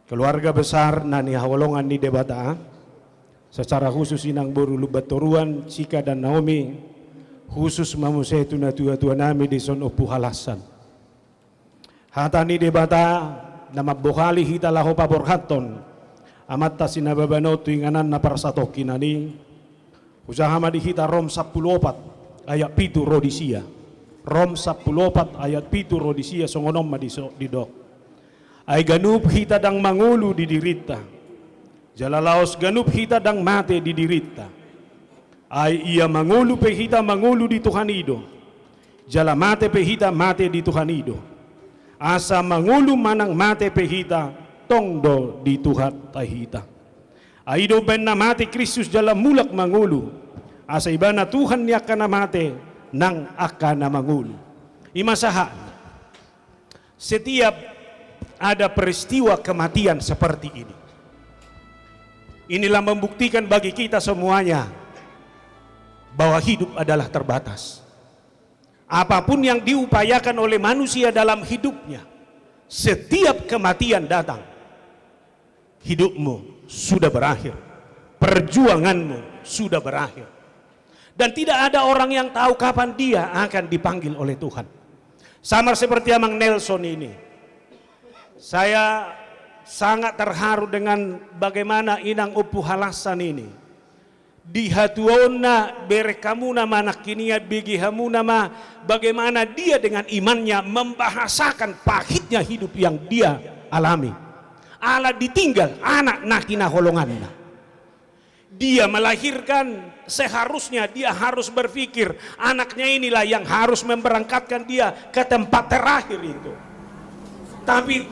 Keluarga besar na nihaholongan ni Debata, secara khusus inang boru Lumbantoruan, Sika dan Naomi, khusus ma muse tu natuatuanami dison Ompu Halasan. Hata ni Debata na mambohali hita laho paborhathon Amanta Sinababan on tu ingananna parsatongkinan i. Hujaha ma di hita Rom sampulu opat ayat pitu ro di sia. Rom sampulu opat ayat pitu ro di sia, songon on ma diso-, didok: Ai ganup hita ndang mangolu di dirinta, jala laos ganup hita ndang mate di dirinta. Ai ia mangolu pe hita, mangolu di Tuhan i do. Jala mate pe hita, mate di Tuhan i do. Asa mangolu manang mate pe hita, tong do di Tuhanta hita. Ai do umbaen na mate Kristus jala mulak mangolu, asa Ibana Tuhan ni angka na mate nang angka na mangolu. I ma sahatna. Setiap ada peristiwa kematian seperti ini, inilah membuktikan bagi kita semuanya bahwa hidup adalah terbatas. Apapun yang diupayakan oleh manusia dalam hidupnya, setiap kematian datang, hidupmu sudah berakhir, perjuanganmu sudah berakhir. Dan tidak ada orang yang tahu kapan dia akan dipanggil oleh Tuhan. Sama seperti Amang Nelson ini. Saya sangat terharu dengan bagaimana Inang Ompu Halassan ini. Di hatuaonna bereng hamuna ma nangkiningan, bege hamuna ma bagaimana dia dengan imannya membahasakan pahitnya hidup yang dia alami. Ala ditinggal anak na hinaholonganna. Dia melahirkan, seharusnya dia harus berpikir, anaknya inilah yang harus memberangkatkan dia ke tempat terakhir itu. Tapi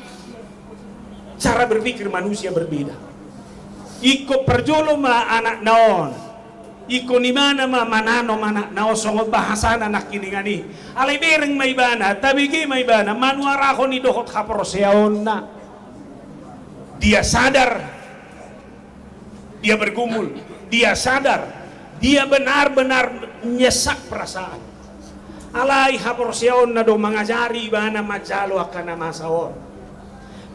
cara berpikir manusia berbeda. Ingkon parjolo ma anakna on. Ingkon ibana ma mananom anakna on, songon bahasana nangkiningan i. Alai bereng ma ibana, tabege ma ibana, manuarahon i dohot haporseaonna. Dia sadar, dia bergumul, dia sadar, dia benar-benar menyesak perasaan. Alai haporseaonna do mangajari ibana manjalo angka na masa on.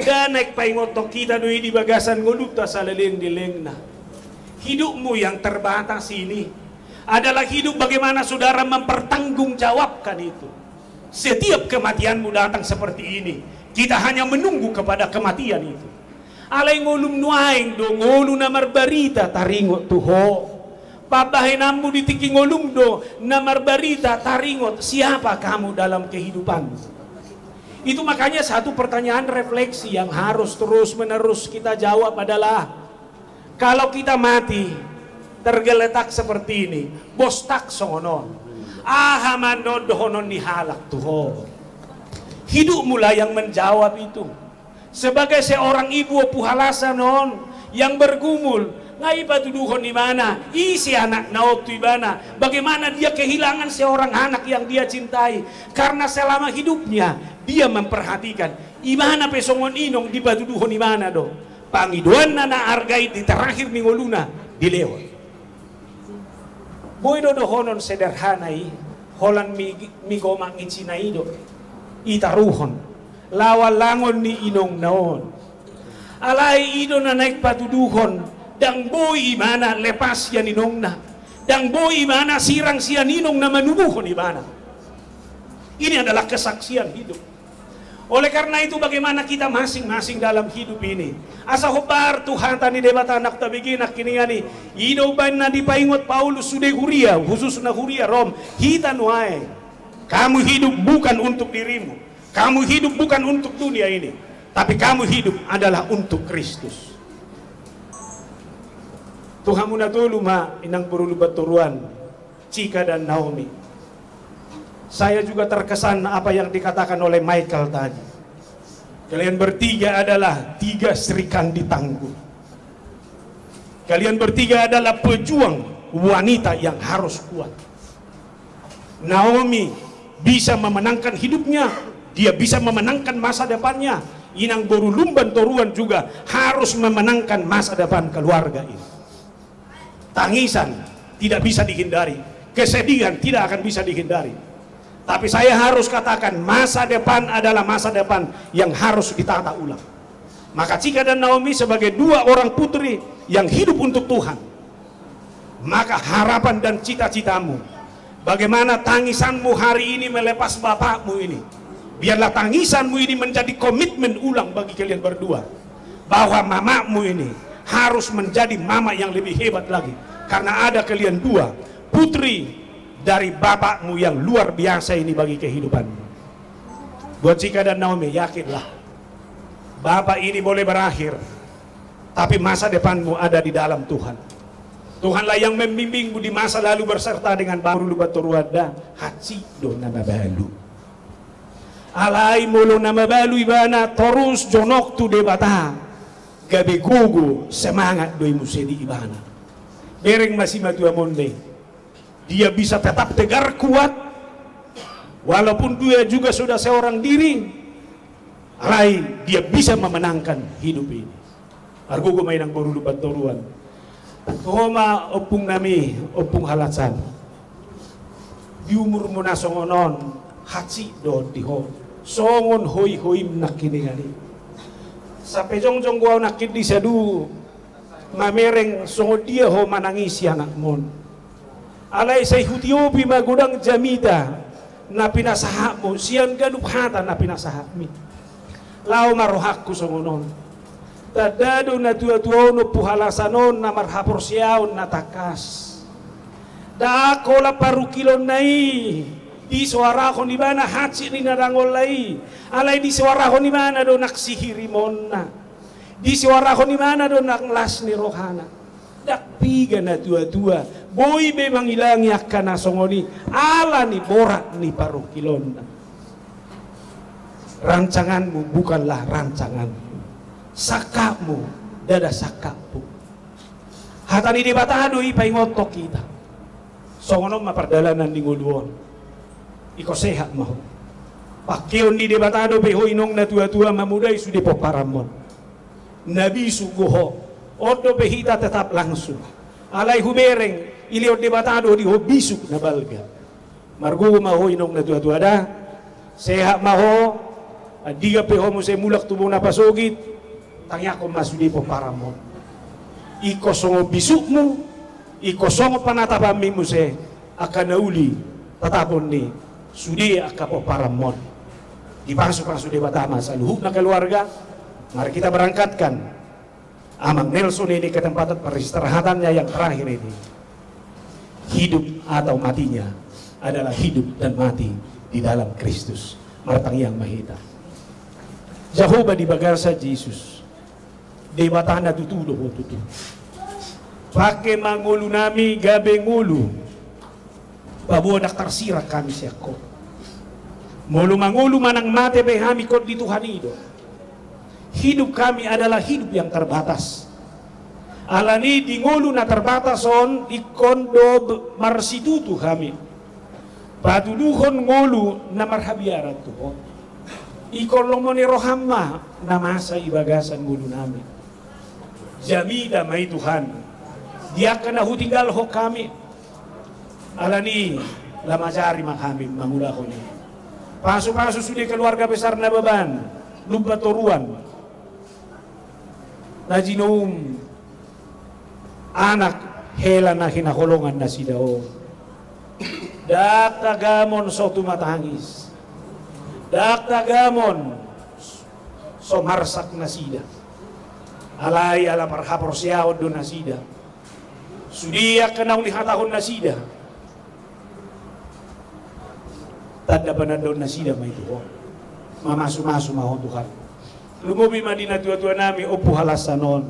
Ndang naeng paingothon hita do i di bagasan ngolunta saleleng ni lelengna. Hidupmu yang terbatas ini adalah hidup bagaimana saudara mempertanggungjawabkan itu. Setiap kematianmu datang seperti ini, kita hanya menunggu kepada kematian itu. Alai ngolum nuaeng do ngolu na marbarita taringot tu ho. Pambahenanmu di tingki ngolum do na marbarita taringot siapa kamu dalam kehidupanmu. Itu makanya satu pertanyaan refleksi yang harus terus-menerus kita jawab adalah, kalau kita mati tergeletak seperti ini, bostak songon on, aha ma annon dohonon ni halak tu ho? Hidupmulah yang menjawab itu. Sebagai seorang ibu, Ompu Halassan on, yang bergumul, nga i patuduhon ibana, ise anakna on tu ibana, bagaimana dia kehilangan seorang anak yang dia cintai, karena selama hidupnya dia memperhatikan. Ibana pe songon inong dipatuduhon ibana do. Pangidoanna na arga i di terakhir ni ngoluna dilehon. Boi do dohonon sederhana i, holan mi, migomak ni Cina i do. Itaruhon. Laolangon ni inongna on. Alai i do na naeng patuduhon, ndang boi ibana lepas sian inongna. Ndang boi ibana sirang sian inong na manubuhon ibana. Ini adalah kesaksian hidup. Oleh karena itu, bagaimana kita masing-masing dalam hidup ini? Asa hombar tu hata ni Debata na tabege nangkiningan i, i do umbaen na dipaingot Paulus sude huria, khususna huria Rom, hita nuaeng. Kamu hidup bukan untuk dirimu. Kamu hidup bukan untuk dunia ini. Tapi kamu hidup adalah untuk Kristus. Tu hamu na tolu ma, Inang boru Lumban Toruan, Cika dan Naomi. Saya juga terkesan apa yang dikatakan oleh Michael tadi. Kalian bertiga adalah tiga Srikandi tangguh. Kalian bertiga adalah pejuang wanita yang harus kuat. Naomi bisa memenangkan hidupnya, dia bisa memenangkan masa depannya. Inang boru Lumban Toruan juga harus memenangkan masa depan keluarga ini. Tangisan tidak bisa dihindari, kesedihan tidak akan bisa dihindari. Tapi saya harus katakan, masa depan adalah masa depan yang harus ditata ulang. Maka Cika dan Naomi sebagai dua orang putri yang hidup untuk Tuhan, maka harapan dan cita-citamu, bagaimana tangisanmu hari ini melepas bapakmu ini, biarlah tangisanmu ini menjadi komitmen ulang bagi kalian berdua, bahwa mamakmu ini harus menjadi mama yang lebih hebat lagi, karena ada kalian dua putri dari bapakmu yang luar biasa ini bagi kehidupanmu. Buat Cika dan Naomi, yakinlah, bapak ini boleh berakhir, tapi masa depanmu ada di dalam Tuhan. Tuhanlah yang membimbingmu di masa lalu berserta dengan boru Lumbantoruan da, hansit do na mabalu. Alai molo na mabalu ibana torus jonok tu Debata, gabe gogo semangat do i muse di ibana. Bereng ma simatuam on be. Dia bisa tetap tegar kuat, walaupun dia juga sudah seorang diri, alai dia bisa memenangkan hidup ini. Margogo ma inang boru Lumbantoruan. Ho ma ompung nami, ompung Halansan. Di umurmu na songon on, hansit do di ho. Songon hoihoim nangkiningan i. Sampe jongjong do au nangkin di sadu, mamereng songon dia ho manangisi anakmon. Alai sai hutiopi ma godang jamita na pinasahatmu, sian ganup hata na pinasahatmi. Laho ma rohangku songon on. Tanda do natuatua on, Ompu Halasan on, na marhaporseaon na tangkas. Ndang holan parungkilonna i disoarahon ibana hansit ni na dangolna i, alai disoarahon ibana do nang sihirimonna. Disoarahon ibana do nang las ni rohana. Ndang piga natuatua boi be mangilangi angka na songon i ala ni borat ni parungkilonna. Rancanganmu bukanlah rancanganku. Sangkapmu ndada sangkapku. Hata ni Debata do i paingothon hita. Songon on ma pardalanan ni ngolu on. Ingkon sehat ma ho. Pangkeon ni Debata dope ho inong natuatua mamodai sude pomparanmon. Na bisuk do ho. On dope hita tetap langsung. Alai hubereng, dilehon Debata do di ho bisuk na balga. Margogo ma ho inong natuatua da. Sehat ma ho. Andigan pe ho muse mulak tu bona pasogit, tangiangkon ma sude pomparanmon. Ingkon songon bisukmu, ingkon songon panatapanmi muse angka na uli tatapon ni sude angka pomparanmon. Dipasupasu Debata ma saluhutna keluarga. Mari kita berangkatkan Amang Nelson ini ke tempat peristirahatannya yang terakhir ini. Hidup atau matinya adalah hidup dan mati di dalam Kristus. Martangiang ma hita. Jahowa di bagasan Jesus, Debata na tutu do ho tutu. Pangke ma ngolunami gabe ngolu paboa ndang tarsirang hami sian ho. Molo mangolu manang mate pe hami ingkon di Tuhan i do. Hidup kami adalah hidup yang terbatas. Alani di ngolu na terbatas on ingkon do b-, marsitutu hami. Patuduhon ngolu na marhabiaran tu ho. Ingkon lomo ni roham ma na masa di bagasan ngolunami. Jamita ma i Tuhan. Di angka na hutinggalhon hami. Alani lam ajari ma hami mangulahon i. Pasupasu sude keluarga besar Nababan, Lumbantoruan. Na jinoum anak hela na hinaholongan nasida on. Ndang tagamon so tumatangis. Ndang tagamon so marsak nasida. Alai ala parhaporseaon do nasida. Sude angka naung dihatahon nasida. Tanda panandaon nasida ma i tu ho. Mamasumasu ma ho Tuhan. Lumobi ma di natuatuanami Ompu Halansan on.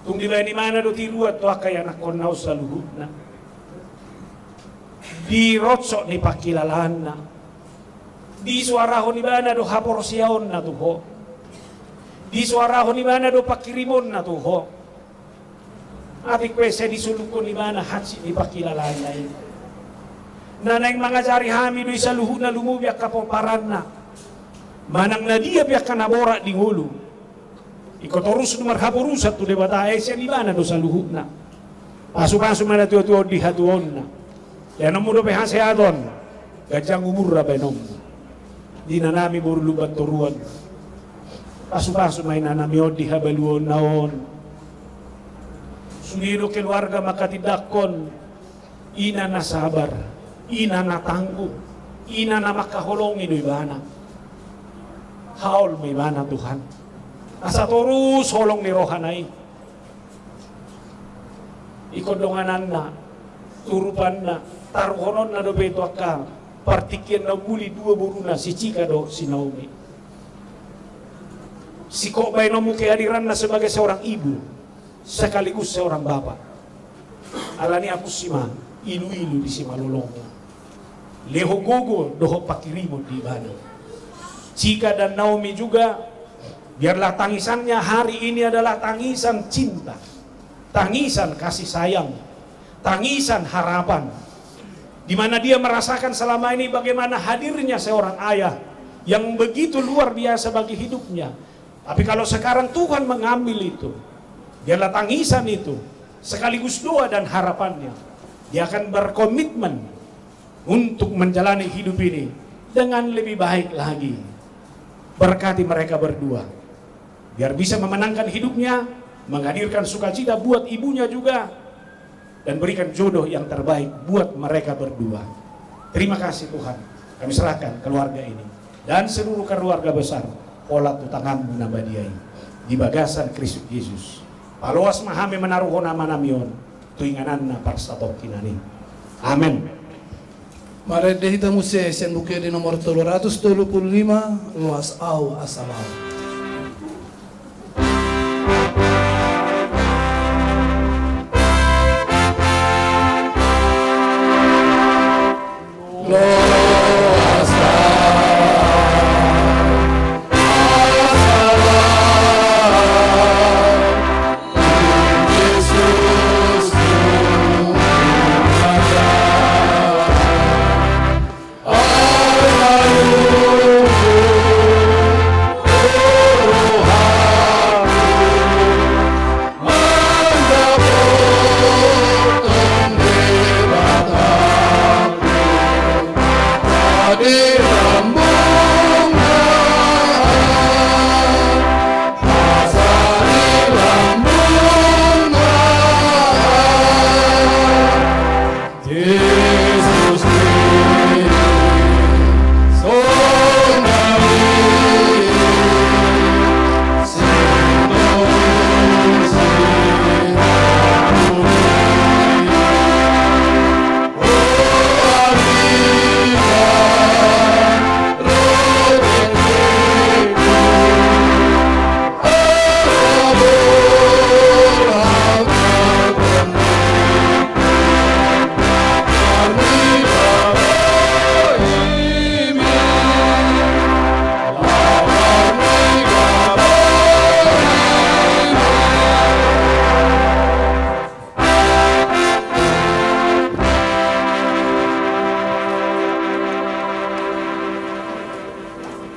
Tung dibaen ibana do tiruan tu angka ianakhonna on saluhutna. Di rongsok ni pangkilalaanna. Disoarahon ibana do haporseaonna tu ho. Disoarahon ibana do panghirimonna tu ho. Atik pe sai disolukhon ibana hansit ni pangkilalaanna i. Na naeng mangajari hami do i saluhutna lumobi angka pomparanna. Manang na dia pe angka na borat di ngolu. Ingkon torus do marhaporusan tu Debata, ai sian ibana do saluhutna. Pasupasu ma natuatua on di hatuaonna. Baenonmu dope hasehaton, ganjang umurna baenonmu. Di inanami boru Lumbantoruan. Pasupasu ma inanami on di habaluonna on. Sude do keluarga mangkatindangkon. Ina na sabar, ina na tangguh, ina na mangkaholongi do ibana. Haol ma ibana Tuhan. Asa torus holong ni rohana i. Ingkon dongananna, turupanna, taruhononna dope tu angka partingkian na umbuli dua boruna si Cika dohot si Naomi. Singkop baenonmu kehadiranna sebagai seorang ibu sekaligus seorang bapak. Alani i apusi ma iluilu di simalolongna. Lehon gogo dohot panghirimon di ibana. Jika dan Naomi juga, biarlah tangisannya hari ini adalah tangisan cinta, tangisan kasih sayang, tangisan harapan, di mana dia merasakan selama ini bagaimana hadirnya seorang ayah yang begitu luar biasa bagi hidupnya. Tapi kalau sekarang Tuhan mengambil itu, biarlah tangisan itu sekaligus doa dan harapannya. Dia akan berkomitmen untuk menjalani hidup ini dengan lebih baik lagi. Berkati mereka berdua, biar bisa memenangkan hidupnya, menghadirkan sukacita buat ibunya juga, dan berikan jodoh yang terbaik buat mereka berdua. Terima kasih, Tuhan. Kami serahkan keluarga ini dan seluruh keluarga besar Holan tu tanganmu na badia i, di bagasan Kristus Jesus. Paloas ma hami manaruhon amanami on tu ingananna parsatongkinan i. Amen. Marende hita muse sian Buku Ende nomor tolu ratus tolu pulu lima, Loas Ahu Asa Lao.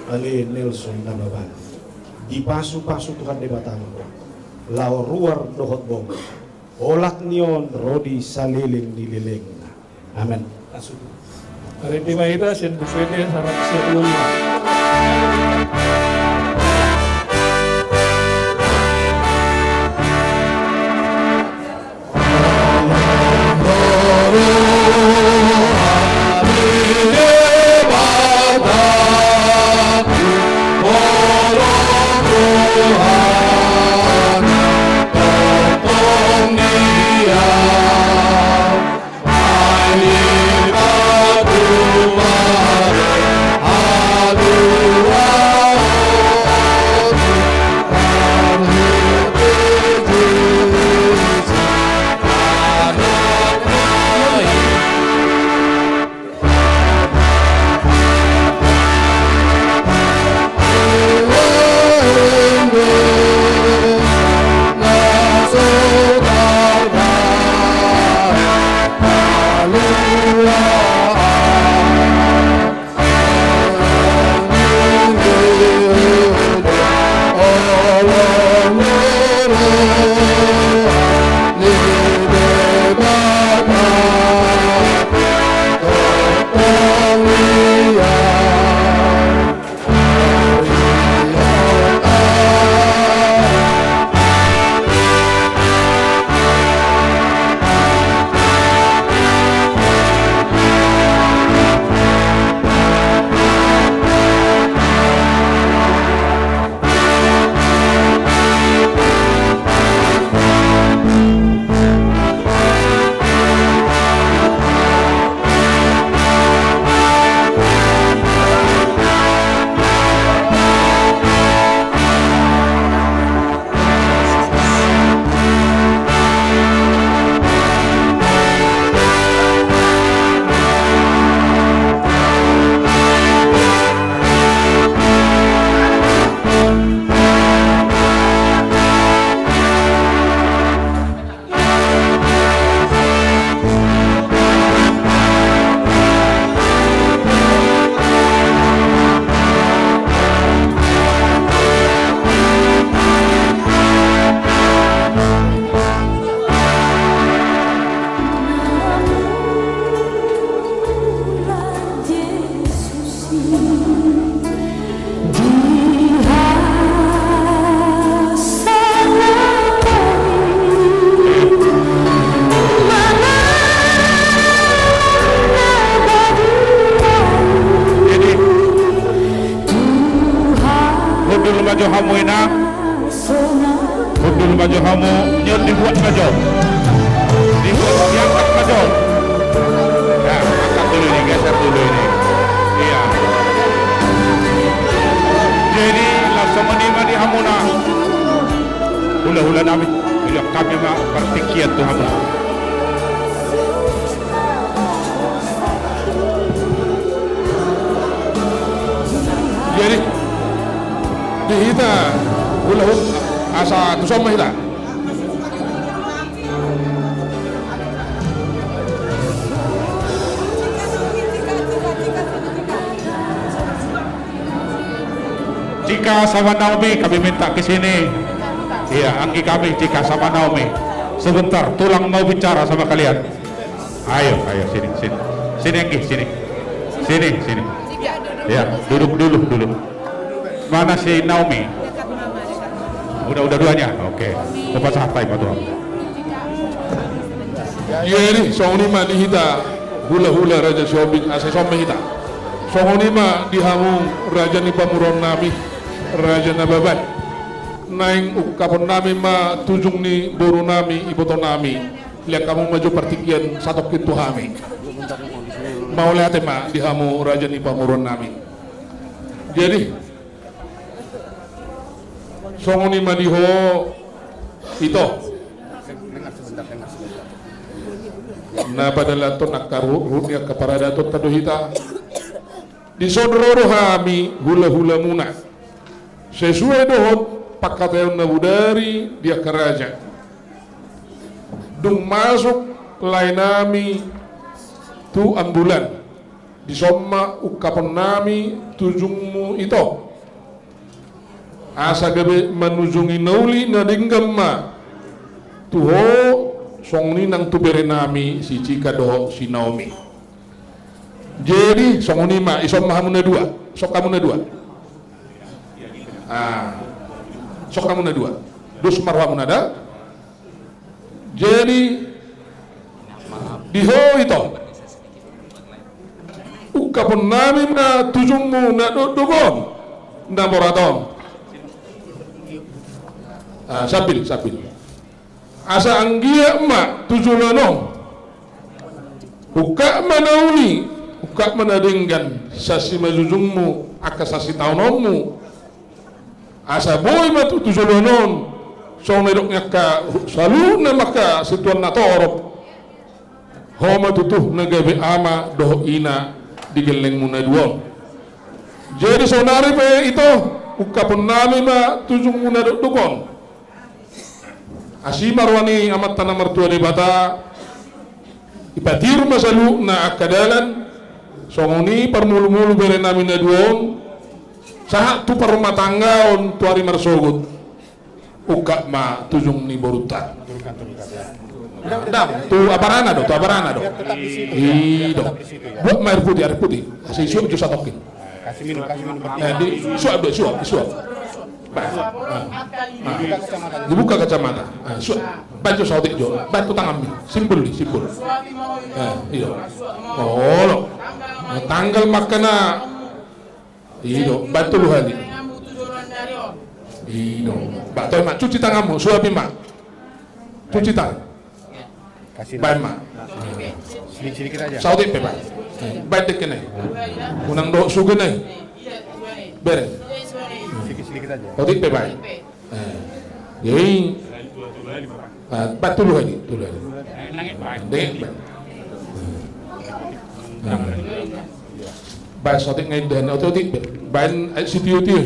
Ale Nelson Nababan, dipasupasu Tuhan Debata ma ho, laho ruar dohot bongi, olat ni on ro di saleleng ni lelengna. Amen. Marende ma hita sian Buku Ende saratus sia pulu lima. Pajo hamu, ina. Hundul pajo hamu, nion dibuat pajo. Dibuat, diangkat pajo. Ya, angkat dulu ini, geser dulu ini. Iya. Jadi, laos songon i ma di hamuna. Hula-hula nami, hula kami ma partingkian tu hamu. Jadi, di hita, hula-hula, asa tu son ma hita. Cika sama Naomi, kami minta ke sini. Iya, anggi kami, Cika sama Naomi. Sebentar, tulang mau bicara sama kalian. Ayo, ayo, sini, sini. Sini, anggi, sini. Sini, sini. Ya, duduk dulu, dulu. Mana si Naomi? Udah, udah duanya? Oke. Kupasahat ma tu hamu. Jadi, songon i ma di hita hula-hula Raja Sihombing, asa i son ma hita. Songon i ma di hamu raja ni pamoruon nami, Raja Nababan. Naeng ungkapon nami ma tujung ni boru nami, iboto nami. Lean hamu ma jo partingkian satongkin tu hami. Mauliate ma di hamu raja ni pamoruon nami. Jadi, songon i ma di ho, ito. Na padalathon angka ru-, ruhut ni angka paradatonta do hita. Dison ro do hami hula-hulamuna. Sesuai dohot pangkataion na bodari di angka raja. Dung masuk lae nami tu Ambulan. Dison ma ungkapon nami tujungmu ito. Asa gabe manujungi na uli na denggan ma tu ho, songon i nang tu bere nami si Cika dohot si Naomi. Jadi, songon i ma, dison ma hamu na dua, son hamu na dua. Ah, son hamu na dua. Dos ma rohamuna da. Jadi, di ho ito. Ungkapon nami ma tujungmu na dokdok on, na borat on. Ah, sambil, sambil. Asa anggiat ma tu joloan on. Ungkap ma na uli, ungkap ma na denggan, sasi ma jujungmu, angka sasi taononmu. Asa boi ma tu, tu joloan on, songon na nidok ni angka saluhutna ma angka situan na torop. Ho ma tutu na gabe ama dohot ina di gellengmu na dua on. Jadi saonari pe ito, ungkapon nami ma tujungmu na dokdok on. Asi ma roha ni Amanta na martua Debata, ipatiur ma saluhutna angka dalan, songon i parmulu-mulu bere nami na dua on, sahat tu parrumatanggaon tu ari marsogot. Ungkap ma tujung ni borunta. Ndang, tu abarana do, tu abarana do. I do. Buat ma air putih, air putih. Asa isuap jo satongkin. Kasih minum, kasih minum. Nah, di, isuap do, isuap, isuap. Bah. Ah. Ah. Dibuka kacamata. Ah, suap. Baen jo saotik jo. Baen tu tanganmi. Simpul di, simpul. Ah, iyo. Olo. Nah, tanggal ma angka na. I do. Baen tolu hali. I do. Bah, toe ma. Cuci tanganmu. Suapi ma. Cuci tangan. Baen ma. Sedikit-sedikit aja. Saotik pe, Pak. Baen dengke nai. Unang dohot suge nai. Bere. Sedikit-sedikit aja. Saotik pe, baen. Jadi, ah, baen tolu hali, tolu hali. Dengke, baen. Baen saotik nai, dan otik-otik pe. Baen, eh, sitio-tio.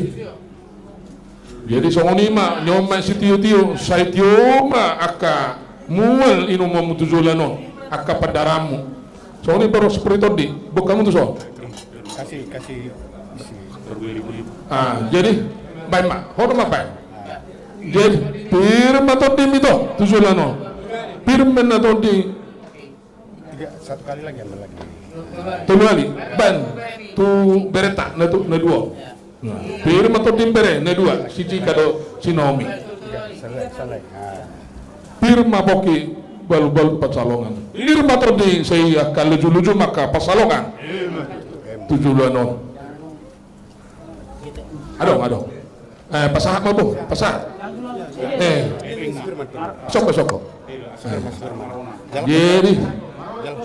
Jadi songon i ma, nion ma sitio-tio, sai tio ma angka mual inumonmu tu joloan on, angka pandaranmu. Songon i baru seperti tondi, bok hamu tu son. Kasih, kasih isi. Ah, jadi, baen ma, ho do ma baen. Jadi, pir ma tondimi tu, tu joloan on. Pir ma na tondi. Tiga, satu kali lagi, ambil lagi. Tolu hali, baen tu bereta, na tu, na dua. Nah, pir ma tondi ni bere, na dua, si Cika dohot si Naomi. Tiga, selai, selai. Ah. Pir ma pongki balu-balu pansalongan. Pir ma tondi sai angka luju-luju ma angka pansalongan. Tu joloan on. Adong, adong. Eh, pasahat ma bo, pasahat. Eh, songko, songko. Eh. Jadi,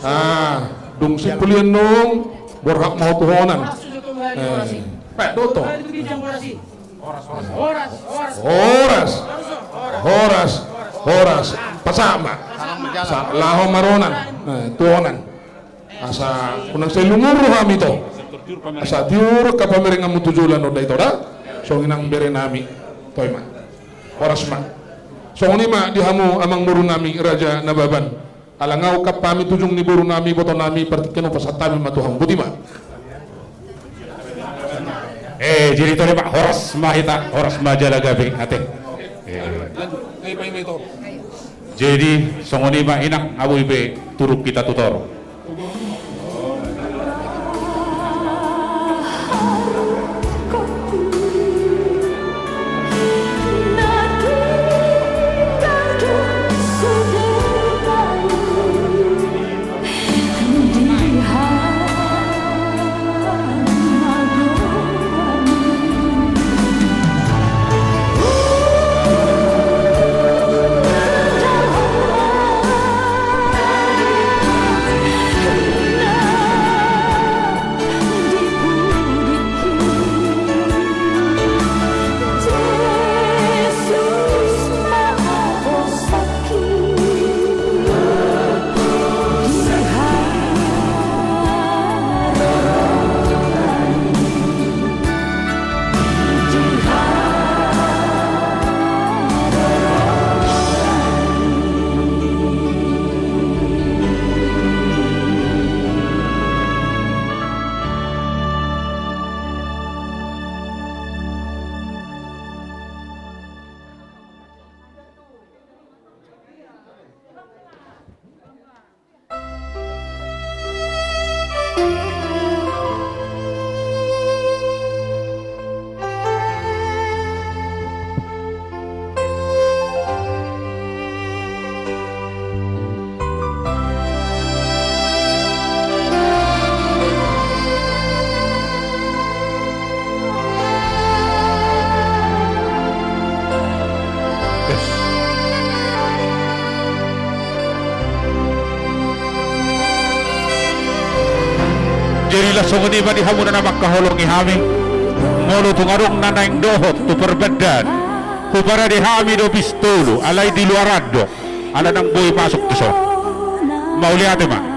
ah, dung simpul i annon, borhat ma ho tu honan. Eh, pe, doto. Horas, horas, horas. Pasahat ma. Sa-, laho ma ronan. Eh, tu honan. Asa unang sai lumuru hami to. Asa tiur angka pamerenganmu tu joloan on da ito da. Songon i nang bere nami. Toe ma. Horas ma. Songon i ma di hamu amang boru nami Raja Nababan. Ala nga ungkap hami tujung ni boru nami, boto nami, partingkian on pasahat hami ma tu hamu. Boti ma. Eh, jadi toe ma, horas ma hita, horas ma jala gabe, ate. Eh. Jadi, songon i ma inang, abui pe turun hita tu toru. Jadi laos songon i ma di hamu na mangkaholongi hami. Molo tung adong na naeng dohot tu parbandaan, huparade hami do pistolu, alai di luaran do, ala nang boi masuk tu son. Mauliate ma.